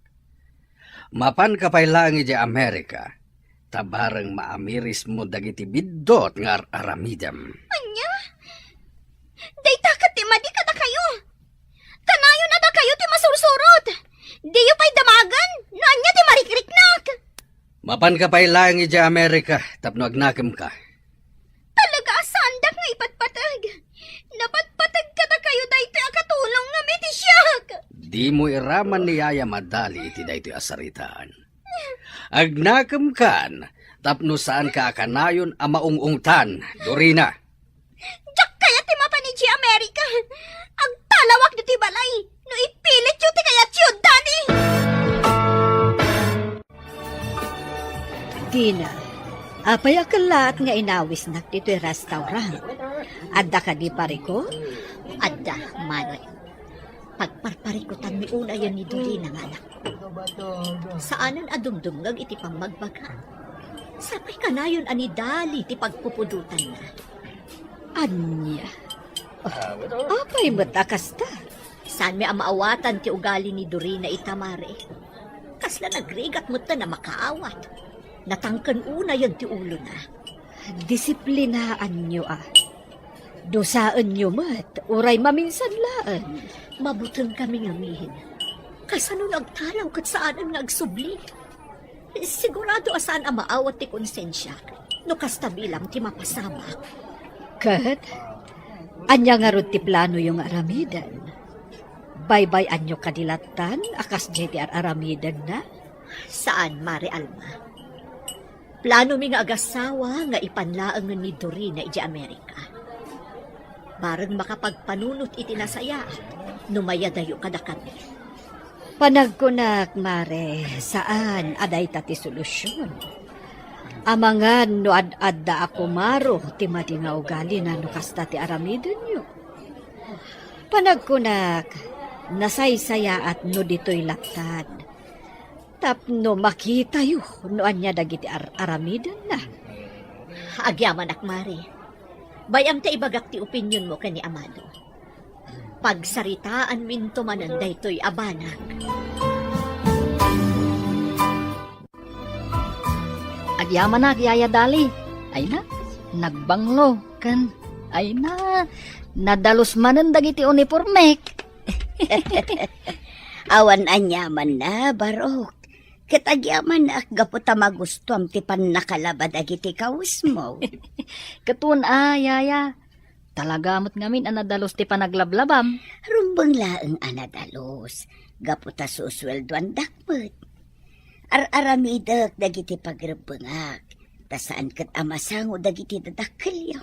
Mapanka pay laeng idiay Amerika, ta bareng maamirismo dagiti biddut nga ar-aramidem. Ania? Dayta ket ti madi kadakayo. Kanayon a dakayo ti masursurot. Mapanka pay laeng idiay Amerika tapno agnakemka. Talaga a saandak nga ipatpateg. Napatpateg kadakayo daytoy a katulongngem iti siak. Dimo iraman ni Yaya Madali iti daytoy a saritaan. Agnakemkan tapno saanka a kanayon a maung-ungtan, Dorina. Diak kayat ti mapan idiay Amerika. Agtalawak ditoy balay no ipilityo ti kayatyo, Daddy! Dina, apay a kellaat nga inawisnak ditoy restaurant? Adda kadi parikut? Adda, Mare. Pagparparikutanmi unayen ni Dorina nga anak. Saanen a dumdumngeg iti pammagbaga. Sapay kanayon a ni Dali ti pagpupudotanna. Ania? Ah, apay met a kasta? Saanmi a maawatan ti ugali ni Dorina ita, Mare. Kasla nagrigat metten a makaawat. Natangken unayen ti ulona. Disiplinaanyo a. Dusaenyo met, uray maminsan laeng. Mabutengkami ngamin. Kasano no agtalaw ket saanen nga agsubli? Sigurado a saan a maawat ti konsensiak no kasta bilang ti mapasamak. Ket, ania ngarud ti planoyo nga aramiden? Baybay-anyo kadi lattan a kasdiay ti ar-aramidenna? Saan, Mare Alma. Planomi nga agasawa nga ipan laengen ni Dorina idiay Amerika. Bareng makapagpanunot iti nasayaat no mayadayo kadakami. Panagkunak, Mare, saan a dayta ti solusion. Amangan no ad-adda a kumaro ti madi nga ugalina no kasta ti aramidenyo. Panagkunak, nasaysayaat no ditoy lattad. Tapno makitayo no ania dagiti ar-aramidenna. Agyamanak, Mare. Bay-am ta ibagak ti opinionmo ken ni Amado. Pagsaritaanminto manen daytoy a banag. Agyamanak, Yaya Dali. Ay na, nagbanglo, ken, ay na, nadalus manen dagiti unipormek. Awan aniamanna, Barok. Ket agyamanak gapu ta magustuam ti pannakalaba dagiti kawesmo. Ket wen a, Yaya. Talaga met ngamin a nadalus ti panaglablabam. Rumbeng laeng a nadalus, gapu ta susueldoandak met. Ar-aramidek dagiti pagrebbengak, ta saan ket a masango dagiti dadakkelyo.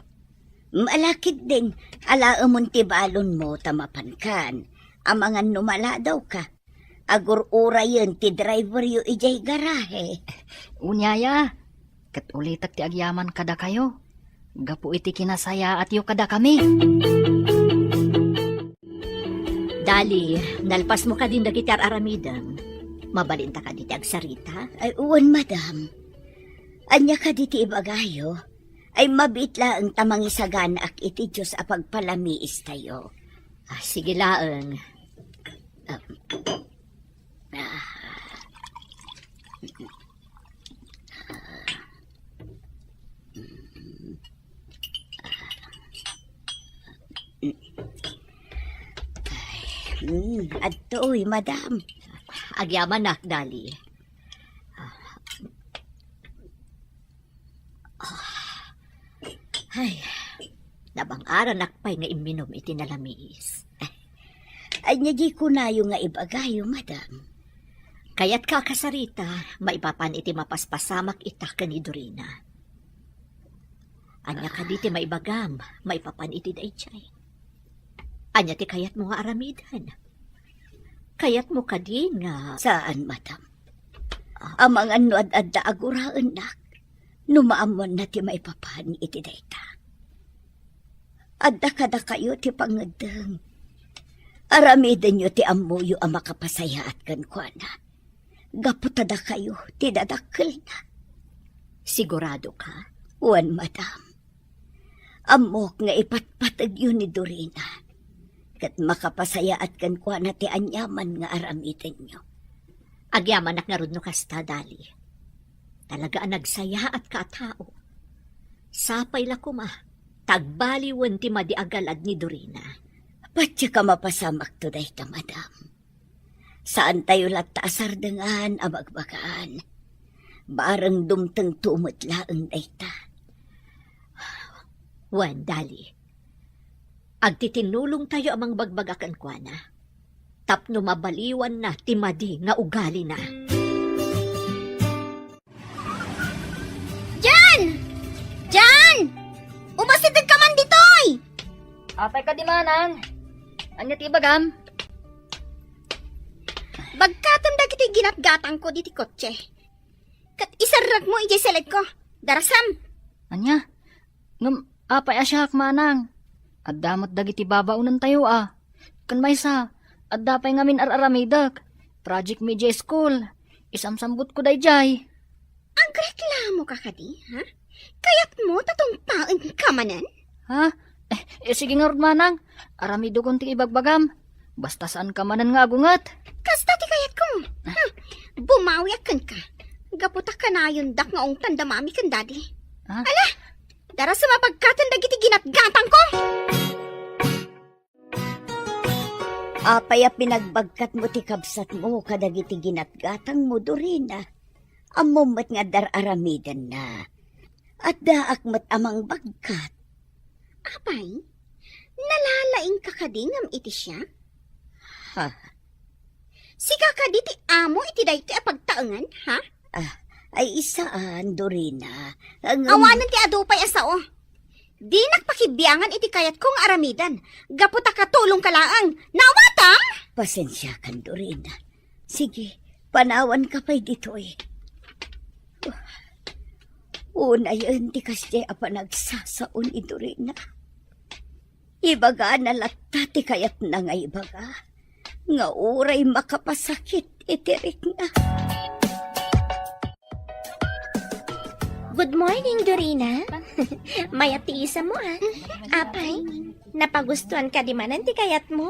Malakid din, alaemon ti balonmo ta mapankan, amangan no maladawka. Agur-urayen ti driveryo idiay garahe. Unyaya, ket ulitek ti agyaman kadakayo, gapu iti kinasayaatyo kadakami. Dali, nalpasmo kadin dagiti ar-aramidem. Mabalinta kadi ti agsarita? Ay, wen, madam. Ania kadi ti ibagayo? Ay, mabiit laeng ta mangisaganaak iti Dios a pagpalamiistayo. Ah, sige laeng. Ah. Ah. Mm, adtoy, madam. Agyamanak, Dali. Ah. Ay, nabang-aranak pay nga imminom iti nalamiis. Ania di kunayo nga ibagayo, madam? Kayatka a kasarita, maipapan iti mapaspasamak ita ken ni Dorina. Ania kadi ti maibagam, maipapan iti daydiay? Ania ti kayatmo nga aramiden? Kayatmo kadi nga Saan, madam. Amangan no ad-adda a guraennak, no maammoanna ti maipapan iti dayta. Adda kadakayo ti pangeddeng. Aramidenyo ti ammoyo a makapasayaat kenkuana. Gapu ta dakayo ti dadakkelna. Sigurado ka? Wen, madam. Ammok nga ipatpategyo ni Dorina, ket makapasayaat kenkuana ti aniaman nga aramidenyo. Agyamanak ngarud no kasta, Dali. Talaga a nagsayaatka a tao. Sapay la koma, ta agbaliwen ti madi a galad ni Dorina. Patiek a mapasamakto dayta, madam. Saantayo latta a sardengan a bagbagaan. Bareng dumtengto met laeng dayta. Wen, Dali, agtitinulongtayo a mangbagbaga kenkuana tapno mabaliwanna ti madi nga ugalina. Jan! Jan! Umasidegka man ditoy! Apay kadi, manang? Ania ti ibagam? Bagkatem dagiti ginatgatangko diti kotse. Ket iserrekmo idiay selekko. Darasam! Ania? Ngem apay a siak, manang? Adda met dagiti babaonentayo a. Ken maysa, adda pay ngamin ar-aramidek. Project mi idiay school. Isamsambutko daydiay. Agreklamoka kadi, ha? Kayatmo ta tungpaenka manen? Ha? Eh, eh, sige ngarud, manang. Aramidekon ti ibagbagam. Basta saanka manen nga agunget. Kasta ti kayatko. Hmm. Bumawiak kenka. Gapu ta kanayondak nga ungtan da mami ken dadi. Ha? Ala! Darasam a bagkatem dagiti ginatgatangko! Apay a pinagbagkatmo ti kabsatmo kadagiti ginatgatangmo, Dorina? Ammom met nga adda ar-aramidenna. Addaak met a mangbagkat. Apay, nalalaingka kadi ngem iti siak? Ha? Sika kadi ti amo iti daytoy a pagtaengan, ha? Ah, ay, saan, Dorina. Ang, ang Awanen ti adu pay a sao. Dinak pakibiangan iti kayatko nga aramiden, gapu ta katulongka laeng. Naawatam? Pasensiakan, Dorina. Sige, panawanka pay ditoy. Unayen ti kasdiay a panagsasao ni Dorina. Ibagana latta ti kayatna nga ibaga, nga uray makapasakit iti rikna. Good morning, Dorina. Mayat ti isammo, a. Apay, napagustuanka di manen ti kayatmo?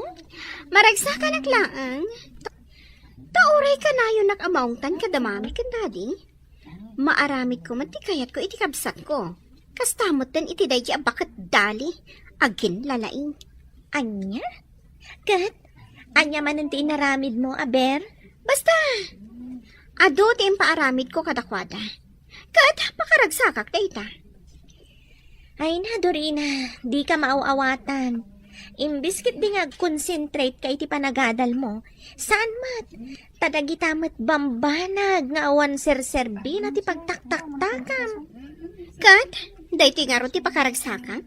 Maragsakanak laeng. Ta uray kanayonak a maungtan kada mami ken dadi. Maaramidko met ti kayatko iti kabsatko. Kasta metten iti daydi a baket Dali. Agin lalaing. Ania? Ket ania manen ti inaramidmo, aber? Basta, adu ti impaaramidko kadakuada. Ket pakaragsakak dayta. Ay na, Dorina, dika maaw-awatan. Imbes ketdi nga agconcentrate ka iti panagadal mo, saan met, ta dagita met bambanag nga awan serserbina ti pagtaktaktakam. Ket, daytoy ngarud ti pakaragsakak?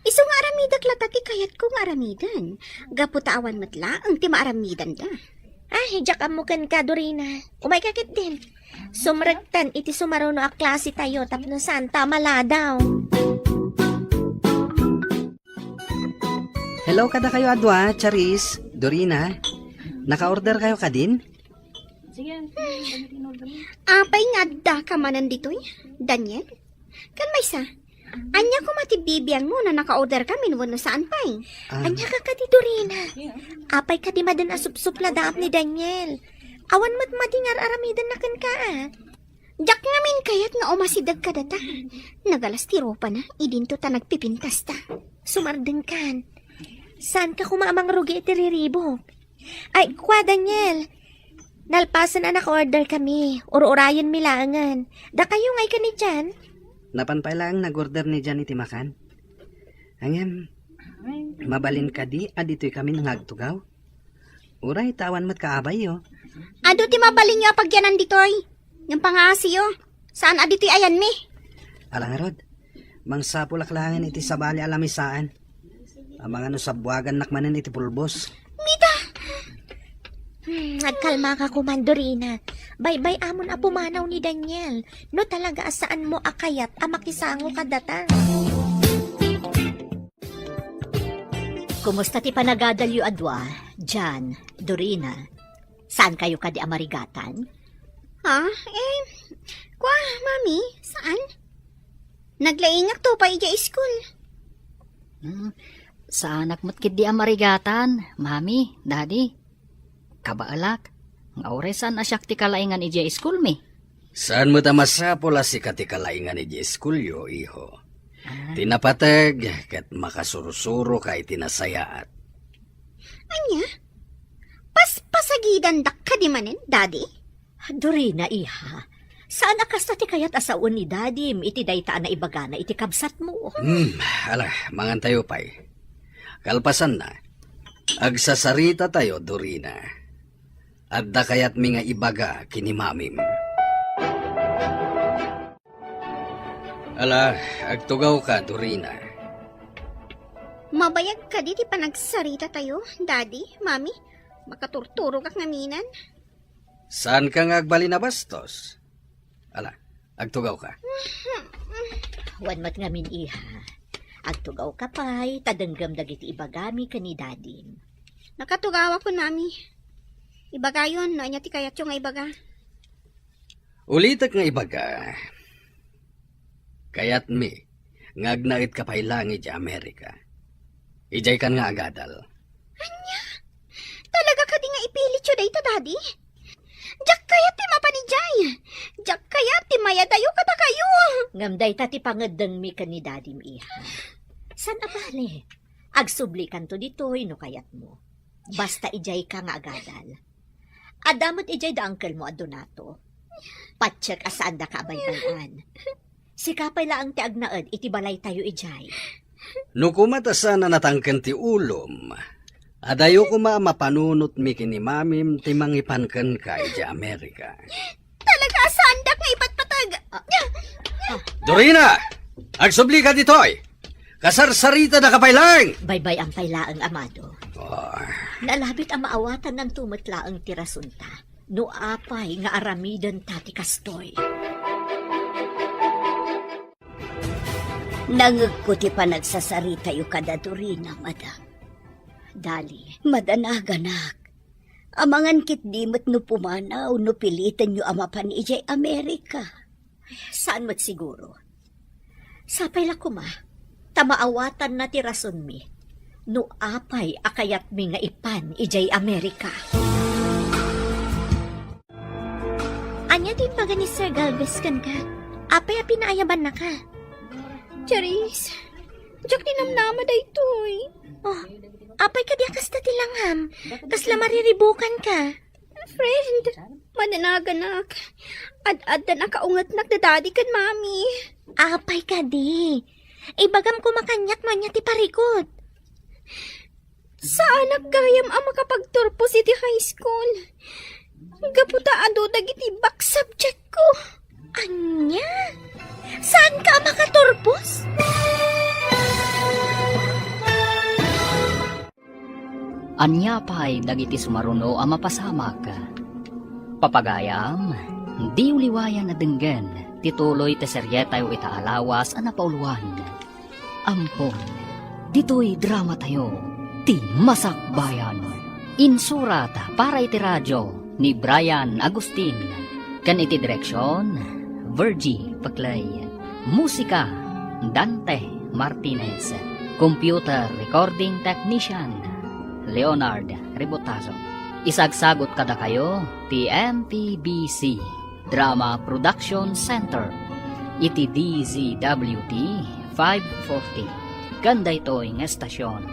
Isu nga aramidek latta ti kayatko nga aramiden, gapu ta awan met laeng ti maaramidenda. Ay, diak ammo kenka, Dorina. Umayka ketdin. Sumrektan iti sumaruno a klase tayo tapno saan ta maladaw. Hello kadakayo a dua, Charis, Dorina. Naka-order kayo kadin? Apay nga adda ka manen ditoy, Daniel? Kan maysa, ania koma ti bibiangmo no naka-order ka wenno saan pay? Ah. Ania ka kadi, Dorina? Apay kadi maden a supsupladaam ni Daniel? Awan met madi nga ar-aramidenna kenka, a. Diak ngamin kayat nga umasideg kadata. Nagalas ti rupana, idinto ta nagpipintas ta. Sumardengkan. Saanka koma a mangrugi iti riribuk? Ay, kua, Daniel. Nalpasen a naka-order kami. Ur-urayenmi laengen. Dakayo nga ikkan ni Jan? Napan pay laeng nag-order ni Jan iti makan. Ngem, mabalin kadi a ditoy kami nga agtugaw? Uray ta awan met kaabayyo. Adu ti mabalinyo a pagyanan ditoy. Ngem pangaasiyo. Saan a ditoy ayanmi. Ala ngarud, mangsapulak laengen iti sabali a lamisaan. Amangan no sabbuagannak manen iti pulbos. Mita! Hmm, agkalmaka koman, Dorina. Baybay-amon a pumanaw ni Daniel. No talaga a saanmo a kayat a makisango kadata. Kumusta ti panagadalyo a dua, Jan, Dorina? Saankayo kadi a marigatan? Ha? Eh, kua, Mami, saan? Naglaingakto pay idiay school. Hmm, saanak met ketdi a marigatan, Mami, Daddy. Kabaelak, nga uray saan a siak ti kalaingan idiay school mi. Saan met a masapul a sika ti kalaingan idiay schoolyo, iho. Ah. Ti napateg ket makasursuroka iti nasayaat. Ania? Paspasagidandak kadi manen, Daddy? Dorina, iha, Saan a kasta ti kayat a sawen ni Dadim iti dayta a naibagana iti kabsatmo? Hmm, ala, mangantayo pay. Kalpasanna, agsasarita tayo, Dorina. Adda kayatmi nga ibaga ken ni Mamim. Ala, agtugawka, Dorina. Mabayag kadi ti panagsarita tayo, Daddy, Mami? Makaturturogak ngamin. Saanka nga agbalin a bastos? Ala, agtugawka. Wen met ngamin, iha. Agtugawka pay, ta denggem dagiti ibagami ken ni Dadim. Nakatugawakon, Mami. Ibagayon no ania ti kayatyo nga ibaga. Ulitek nga ibaga, kayatmi nga agnaedka pay laeng idiay Amerika. Idiaykan nga agadal. Ania? Talaga kadi nga ipilityo dayta, Daddy? Diak kayat ti mapan idiay. Diak kayat ti mayadayo kadakayo. Ngem dayta ti pangeddengmi ken ni Dadim, iha. Saan a bale? Agsublikanto ditoy no kayatmo. Basta idiayka nga agadal. Adda met idiay da angkelmo a Donato. Patiek a saandaka a baybay-an. Sika pay laeng ti agnaed iti balaytayo idiay. No koma ta saan a natangken ti ulom, adayo koma a mapanunotmi ken ni Mamim ti mangipan kenka idiay Amerika. Talaga a saandak nga ipatpateg. Ah. Dorina! Agsublika ditoy! Kasarsaritadaka pay laeng! Baybay-am pay laeng, Amado. Ah. Nalabit a maawatannanto met laeng ti rasonta no apay nga aramidenta ti kastoy. Nangegko ti panagsasaritayo kada Dorina, madam. Dali. Madanaganak. Amangan ketdi met no pumanaw no pilitenyo a mapan idiay Amerika. Saan met siguro. Sapay la koma, ta maawatanna ti rasonmi no apay a kayatmi nga ipan idiay Amerika. Ania ti ibaga ni Sir Galvez kenka? Apay a pinaayabannaka? Charis, diak tinamnama daytoy. Oh, apay kadi a kasta ti langam? Kasla mariribukanka? Friend, madanaganak. Ad-addan a kaungetnak da Daddy ken Mami. Apay kadi? Ibagam koma kaniak no ania ti parikut. Saanak gayam a makapagturpos iti high school. Gapu ta adu dagiti back subject ko. Ania? Saanka a makaturpos? Ania pay dagiti sumaruno a mapasamak? Papagayam, diyo liwayan a denggen ti tuloy ti serietayo ita a lawas a napauluan. Ampon, ditoy dramatayo, ti Masakbayan. Insurat para iti radio ni Brian Agustin, ken iti direksion, Virgie Paclay. Musika, Dante Martinez. Computer recording technician, Leonard Rebotazo. Isagsagut kadakayo ti M P B C Drama Production Center iti D Z W T five forty. Ken daytoy nga estasion,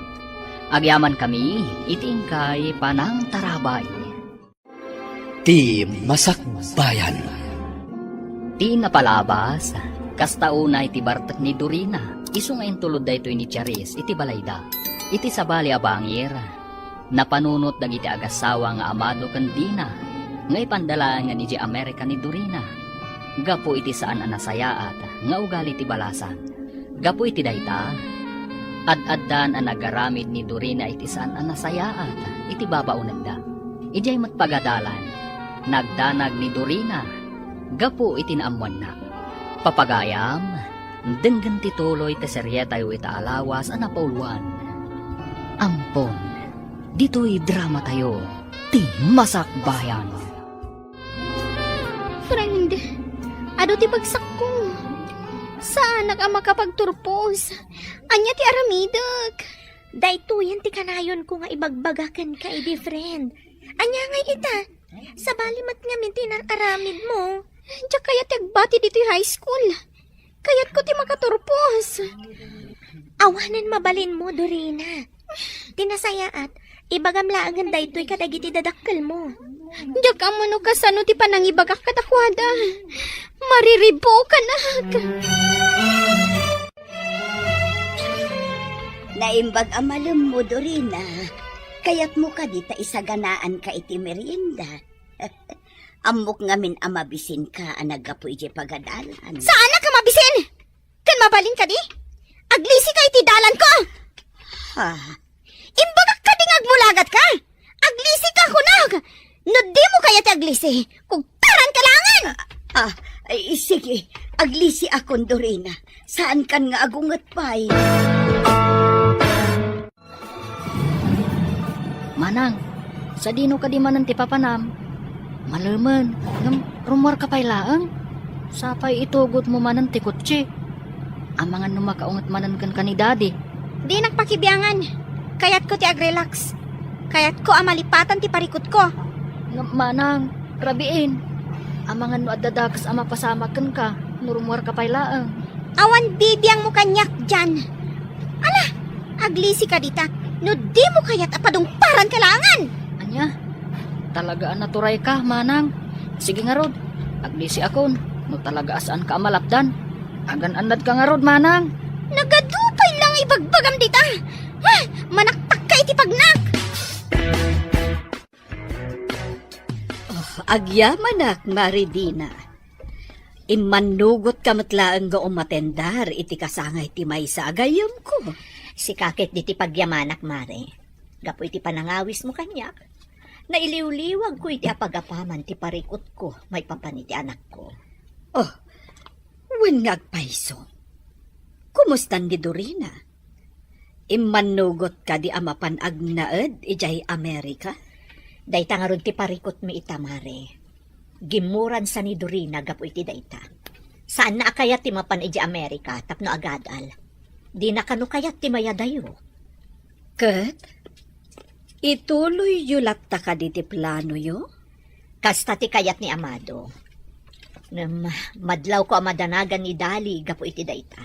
agyamankami iti inkay panangtarabay. Ti Masakbayan. Ti napalabas, kasta unay ti bartek ni Dorina, isu nga intulod daytoy ni Charis iti balayda. Iti sabali a bangir, napanunot dagiti agassawa nga Amado ken Dina nga ipanda laengen idiay Amerika ni Dorina gapu iti saan a nasayaat nga ugali ti balasang. Gapu iti dayta, ad-addan a nagaramid ni Dorina iti saan a nasayaat iti babaonegda. Idiay met pagadalan, nagdanag ni Dorina gapu iti naammoanna. Papagayam, denggen ti tuloy ti serietayo ita a lawas a napauluan. Ampon, ditoy dramatayo, ti Masakbayan. Friend, adu ti bagsakko. Saanak a makapagturpos. Ania ti aramidek? Daytoyen ti kanayonko nga ibagbaga kenka idi, friend. Ania ngay ita? Sabali met ngamin ti inaaramidmo. Diak kayat ti agbati ditoy high school. Kayatko ti makaturpos. Awanen mabalinmo, Dorina. Ti nasayaat, ibagam laengen daytoy kadagiti dadakkelmo. Diak ammo no kasano ti panangibagak kadakuada. Mariribukanak. Naimbag a malemmo, Dorina. Kayatmo kadi ta isaganaanka iti merienda? Ammok ngamin a mabisinka a naggapu idiay pagadalan. Saanak a mabisin! Ken mabalin kadi? Aglisika iti dalanko! Ha? Imbagak kadi nga agmulagatka? Aglisika, kunak! No dimo kayat ti aglisi, kugtaranka laengen! Ah, ah, ay, sige. Aglisiakon, Dorina. Saankan nga agunget pay. Manang, sadino kadi manen ti papanam? Malemen, ngem rummuarka pay laeng. Sapay itugotmo manen ti kotse. Amangan no makaunget manen kenka ni Daddy. Dinak pakibiangan. Kayatko ti agrelax. Kayatko a malipatan ti parikutko. Ngem manang, rabiin. Amangan no adda dakes a mapasamak kenka no rummuarka pay laeng. Awan bibiangmo kaniak, Jan. Ala, aglisika dita. No dimo kayat a padungparanka laengen. Ania? Talaga a naturayka, manang. Sige ngarud, aglisiakon. No talaga a saanka a malapdan, agan-annadka ngarud, manang. Nagadu pay la nga ibagbagam dita. Ha? Manaktakka iti pagnak. Oh, agyamanak, Mare Dina. Immannugotka met laeng nga umatendar iti kasangay ti maysa a gayyemko. Sika ket ditoy pagyamanak, Mare. Gapu iti panangawismo kaniak, nailiwliwagko iti apagapaman ti parikutko maipapan iti anakko. Oh, wen nga agpayso. Kumustan ni Dorina? Immannugot kadi a mapan agnaed idiay Amerika? Dayta ngarud ti parikutmi ita, Mare. Gimmuransa ni Dorina gapu iti dayta. Saanna a kayat ti mapan idiay Amerika tapno agadal. Dina kano kayat ti mayadayo. Ket, ituloyyo latta kadi ti planoyo? Kasta ti kayat ni Amado. Ngem, madlawko a madanagan ni Dali gapu iti dayta.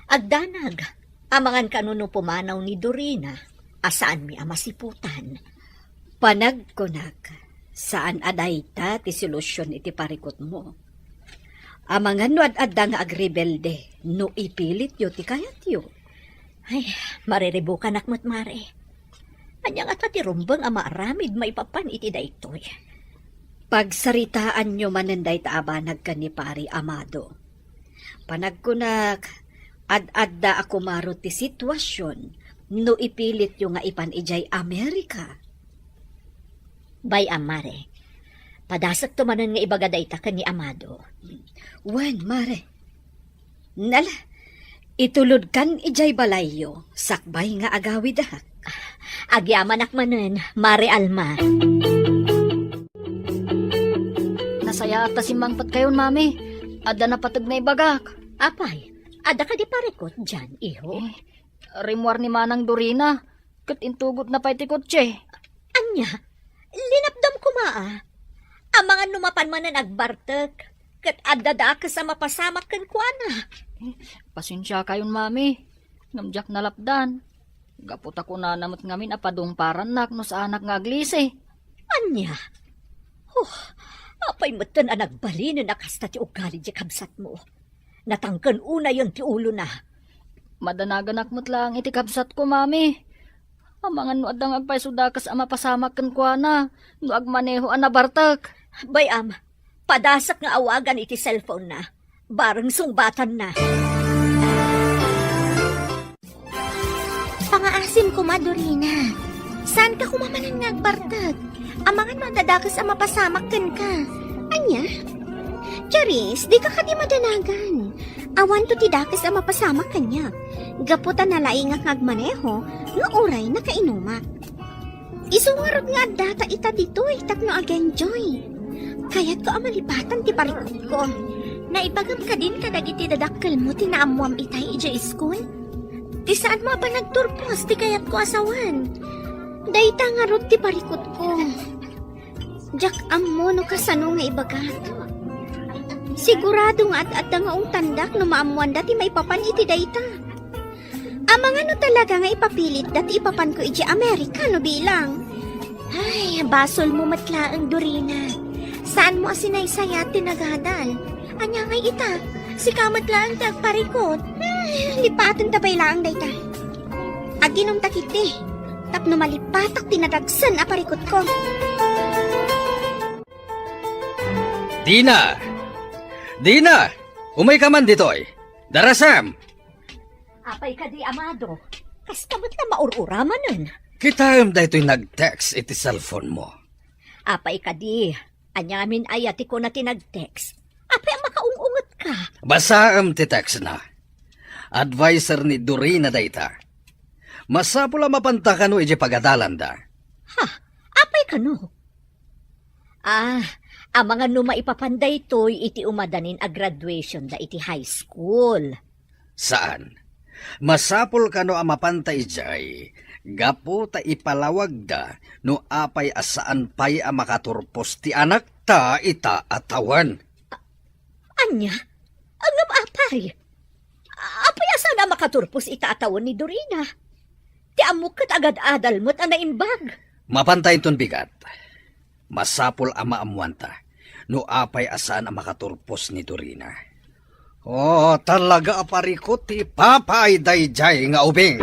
Agdanag, amangan kano no pumanaw ni Dorina a saanmi a masiputan. Panagkunak, saan a dayta ti solusion iti parikutmo. Amangan no ad-adda nga agrebelde no ipilityo ti kayatyo. Ay, mariribukanak met, Mare. Ania ngata ti rumbeng a maaramid maipapan iti daytoy? Pagsaritaanyo manen dayta a banag ken ni Pari Amado. Panagkunak, ad-adda a kumaro ti situasion no ipilityo nga ipan idiay Amerika. Bay-am, Mare. Padasekto manen nga ibaga dayta ken ni Amado. Wen, Mare. Nala, itulodkan idiay balayyo, sakbay nga agawidak. Agyamanak manen, Mare Alma. Nasayaat ta simmangpetkayon, Mami. Adda napateg nga ibagak. Apay, adda kadi parikut dian, iho? Eh, rimmuar ni Manang Dorina, ket intugotna pay ti kotse. Ania? Linapdam koma, a? Amangan no mapan manen agbartek, ket adda dakes a mapasamak kenkuana. Pasensiakayon, Mami, ngem diak nalapdan. Gapu ta kunana met ngamin a padungparannak no saanak nga aglisi. Ania? Oh, apay metten a nagbalinen a kasta ti ugali ti kabsatmo? Natangken unayen ti ulona. Madanaganak met laeng iti kabsatko, Mami. Amangan no adda nga agpayso dakes a mapasamak kenkuana no agmaneho a nabartek. Bay-am, padasek nga awagan iti cellphone-na. Bareng sungbatanna. Pangaasim koma, Dorina. Saanka koma manen nga agbartek? Amangan no adda dakes a mapasamak kenka. Ania? Charis, dika kadi madanagan. Awanto ti dakes a mapasamak kaniak. Gapu ta nalaingak nga agmaneho no uray nakainumak. Isu ngarud nga addata ita ditoy tapno ag-enjoy. Kayatko a malipatan ti parikutko. Naibagam kadin kadagiti dadakkelmo ti naammoam itay idiay iskul? Ti saanmo a panagturpos ti kayatko a sawen. Dayta ngarud ti parikutko. Diak ammo no kasano nga ibagak. Sigurado nga ad-adda nga ungtandak no maammoanda ti maipapan iti dayta. Amangan no talaga nga ipapilitda ti ipapanko idiay Amerika no bilang. Ay, basolmo met laeng, Dorina. Saanmo a sinaysayat ti nagadal. Ania ngay ita? Sika met laeng ti agparikut. Ay, lipatenta pay laeng dayta. Aginumta ketdi tapno malipatak ti nadagsen a parikutko. Dina! Dina! Umayka man ditoy! Darasam! Apay kadi, Amado? Kasta met la maur-uramanen. Kitaem daytoy nag-text iti cellphone mo. Apay kadi? Aniamin aya ti kuna ti nag-text? Apay a makaung-ungetka? Basaem ti text na. Adviser ni Dorina dayta. Masapul a mapanta kano idiay pagadalanda. Ha? Apay kano? Ah, amangan no maipapan daytoy iti umadanin a graduation da iti high school. Saan. Masapul kano a mapanta idiay, gapu ta ipalawagda no apay a saan pay a makaturpos ti anakta ita a tawen. Ania? Ngem apay? Apay a saan a makaturpos ita a tawen ni Dorina? Ti ammok ket agad-adal met a naimbag. Mapanta inton bigat. Masapul a maammuanta no apay a saan a makaturpos ni Dorina. Oh, talaga a parikut ti ipapay daydiay nga ubing.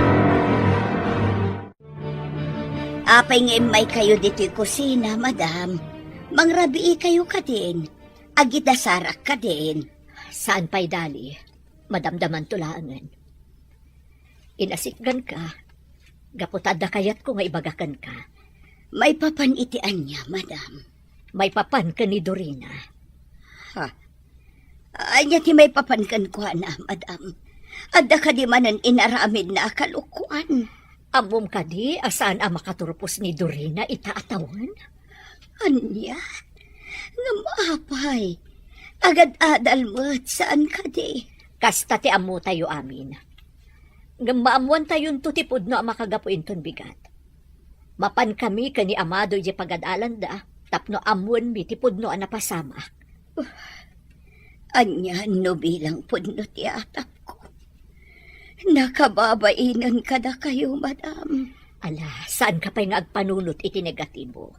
Apay nga immaykayo ditoy kusina, madam? Mangrabiikayo kadin. Agidasarak kadin. Saan pay dali. Madamdamanto laengen. Inasitganka, gapu ta adda kayatko nga ibaga kenka. Maipapan iti ania, madam? Maipapan ken ni Dorina. Ha? Ania ti maipapan kenkuana, madam? Adda kadi manen inaramidna a kalokoan? Ammom kadi a saan a makaturpos ni Dorina ita a tawen? Ania? Ngem apay? Agad-adal met, saan kadi? Kasta ti ammotayo amin. Ngem maammoantayonto ti pudno a makagapu inton bigat. Mapankami ken ni Amado idiay pagad-alanda tapno ammoenmi ti pudno a napasamak. Ania no bilang pudno ti atapko? Nakababainen kadakayo, madam. Ala, saanka pay nga agpanunot iti negatibo.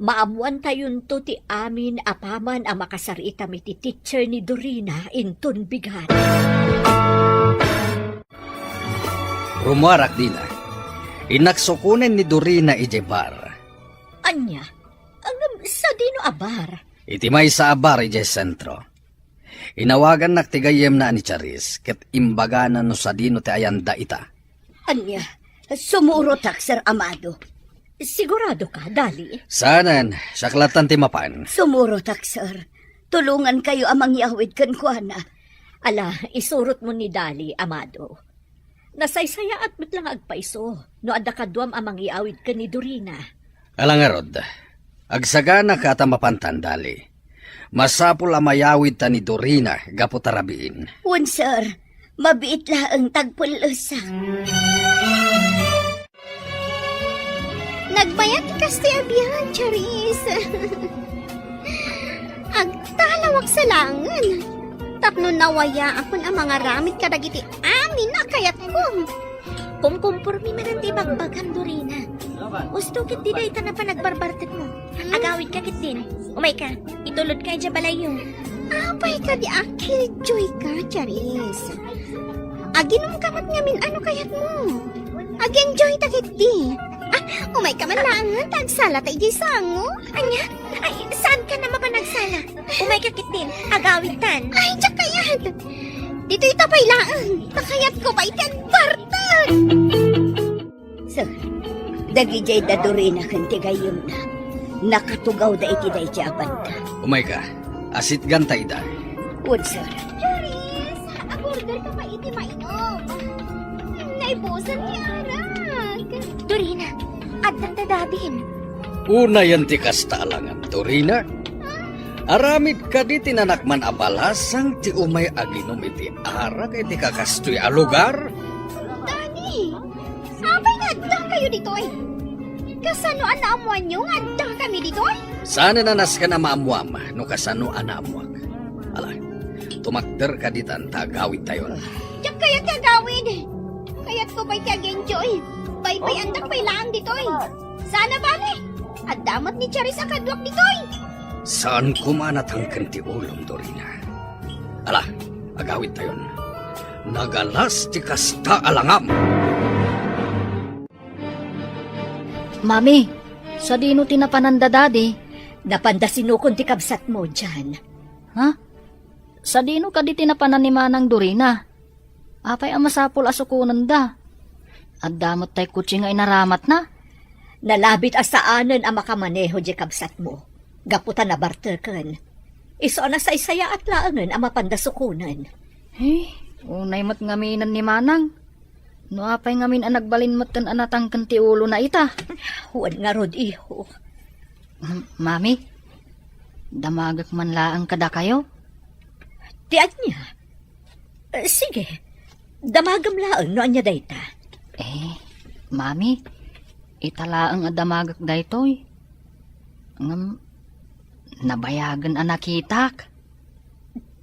Maammoantayonto ti amin apaman a makasar-itam iti teacher ni Dorina inton bigat. Rummuarak dina. Innak sukonen ni Dorina idiay bar. Ania? Ngem sadino a bar? Iti maysa a bar idiay sentro. Inawagannak ti gayyemna a ni Charis ket imbagana no sadino ti ayanda ita. Ania? Sumurotak, Sir Amado. Sigurado ka, Dali? Saanen, siak lattan ti mapan. Sumurotak, sir. Tulongankayo a mangyawid kenkuana. Ala, isurotmo ni Dali, Amado. Nasaysayaat met la nga agpaiso no adda kaduam a mangyawid ken ni Dorina. Ala ngarud, agsaganaka ta mapantan, Dali. Masapul a mayawidta ni Dorina gapu ta rabiin. Wen, sir. Mabiit laeng ta agpellesak. Nagbayag ti kastoy a biag, Charis. Agtalawak sa laengen tapno nawayaakon a mangaramid kadagiti amin a kayatko. Kumkumpormi manen ti ibagbagam, Dorina. Usto ketdi dayta napan agbarbartekmo. Agawidka ketdin. Umayka, itulodka idiay balayyo. Apay kadi a killjoyka, Charis? Aginumka met ngamin a no kayatmo. Ag-enjoyta ketdi. Ah, umayka man laengen ta agsalata idiay sango. Ania? Ay, saankan a mapan agsala? Umayka ketdin, agawidtan. Ay, diak kayat. Ditoyta pay laeng, ta kayatko pay ti agbartek. Sir, dagidiay da Dorina ken ti gayyemna, nakatugawda iti daydiay a banda. Umayka, asitganta ida. Wen, sir. Charis, agorderka pay iti mainom. Naibusen ti arak. Dorina, addan da Davin. Unayen ti kasta a langam, Dorina. Aramid kadi ti nanakman a balasang ti umay aginom iti arak iti kakastoy a lugar? Dani, apay nga addakayo ditoy? Kasano a naammoanyo nga addakami ditoy? Saan a nasken a maammoam no kasano a naammoak. Ala, tumakder kadi ta agawidtayon. Diak kayat ti agawid. Kayatko pay ti ag-enjoy. Paypayandak pay laeng ditoy. Saan a bale? Adda met ni Charis a kaduak ditoy. Saan koma a natangken ti ulom, Dorina. Ala, agawidtayon. Nagalas ti kasta a langam. Mami, sadino ti napanan da Daddy? Napanda sinukon ti kabsatmo, Jan. Ha? Sadino kadi ti napanan ni Manang Dorina? Apay a masapul a sukonenda? Adda met tay kotse nga inaramatna. Nalabit a saanen a makamaneho diay kabsatmo, gapu ta nabarteken. Isu a nasaysayaat laengen a mapanda sukonen. Eh, unay met ngaminen ni Manang. No apay ngamin a nagbalin metten a natangken ti ulona ita? Wen ngarud, iho. M-, Mami, damagek man laeng kadakayo? Ti ania? Eh, sige, damagem laeng no ania dayta. Eh, Mami, ita laeng a damagek daytoy. Ngem, nabayagen a nakitak.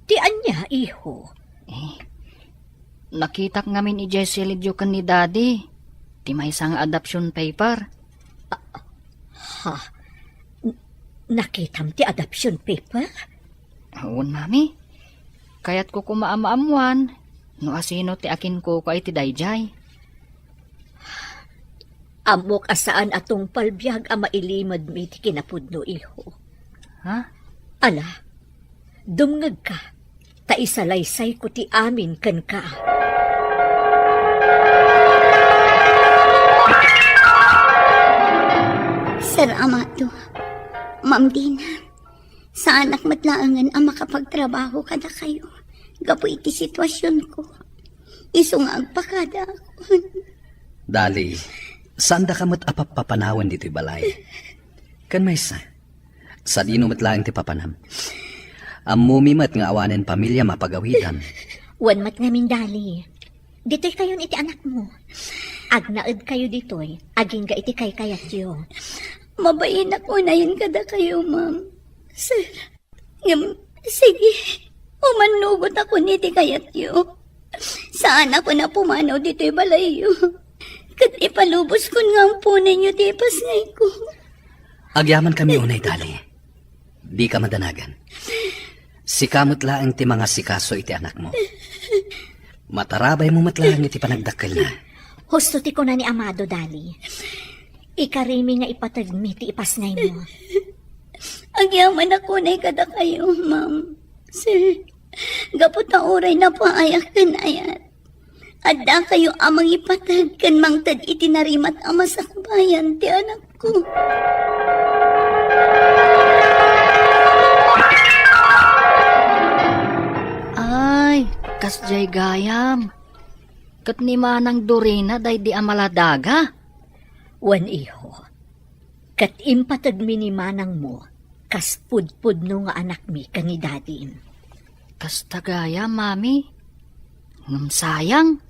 Ti ania, iho? Eh, nakitak ngamin idiay silidyo ken ni Daddy ti maysa nga adoption paper. Ah, ha? N-, nakitam ti adoption paper? Wen, Mami. Kayatko koma a maammoan no asino ti akinkukua iti daydiay. Ammok a saan a tungpal biag a mailimed mi ti kinapudno, iho. Ha? Ala, dumngegka, ta isalaysayko ti amin kenka. Sir Amado, Ma'am Dina, saanak met laengen a makapagtrabaho kadakayo gapu iti situasionko. Isu nga agpakadaakon. Dali, saandaka met a pappapanawen ditoy balay. Ken maysa, sadino met laeng ti papanam? Ammomi met nga awanen pamiliam a pagawidan. Wen met ngamin, Dali. Ditoykayon iti anakmo. Agnaedkayo ditoy, agingga iti kaykayatyo. Mabainak unayen kadakayo, ma'am. Sir, ngem, sige, umannugotakon iti kayatyo. Saanakon a pumanaw ditoy balayyo. Ket ipaluboskon nga amponenyo ti ipasngayko. Agyamankami unay, Dali. Dika madanagan. Sika met laeng ti mangasikaso iti anakmo. Matarabaymo met laeng iti panagdakkelna. Husto ti kuna ni Amado, Dali. Ikarimi nga ipategmi ti ipasngaymo. Agyamanak unay kadakayo, ma'am. Sir, gapu ta uray napaayak ken ayat, addakayo a mangipateg ken mangted iti narimat a masakbayan ti anakko. Ay, kasdiay gayam. Ket ni Manang Dorina daydi a maladaga? Wen, iho. Ket impategmi ni manangmo kas pudpudno nga anakmi ken ni dadim. Kasta gayam, Mami. Ngem sayang.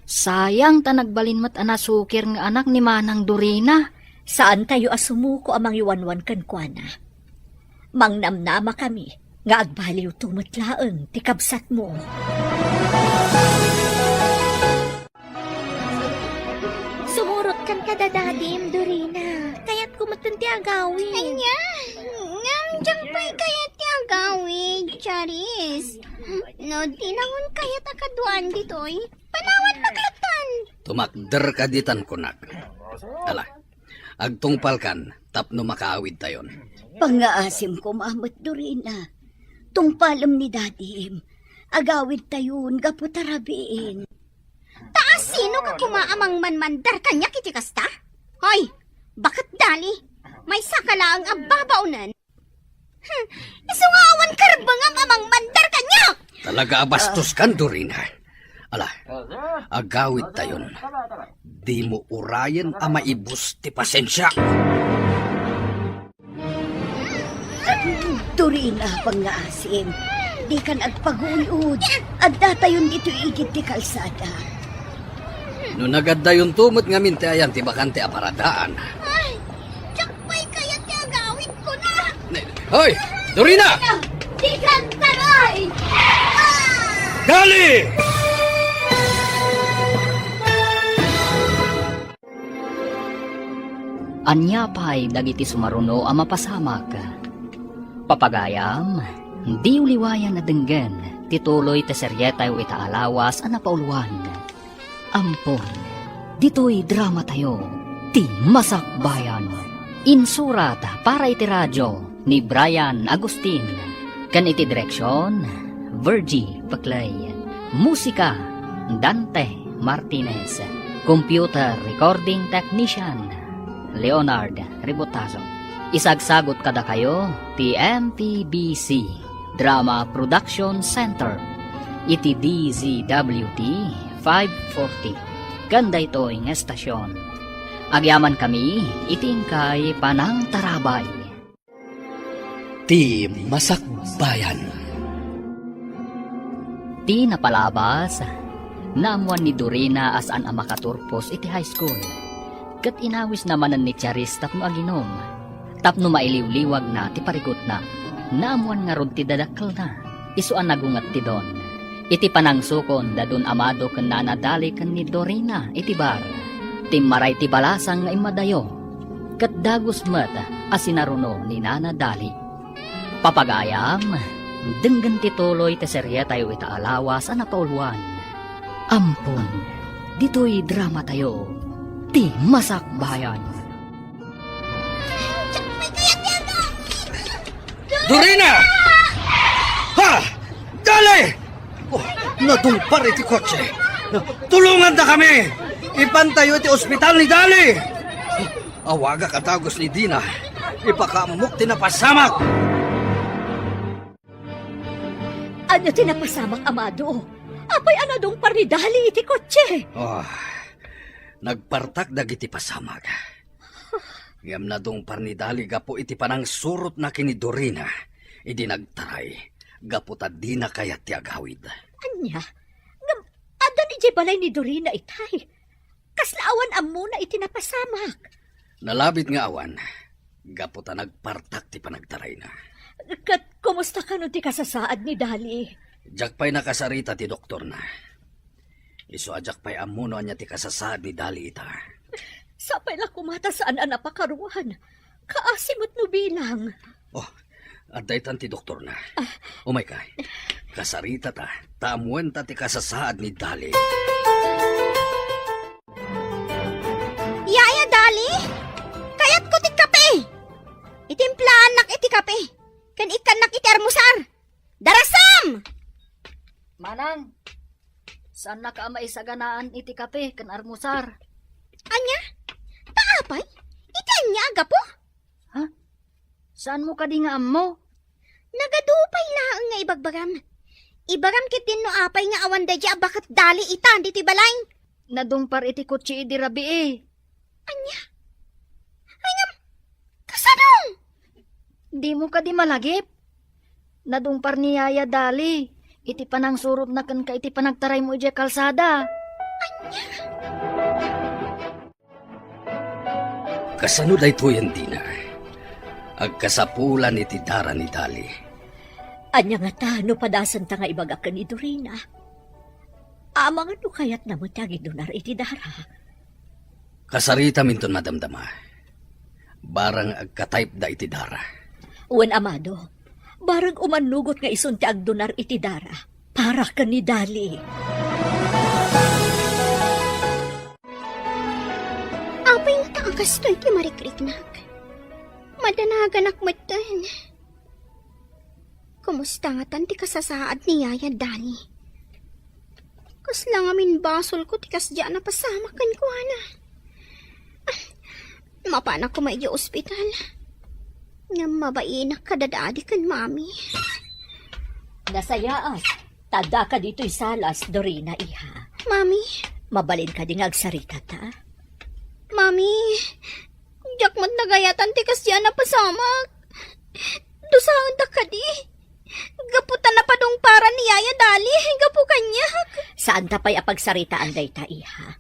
Sayang ta nagbalin met a nasukir nga anak ni Manang Dorina. Saantayo a sumuko a mangiwanwan kenkuana. Mangnamnamakami nga agbaliwto met laeng ti kabsatmo. Sumurotkan kada dadim, Dorina. Kayatko metten ti agawid. Ania? Ngem diak pay kayat ti agawid, Charis. No dinangon kayat a kaduaan ditoy, panawannak latta. Tumakderka ditan kunak. Ala, agtungpalkan tapno makaawidtayon. Pangngaasim koma met, Dorina. Tungpalem ni dadim. Agawidtayon gapu ta rabiin. Ta asino ka koma a mangmanmandar kaniak iti kasta? Hoy, baket Dali, maysaka laeng a babaonen. Hmm, isu nga awan karbengam a mangmandar kaniak! Talaga a bastoskan, Dorina. Ala, agawidtayon. Dimo urayen a maibus ti pasensiak. Dorina, pangngaasim. Dikan agpaguy-ud. Addatayon ditoy igid ti kalsada. No nagaddayonto met ngamin ti ayan ti bakante a paradaan. Ay, diak pay kayat ti agawidkona. Ne-, hoy! Dorina! Dikan taray! Dali! Ania pay dagiti sumaruno a mapasamak? Papagayam, diyo liwayan a denggen ti tuloy ti serietayo ita a lawas a napauluan. Ampon, ditoy dramatayo, ti Masakbayan. Insurat para iti radio ni Brian Agustin, ken iti direksion, Virgie Peclay. Musika, Dante Martinez. Computer recording technician, Leonard Ributazo. Isagsagut kadakayo ti M P B C Drama Production Center iti D Z W T five forty. Ken daytoy nga estasion, agyamankami iti inkay panangtarabay. Ti Masakbayan. Ti napalabas, naammuan ni Dorina a saan a makaturpos iti high school, ket inawisna manen ni Charis tapno aginom, tapno mailiwliwagna ti parikutna. Naammuan ngarud ti dadakkelna, isu a nagunget ti Don. Iti panangsukon da Don Amado ken Nana Dali ken ni Dorina iti bar, timmaray ti balasang nga immadayo, ket dagus met a sinaruno ni Nana Dali. Papagayam, denggen ti tuloy ti serietayo ita a lawas a napauluan. Ampon, ditoy dramatayo, ti Masakbayan. Dorina! Ha! Dali! Oh, nadungpar iti kotse. Tulongandakami! Ipantayo iti ospital ni Dali! Awagak a dagus ni Dina. Ipakaammok ti napasamak. Ania ti napasamak, Amado? Apay a nadungpar ni Dali iti kotse? Oh, nagpartak dagiti pasamak. Ngem nadungpar ni Dali gapu iti panangsurotna ken ni Dorina idi nagtaray, gapu ta dina kayat ti agawid. Ania? Ngem adda idiay balay ni Dorina itay? Kasla awan ammona iti napasamak? Nalabit nga awan, gapu ta nagpartak ti panagtarayna. Ket kumusta kano ti kasasaad ni Dali? Diak pay nakasarita ti doktorna. Isu a diak pay ammo no ania ti kasasaad ni Dali ita. Sapay la koma ta saan a napakaruan. Kaasi met no bilang. Oh, adda itan ti doktorna. Ah. Umayka. Kasaritata, ta ammoenta ti kasasaad ni Dali. Yaya Dali, kayatko ti kape. Itimplaannak iti kape, ken ikkannak iti armusar. Darasam! Manang, saannaka a maisaganaan iti kape ken armusar. Ania? Ta apay? Iti ania a gapu? Ha? Saanmo kadi nga ammo? Nagadu pay laeng nga ibagbagam. Ibagam ketdin no apay nga awan daydi a baket Dali ita ditoy balay. Nadungpar iti kotse idi rabii. Ania? Ay ngem, kasano? Dimo kadi malagip? Nadungpar ni Yaya Dali iti panangsurotna kenka iti panagtaraymo idiay kalsada. Ania? Kasano daytoyen, Dina? Agkasapulan iti dara ni Dali. Ania ngata no padasenta nga ibaga ken ni Dorina? Amangan no kayatna met ti agidunar iti dara. Kasaritaminton madamdama. Barang agka-type-da iti dara. Wen, Amado, barang umannugot nga isun ti agdunar iti dara para ken ni Dali. Apay ngata a kastoy ti marikriknak? Madanaganak metten. Kumusta ngatan ti kasasaad ni Yaya Dali? Kasla ngamin basolko ti kasdiay a napasamak kenkuana. Ah, mapanak koma idiay ospital. Ngem mabainak kadadadi ken Mami. Nasayaat, ta addaka ditoy salas, Dorina, iha. Mami? Mabalin kadi nga agsaritata? Mami, diak met nagayatan ti kasdiay a napasamak. Dusaendak kadi. Gapu ta napadungparan ni Yaya Dali, gapu kaniak. Saanta pay a pagsaritaan dayta, iha.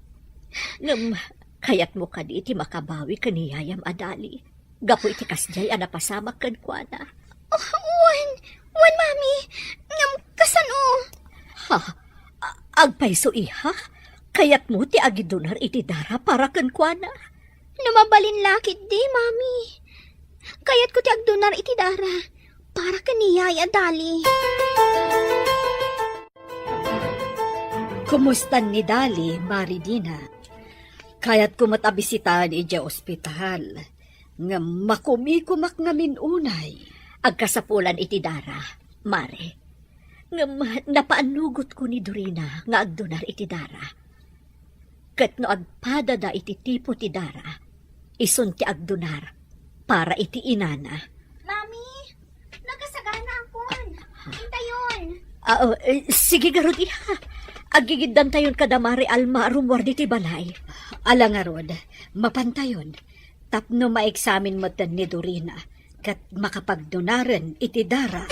Ngem, kayatmo kadi ti makabawi ken ni Yayam a Dali gapu iti kasdiay a napasamak kenkuana? Oh, wen, wen, Mami. Ngem kasano? Ha? A-, agpayso, iha? Kayatmo ti agidunar iti dara para kenkuana? No mabalin la ketdi, Mami. Kayatko ti agdunar iti dara para ken ni Yaya Dali. Kumustan ni Dali, Mari Dina? Kayatko met a bisitaen idiay ospital. Ngem makumikumak ngamin unay. Agkasapulan iti dara, Mare. Ngem napaannugotko ni Dorina nga agdunar iti dara. Ket no agpadada iti tipo ti dara, isun ti agdunar para iti inana. Mami, nagkasaganaakon. Intayon. Ah, oh, eh, sige ngarud, iha. Aggigiddantayon kada Mare Alma a rummuar ditoy balay. Ala ngarud, mapantayon. Tapno maeksamin metten ni Dorina, ket makapagdunaren iti dara.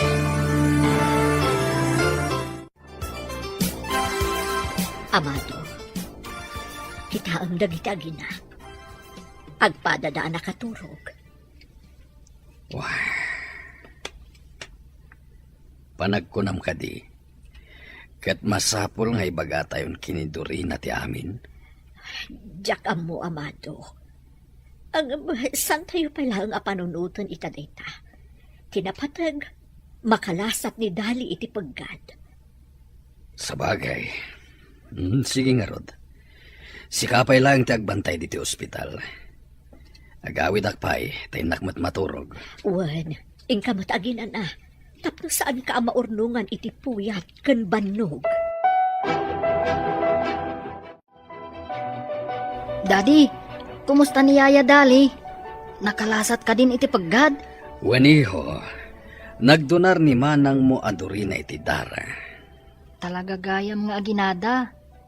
Amado, kitaem dagiti agina. Agpadada a nakaturog. Wah. Panagkunam kadi, ket masapul nga ibagatayon ken ni Dorina ti amin? Diak ammo, Amado. Ngem, saantayo pay laeng a panunoten ita dayta. Ti napateg, makalasat ni Dali iti peggad. Sabagay. Hmm, sige ngarud. Sika pay laeng ti agbantay ditoy ospital. Agawidak pay, ta innak met maturog. Wen, inka met aginan-a, tapno saanka a maurnongan iti puyat ken bannog. Daddy, kumusta ni Yaya Dali? Nakalasat kadin iti peggad? Wen, iho. Nagdunar ni manangmo a Dorina iti dara. Talaga gayam nga aginada,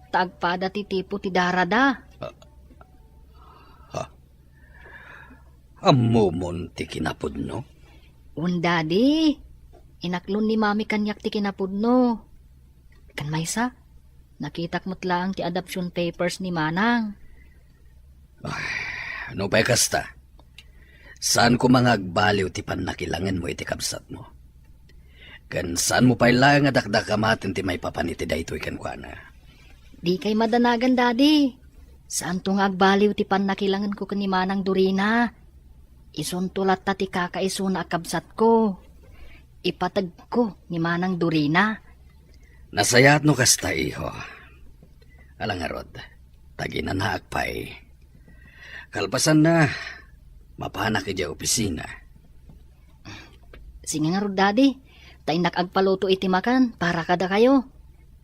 ta agpada ti tipo ti darada. Ah, ha? Ammomon ti kinapudno? Wen, Daddy. Inaklon ni Mami kaniak ti kinapudno. Ken maysa, nakitak met laeng ti adoption papers ni Manang. Ay, no pay kasta, saan koma nga agbaliw ti pannakilangenmo iti kabsatmo. Ken saanmo pay laeng a dakdakamaten ti maipapan iti daytoy kenkuana. Dikay madanagan, Daddy. Saanto nga agbaliw ti pannakilangenko ken ni Manang Dorina. Isunto latta ti kakaisuna a kabsatko. Ipategko ni Manang Dorina. Nasayaat no kasta, iho. Ala ngarud, ta aginanaak pay. Kalpasanna, mapanak idiay opisina. Sige ngarud, Daddy. Ta innak agpaluto iti makan para kadakayo.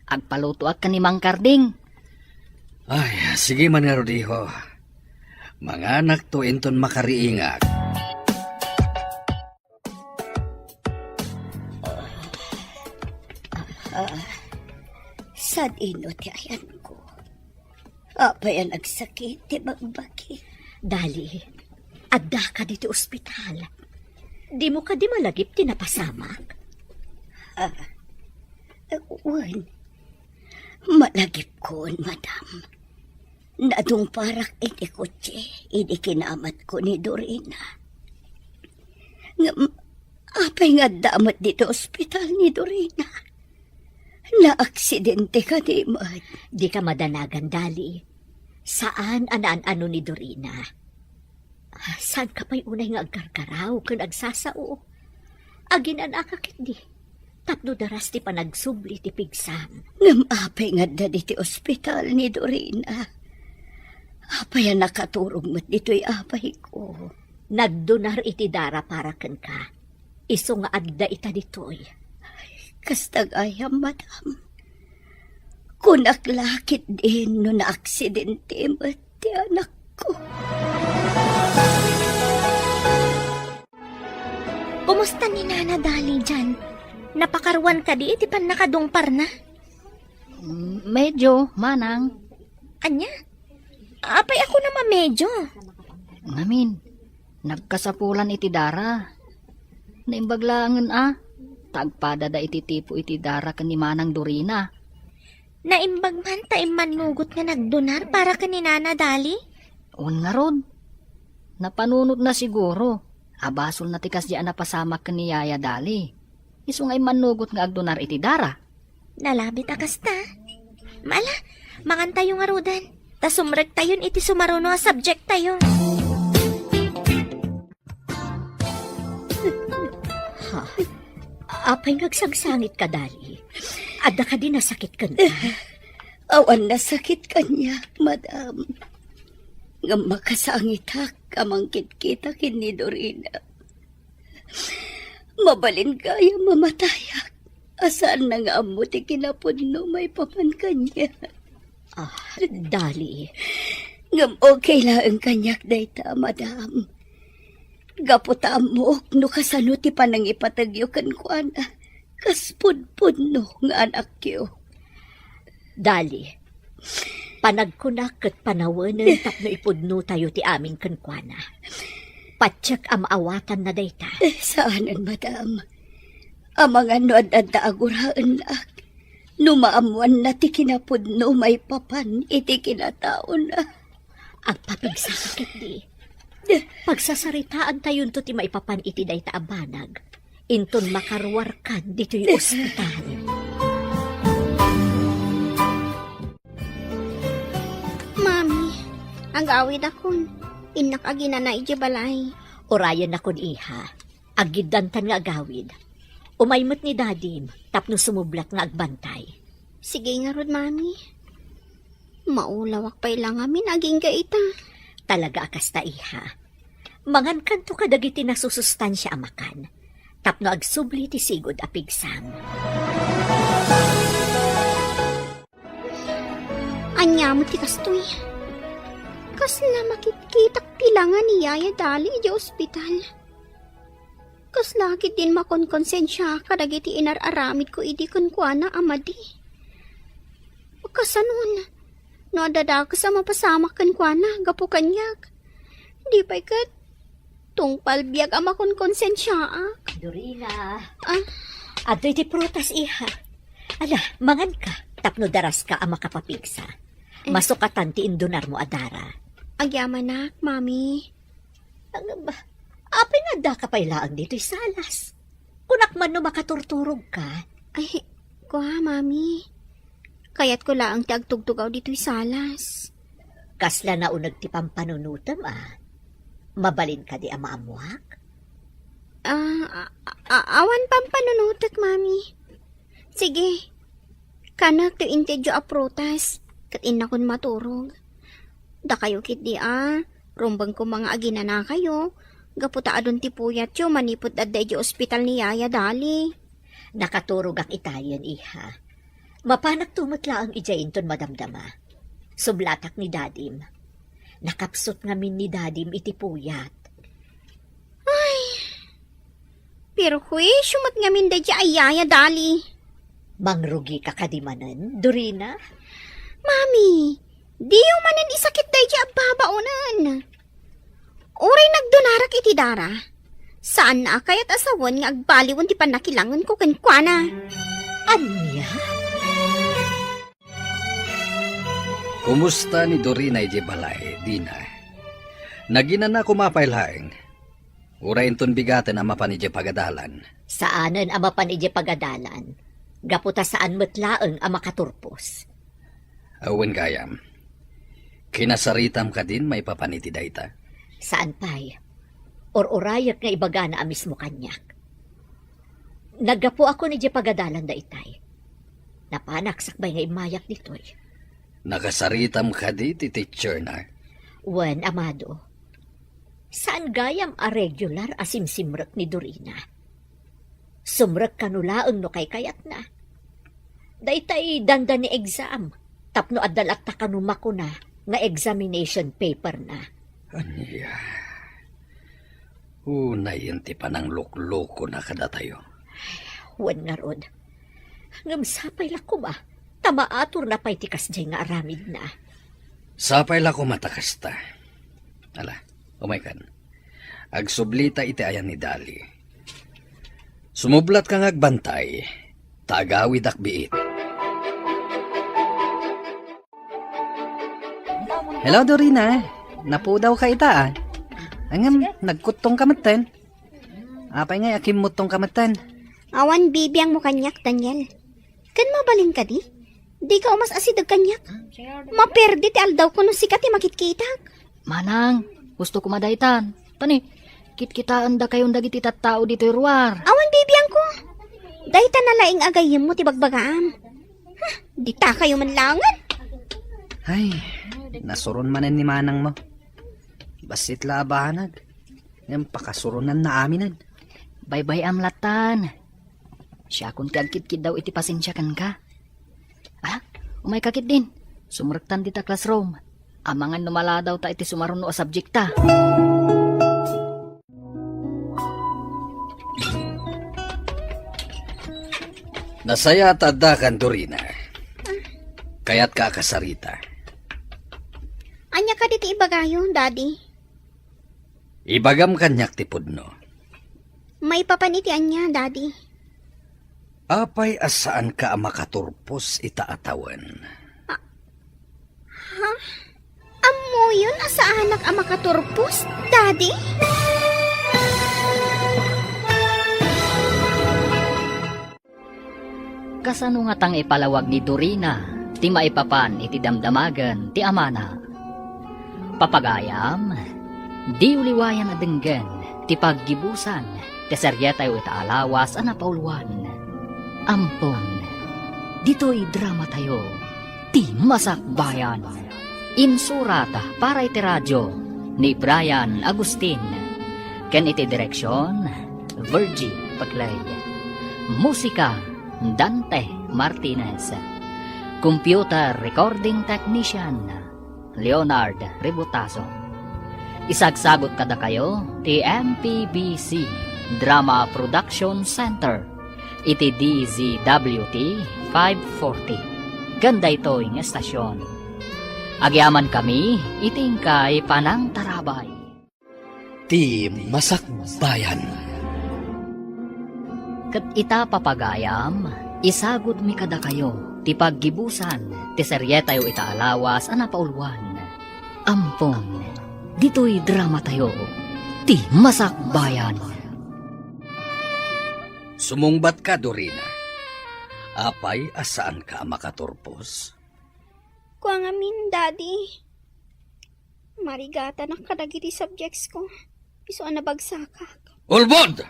Agpalutoak ken ni Mang Karding. Ay, sige man ngarud, iho. Manganakto inton makariingak. Ah, sadino ti ayanko. Apay a nagsakit ti bagbagi? Dali, addaka ditoy ospital. Dimo kadi malagip ti napasamak? Ah, wen. Malagipkon, madam. Nadungparak iti kotse idi kinamatko ni Dorina. Ngem, apay nga adda met ditoy ospital ni Dorina? Naaksidente kadi met? Dika madanagan, Dali. Saan a naan-ano ni Dorina. Saanka pay unay nga aggargaraw ken agsasao? Aginan-aka ketdi, tapno daras ti panagsubli ti pigsam. Ngem apay nga adda ditoy ospital ni Dorina? Apay a nakaturog met ditoy apayko? Nagdunar iti dara para kenka. Isu nga adda ita ditoy. Kasta gayam, madam. Kunak la ketdin no naaksidente met ti anakko. Kumusta ni Nana Dali diay? Napakaruan kadi iti pannakadungparna? Mm, medyo, manang. Ania? Apay a kunam a medyo? Ngamin, nagkasapulan iti dara. Naimbag laengen a, ta agpadada iti tipo iti dara ken ni Manang Dorina. Naimbag man ta immannugot nga nagdunar para ken ni Nana Dali? Wen ngarud. Napanunotna siguro a basolna ti kasdiay a napasamak ken ni Yaya Dali. Isu nga immannugot nga agdunar iti dara. Nalabit a kasta. Ala, mangantayo ngaruden. Ta sumrektayon iti sumaruno a subject tayo. Apay nga agsangsangitka, Dali? Adda kadi nasakit kenka? Awan nasakit kaniak, madam. Ngem makasangitak a mangkitkita ken ni Dorina. Mabalin gayam a matayak a saanna nga ammo ti kinapudno maipapan kaniak. Ah, Dali. Ngem okay laeng kaniak dayta, madam. Gapu ta ammok no kasano ti panangipategyo kenkuana, kas pudpudno nga anakyo. Dali, panagkunak ket panawenen tapno ipudnotayo ti amin kenkuana. Patiek a maawatanna dayta. Eh, saanen, madam. Amangan no ad-adda a guraennak, no maammoanna ti kinapudno maipapan iti kinataona. Agpapigsaka ketdi. Pagsasaritaantayonto ti maipapan iti dayta a banag. Inton makaruarkan ditoy ospital. Mami, agawidakon. Innak aginana idiay balay. Urayennakon, iha. Aggiddantan nga agawid. Umay met ni Dadim tapno sumublat nga agbantay. Sige ngarud, Mami. Maulawak pay la ngamin agingga ita. Talaga a kasta, iha. Mangankanto kadagiti nasusustansia a makan tapno agsubli ti sigud a pigsam. Ania met ti kastoy? Kasla makitkitak ti langa ni Yaya Dali idiay ospital. Kasla ketdin makonkonsensiak kadagiti inar-aramidko idi kenkuana a madi. Kasanon, no adda dakes a mapasamak kenkuana gapu kaniak, di pay ket tungpal biag a makonkonsensiaak. Dorina. Ah? Adtoy ti prutas, iha. Ala, manganka, tapno daraska a makapapigsa. Eh. Masukatan ti indunarmo a dara. Agyamanak, Mami. Ang, ba, apay nga addaka pay laeng ditoy salas? Kunak man no makaturturogka. Ay, kua, Mami. Kayatko laeng ti agtugtugaw ditoy salas. Kasla nauneg ti pampanunotem, a? Mabalin kadi a maammoak? Ah, a-, a-, awan pampanunotek, Mami. Sige, kanak ti intedyo a prutas, ket innakon maturog. Dakayo ketdi a, rumbeng koma nga aginanakayo, gapu ta adun ti puyatyo manipud adda idiay ospital ni Yaya Dali. Nakaturogak itayen, iha. Mapanakto met laeng idiay inton madamdama. Sublatak ni Dadim. Nakapsut ngamin ni Dadim iti puyat. Ay, perhuisio met ngamin daydiay a Yaya Dali. Mangrugika kadi manen, Dorina? Mami, diyo manen isakit daydiay a babaonen. Uray nagdunarak iti dara, saanna a kayat a sawen nga agbaliwen ti pannakilangenko kenkuana. Ania? Kumusta ni Dorina idiay balay, Dina? Naginana koma pay laeng? Uray inton bigaten a mapan idiay pagadalan? Saanen a mapan idiay pagadalan, gapu ta saan met laeng a makaturpos. Awan gayam. Kinasaritam kadin maipapan iti dayta? Saan pay. Ur-urayek nga ibagana a mismo kaniak. Naggapuakon idiay pagadalan daytay. Napanak sakbay nga immayak ditoy. Nakasaritam kadi ti teacher na? Wen, Amado. Saan gayam a regular a simsimrek ni Dorina. Sumrek kano laeng no kaykayatna. Daytay dandani exam, tapno adda latta kano makuna nga examination paper na. Ania? Unayen ti panangluklukona kadatayo. Wen ngarud. Ngem sapay la koma, ta maaturna pay ti kasdiay nga aramidna. Sapay la koma ta kasta. Ala, umaykan. Agsublita iti ayan ni Dali. Sumublatka nga agbantay, ta agawidak biit. Hello, Dorina. Napudawka ita, a. Ngem, nagkuttongka metten. Apay ngay a kimmuttongka metten? Awan bibiangmo kaniak, Daniel. Ken mabalin kadi? Dika umas-asideg kaniak. Maperdi ti aldawko no sika ti makitkitak. Manang, gusto ko madaytan. Tani, kitkitaendakayon dagiti tattao ditoy ruar. Awan bibiangko. Dayta na laeng a gayyemmo ti bagbagaam. Huh, ditakayo man laengen. Ay, nasuron manen ni manangmo. Bassit la a banag. Ngem pakasuronnanna aminen. Baybay-am lattan. Siakon ti agkidkiddaw iti pasensia kenka. Ala, umayka ketdin. Sumrektan dita classroom. Amangan no maladawta iti sumaruno a subjekta. Nasayaat ta addakan, Dorina. Kayatka a kasarita. Ania kadi ti ibagayo, Daddy? Ibagam kaniak ti pudno. Maipapan iti ania, Daddy? Apay a saanka a makaturpos ita a tawen? Ha? Ammoyon a saanak a makaturpos, Daddy? Kasano ngata nga ipalawag ni Dorina ti maipapan iti damdamagen ti amana? Papagayam, diyo liwayan a denggen ti paggibusan ti serietayo ita a lawas a napauluan. Ampon, ditoy dramatayo, ti Masakbayan. Insurat para iti radio ni Brian Agustin, ken iti direksion, Virgie Paclay. Musika, Dante Martinez. Computer recording technician, Leonard Ributazo. Isagsagut kadakayo ti M P B C Drama Production Center iti D Z W T five forty. Ken daytoy nga estasion, agyamankami iti inkay panangtarabay. Ti Masakbayan. Ket ita, papagayam, isagudmi kadakayo ti paggibusan ti serietayo ita a lawas a napauluan. Ampon, ditoy dramatayo, ti Masakbayan. Sumungbatka, Dorina. Apay a saanka a makaturpos? Kua ngamin, Daddy. Marigatanak kadagiti subjects ko. Isu a nabagsakak. Ulbod!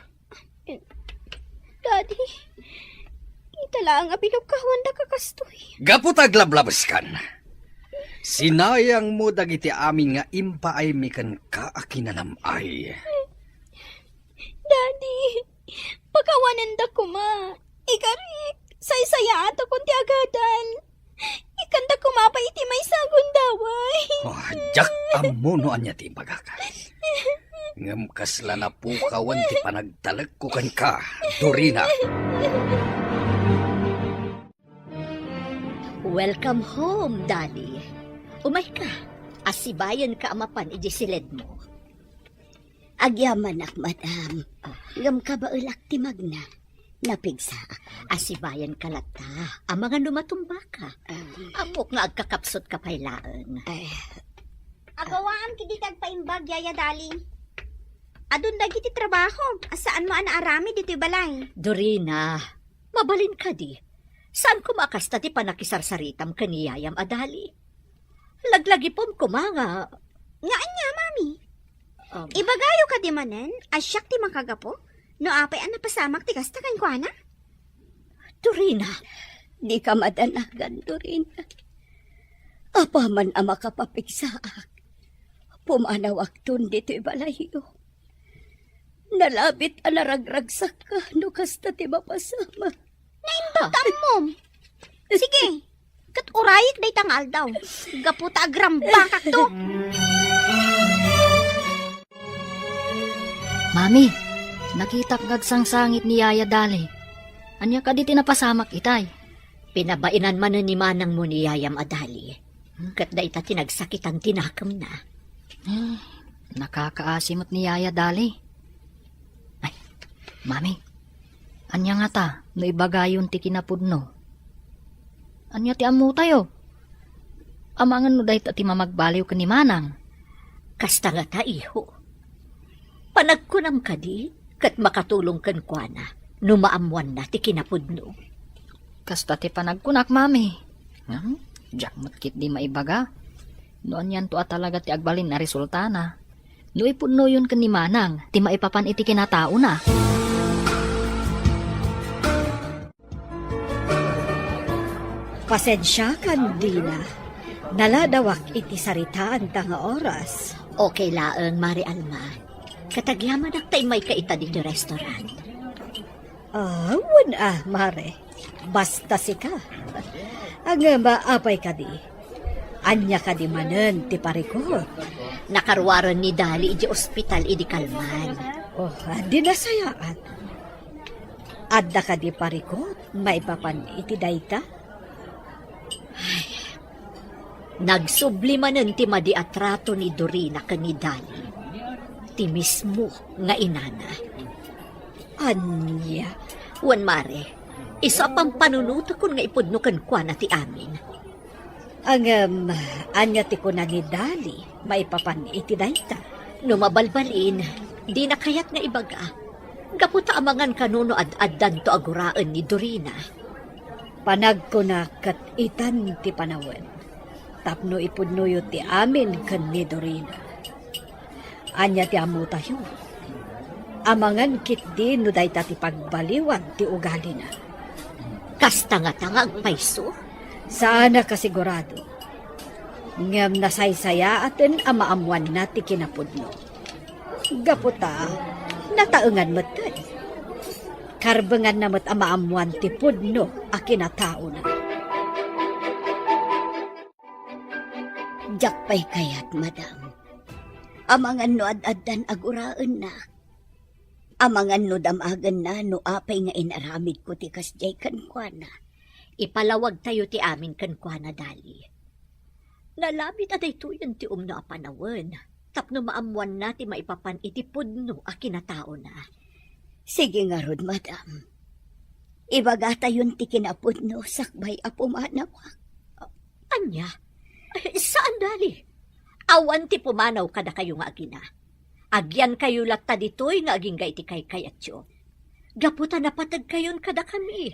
Daddy, ita laeng a binugkawandaka kastoy. Gapu ta aglablabeskan, sinayangmo dagiti amin nga impaaymi kenka a kinanam-ay. Daddy, pakawanenda koma. Ikarik, saysayaatakon ti agadal. Ikkanda koma pay iti maysa a gundaway. Oh, diak ammo no ania ti ibagak. Ngem kasla napukawan ti panagtalekko kenka, Dorina. Welcome home, Daddy. Umayka, asibayenka a mapan idiay siledmo. Agyamanak, madam. Ngem kabaelak ti magna. Napigsaak. Asibayenka latta. Amangan no matumbaka. Ah. Ammok nga agkakapsutka pay laeng. Ay. Agawaam ketdi ti agpaimbag, Yaya Dali. Adun dagiti trabahom a saanmo a naaramid ditoy balay. Dorina, mabalin kadi? Saan koma a kasta ti panakisarsaritam ken ni yayam a Dali? Laglagipem koma nga. Nga ania, Mami? Um. Ibagayo kadi manen a siak ti makagapu no apay a napasamak ti kasta kenkuana? Dorina, dika madanagan, Dorina. Apaman a makapapigsaak, pumanawakton ditoy balayyo. Nalabit a naragragsakka no kasta ti mapasamak. Naimbag ka, ammom. Sige, ket urayek dayta nga aldaw. Gapu ta agrambakakto. Mami, nakitak nga agsangsangit ni Yaya Dali. Ania kadi ti napasamak itay? Pinabainan manen ni manangmo ni yayam a Dali. Ket dayta ti nagsakitan ti nakemna. Eh, nakakaasi met ni Yaya Dali. Ay, Mami, ania ngata no ibagayon ti kinapudno? Ania ti ammotayo? Amangan no dayta ti mamagbaliw ken ni Manang? Kasta ngata, iho. Panagkunam kadi, ket makatulong kenkuana no maammoanna ti kinapudno. Kasta ti panagkunak, Mami. Hmm? Diak met ketdi maibaga no anianto a talaga ti agbalin a resultana no ipudnoyon ken ni Manang ti maipapan iti kinataona. Pasensiakan, Dina. Naladawak iti saritaanta nga oras. Okay laeng, Mare Alma. Ket agyamanak ta immayka ita ditoy restaurant. Ah, wen a, Mare. Basta sika. Ngem, apay kadi? Ania kadi manen ti parikut? Nakaruaren ni Dali idiay ospital idi kalman. Oh, di nasayaat. Adda kadi parikut maipapan iti dayta? Ay, nagsubli manen ti madi a trato ni Dorina ken ni Dali, ti mismo nga inana. Ania? Wen, Mare, isu a pampanunotekon nga ipudno kenkuana ti amin. Ngem, ania ti kuna ni Dali maipapan iti dayta? No mabalbalin, dina kayat nga ibaga. Gapu ta amangan kano no ad-addanto a guraen ni Dorina. Panagkunak ket itan ti panawen tapno ipudnoyo ti amin ken ni Dorina. Ania ti ammotayo? Amangan ketdi no dayta ti pagbaliwan ti ugalina. Kasta ngata nga agpayso? Saan a kasigurado. Ngem nasaysayaaten a maammoanna ti kinapudno. Gapu ta, nataengan metten. Karbenganna met a maammoan ti pudno a kinataona. Diak pay kayat, madam. Amangan no ad-addan a guraennak. Amangan no damagenna no apay nga inaramidko ti kasdiay kenkuana. Ipalawagtayo ti amin kenkuana, Dali. Nalabit a daytoyen ti umno a panawen tapno maammoanna ti maipapan iti pudno a kinataona. Sige ngarud, madam. Ibagatayon ti kinapudno sakbay a pumanawak. Ania? Ay, saan, Dali. Awan ti pumanaw kadakayo nga agina. Agyankayo latta ditoy nga agingga iti kaykayatyo. Gapu ta napategkayon kadakami.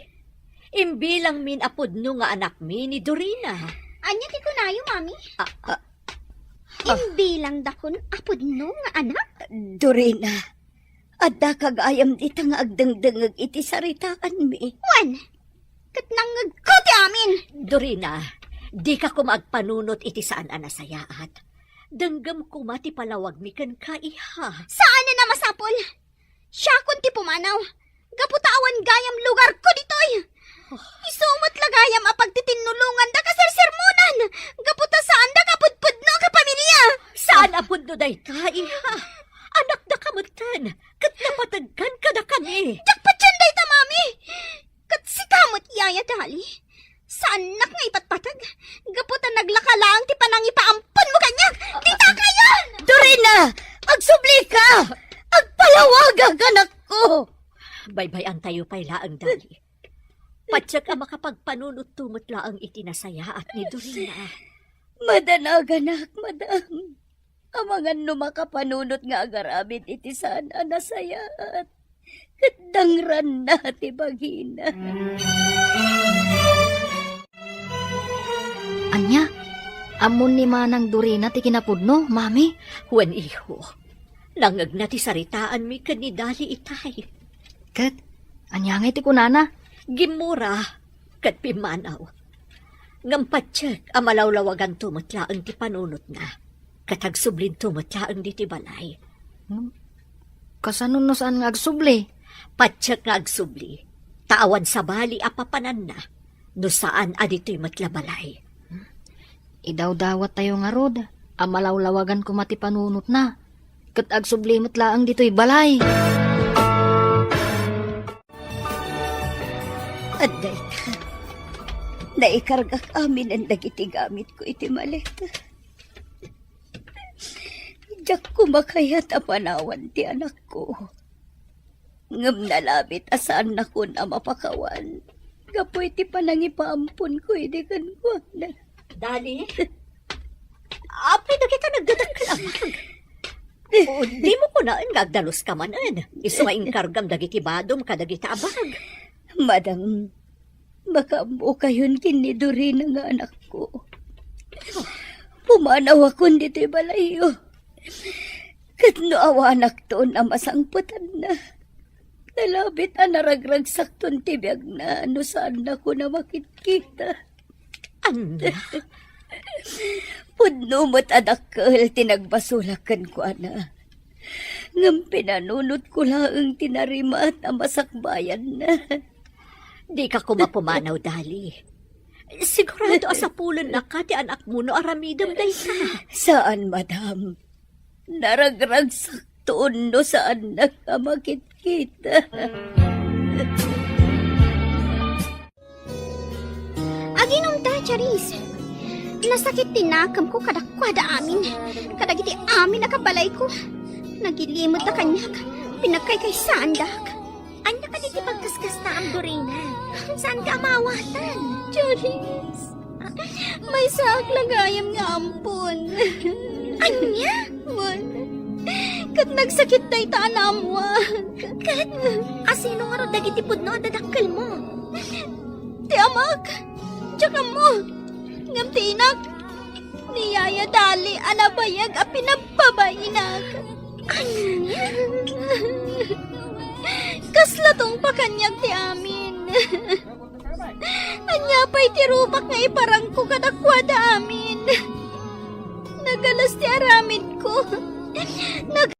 Imbilangmin a pudno nga anakmi ni Dorina. Ania ti kunayo, Mami? Ah, ah. Imbilangdakon a pudno nga anak? Dorina, addaka gayam dita nga agdengdengngeg iti saritaanmi. Wen, ket nangngegko ti amin. Dorina, dika koma agpanunot iti saan a nasayaat. Denggem koma ti palawagmi kenka, iha. Saanen a masapul. Siakon ti pumanaw. Gapu ta awan gayam lugarko ditoy. Isu met la gayam a pagtitinnulongan da kasersermonan. Gapu ta saan da kapudpudno a kapamilia. Saan a pudno dayta, iha. Anak da ka metten. Ket napategkan kadakami. Diak patien dayta, Mami. Ket sika met, Yaya Dali. Saannak nga ipatpateg. Gapu ta naglaka laeng ti panangipaamponmo kaniak. Dita kayon! Dorina! Agsublika! Agpalawagak, anakko! Baybay-antayo pay laeng, Dali. Patiek a makapagpanunotto met laeng iti nasayaat ni Dorina. Madanaganak, madam. Amangan no makapanunot nga agaramid iti saan a nasayaat, ket dangranna ti bagina. Ania? Ammon ni Manang Dorina ti kinapudno, Mami? Wen, iho. Nangngegna ti saritaanmi ken ni Dali itay. Ket ania ngay ti kunana? Gimmura ket pimmanaw. Ngem patiek a malawlawaganto met laeng ti panunotna, ket agsublinto met laeng ditoy balay. Hmm? Kasano no saan nga agsubli? Patiek nga agsubli, ta awan sabali a papananna no saan a ditoy met la balay. Idawdawattayo ngarud a malawlawagan koma ti panunotna, ket agsubli met laeng ditoy balay. Adda ita, naikargak aminen dagiti gamitko iti maleta. Diak koma kayat a panawan ti anakko. Ngem nalabit a saannakon a mapakawan gapu iti panangipaamponko idi kenkuana. Dali, apay dagita nagdadakkel a bag? O, dimo kunaen nga agdaluska manen, isu nga inkargam dagiti badom kadagita a bag. Madam, makaammokayon ken ni Dorina nga anakko. Pumanawakon ditoy balayyo. Ket no awanakton a masangpetanna, nalabit a naragragsakton ti biagna no saannakon a makitkita. Ania? Pudno met a dakkel ti nagbasolak kenkuana. Ngem pinanunotko laeng ti narimat a masakbayanna. Dika koma pumanaw, Dali. Sigurado a sapulennaka ti anakmo no aramidem dayta. Saan, madam. Naragragsakton no saannak a makitkita. Aginumta, Charis. Nasakit ti nakemko kadakuada amin, kadagiti amin a kabalayko. Nagilimeddaka kaniak, pinagkaykaysaandak. Ania kadi ti pagkaskas na, Dorina? Saanka a maawatan? Charis, maysaak la gayam nga ampon. Ania? Wen, ket nagsakit dayta a naammoak. Ket asino ngarud dagiti pudno a dadakkelmo? Ti amak, diak ammo. Ngem ti inak, ni Yaya Dali a nabayag a pinababainak. Ania? Kasla tungpakaniak ti amin. Ania pay ti rubak nga iparangko kadakuada amin? Nagalas ti aramidko. Nag-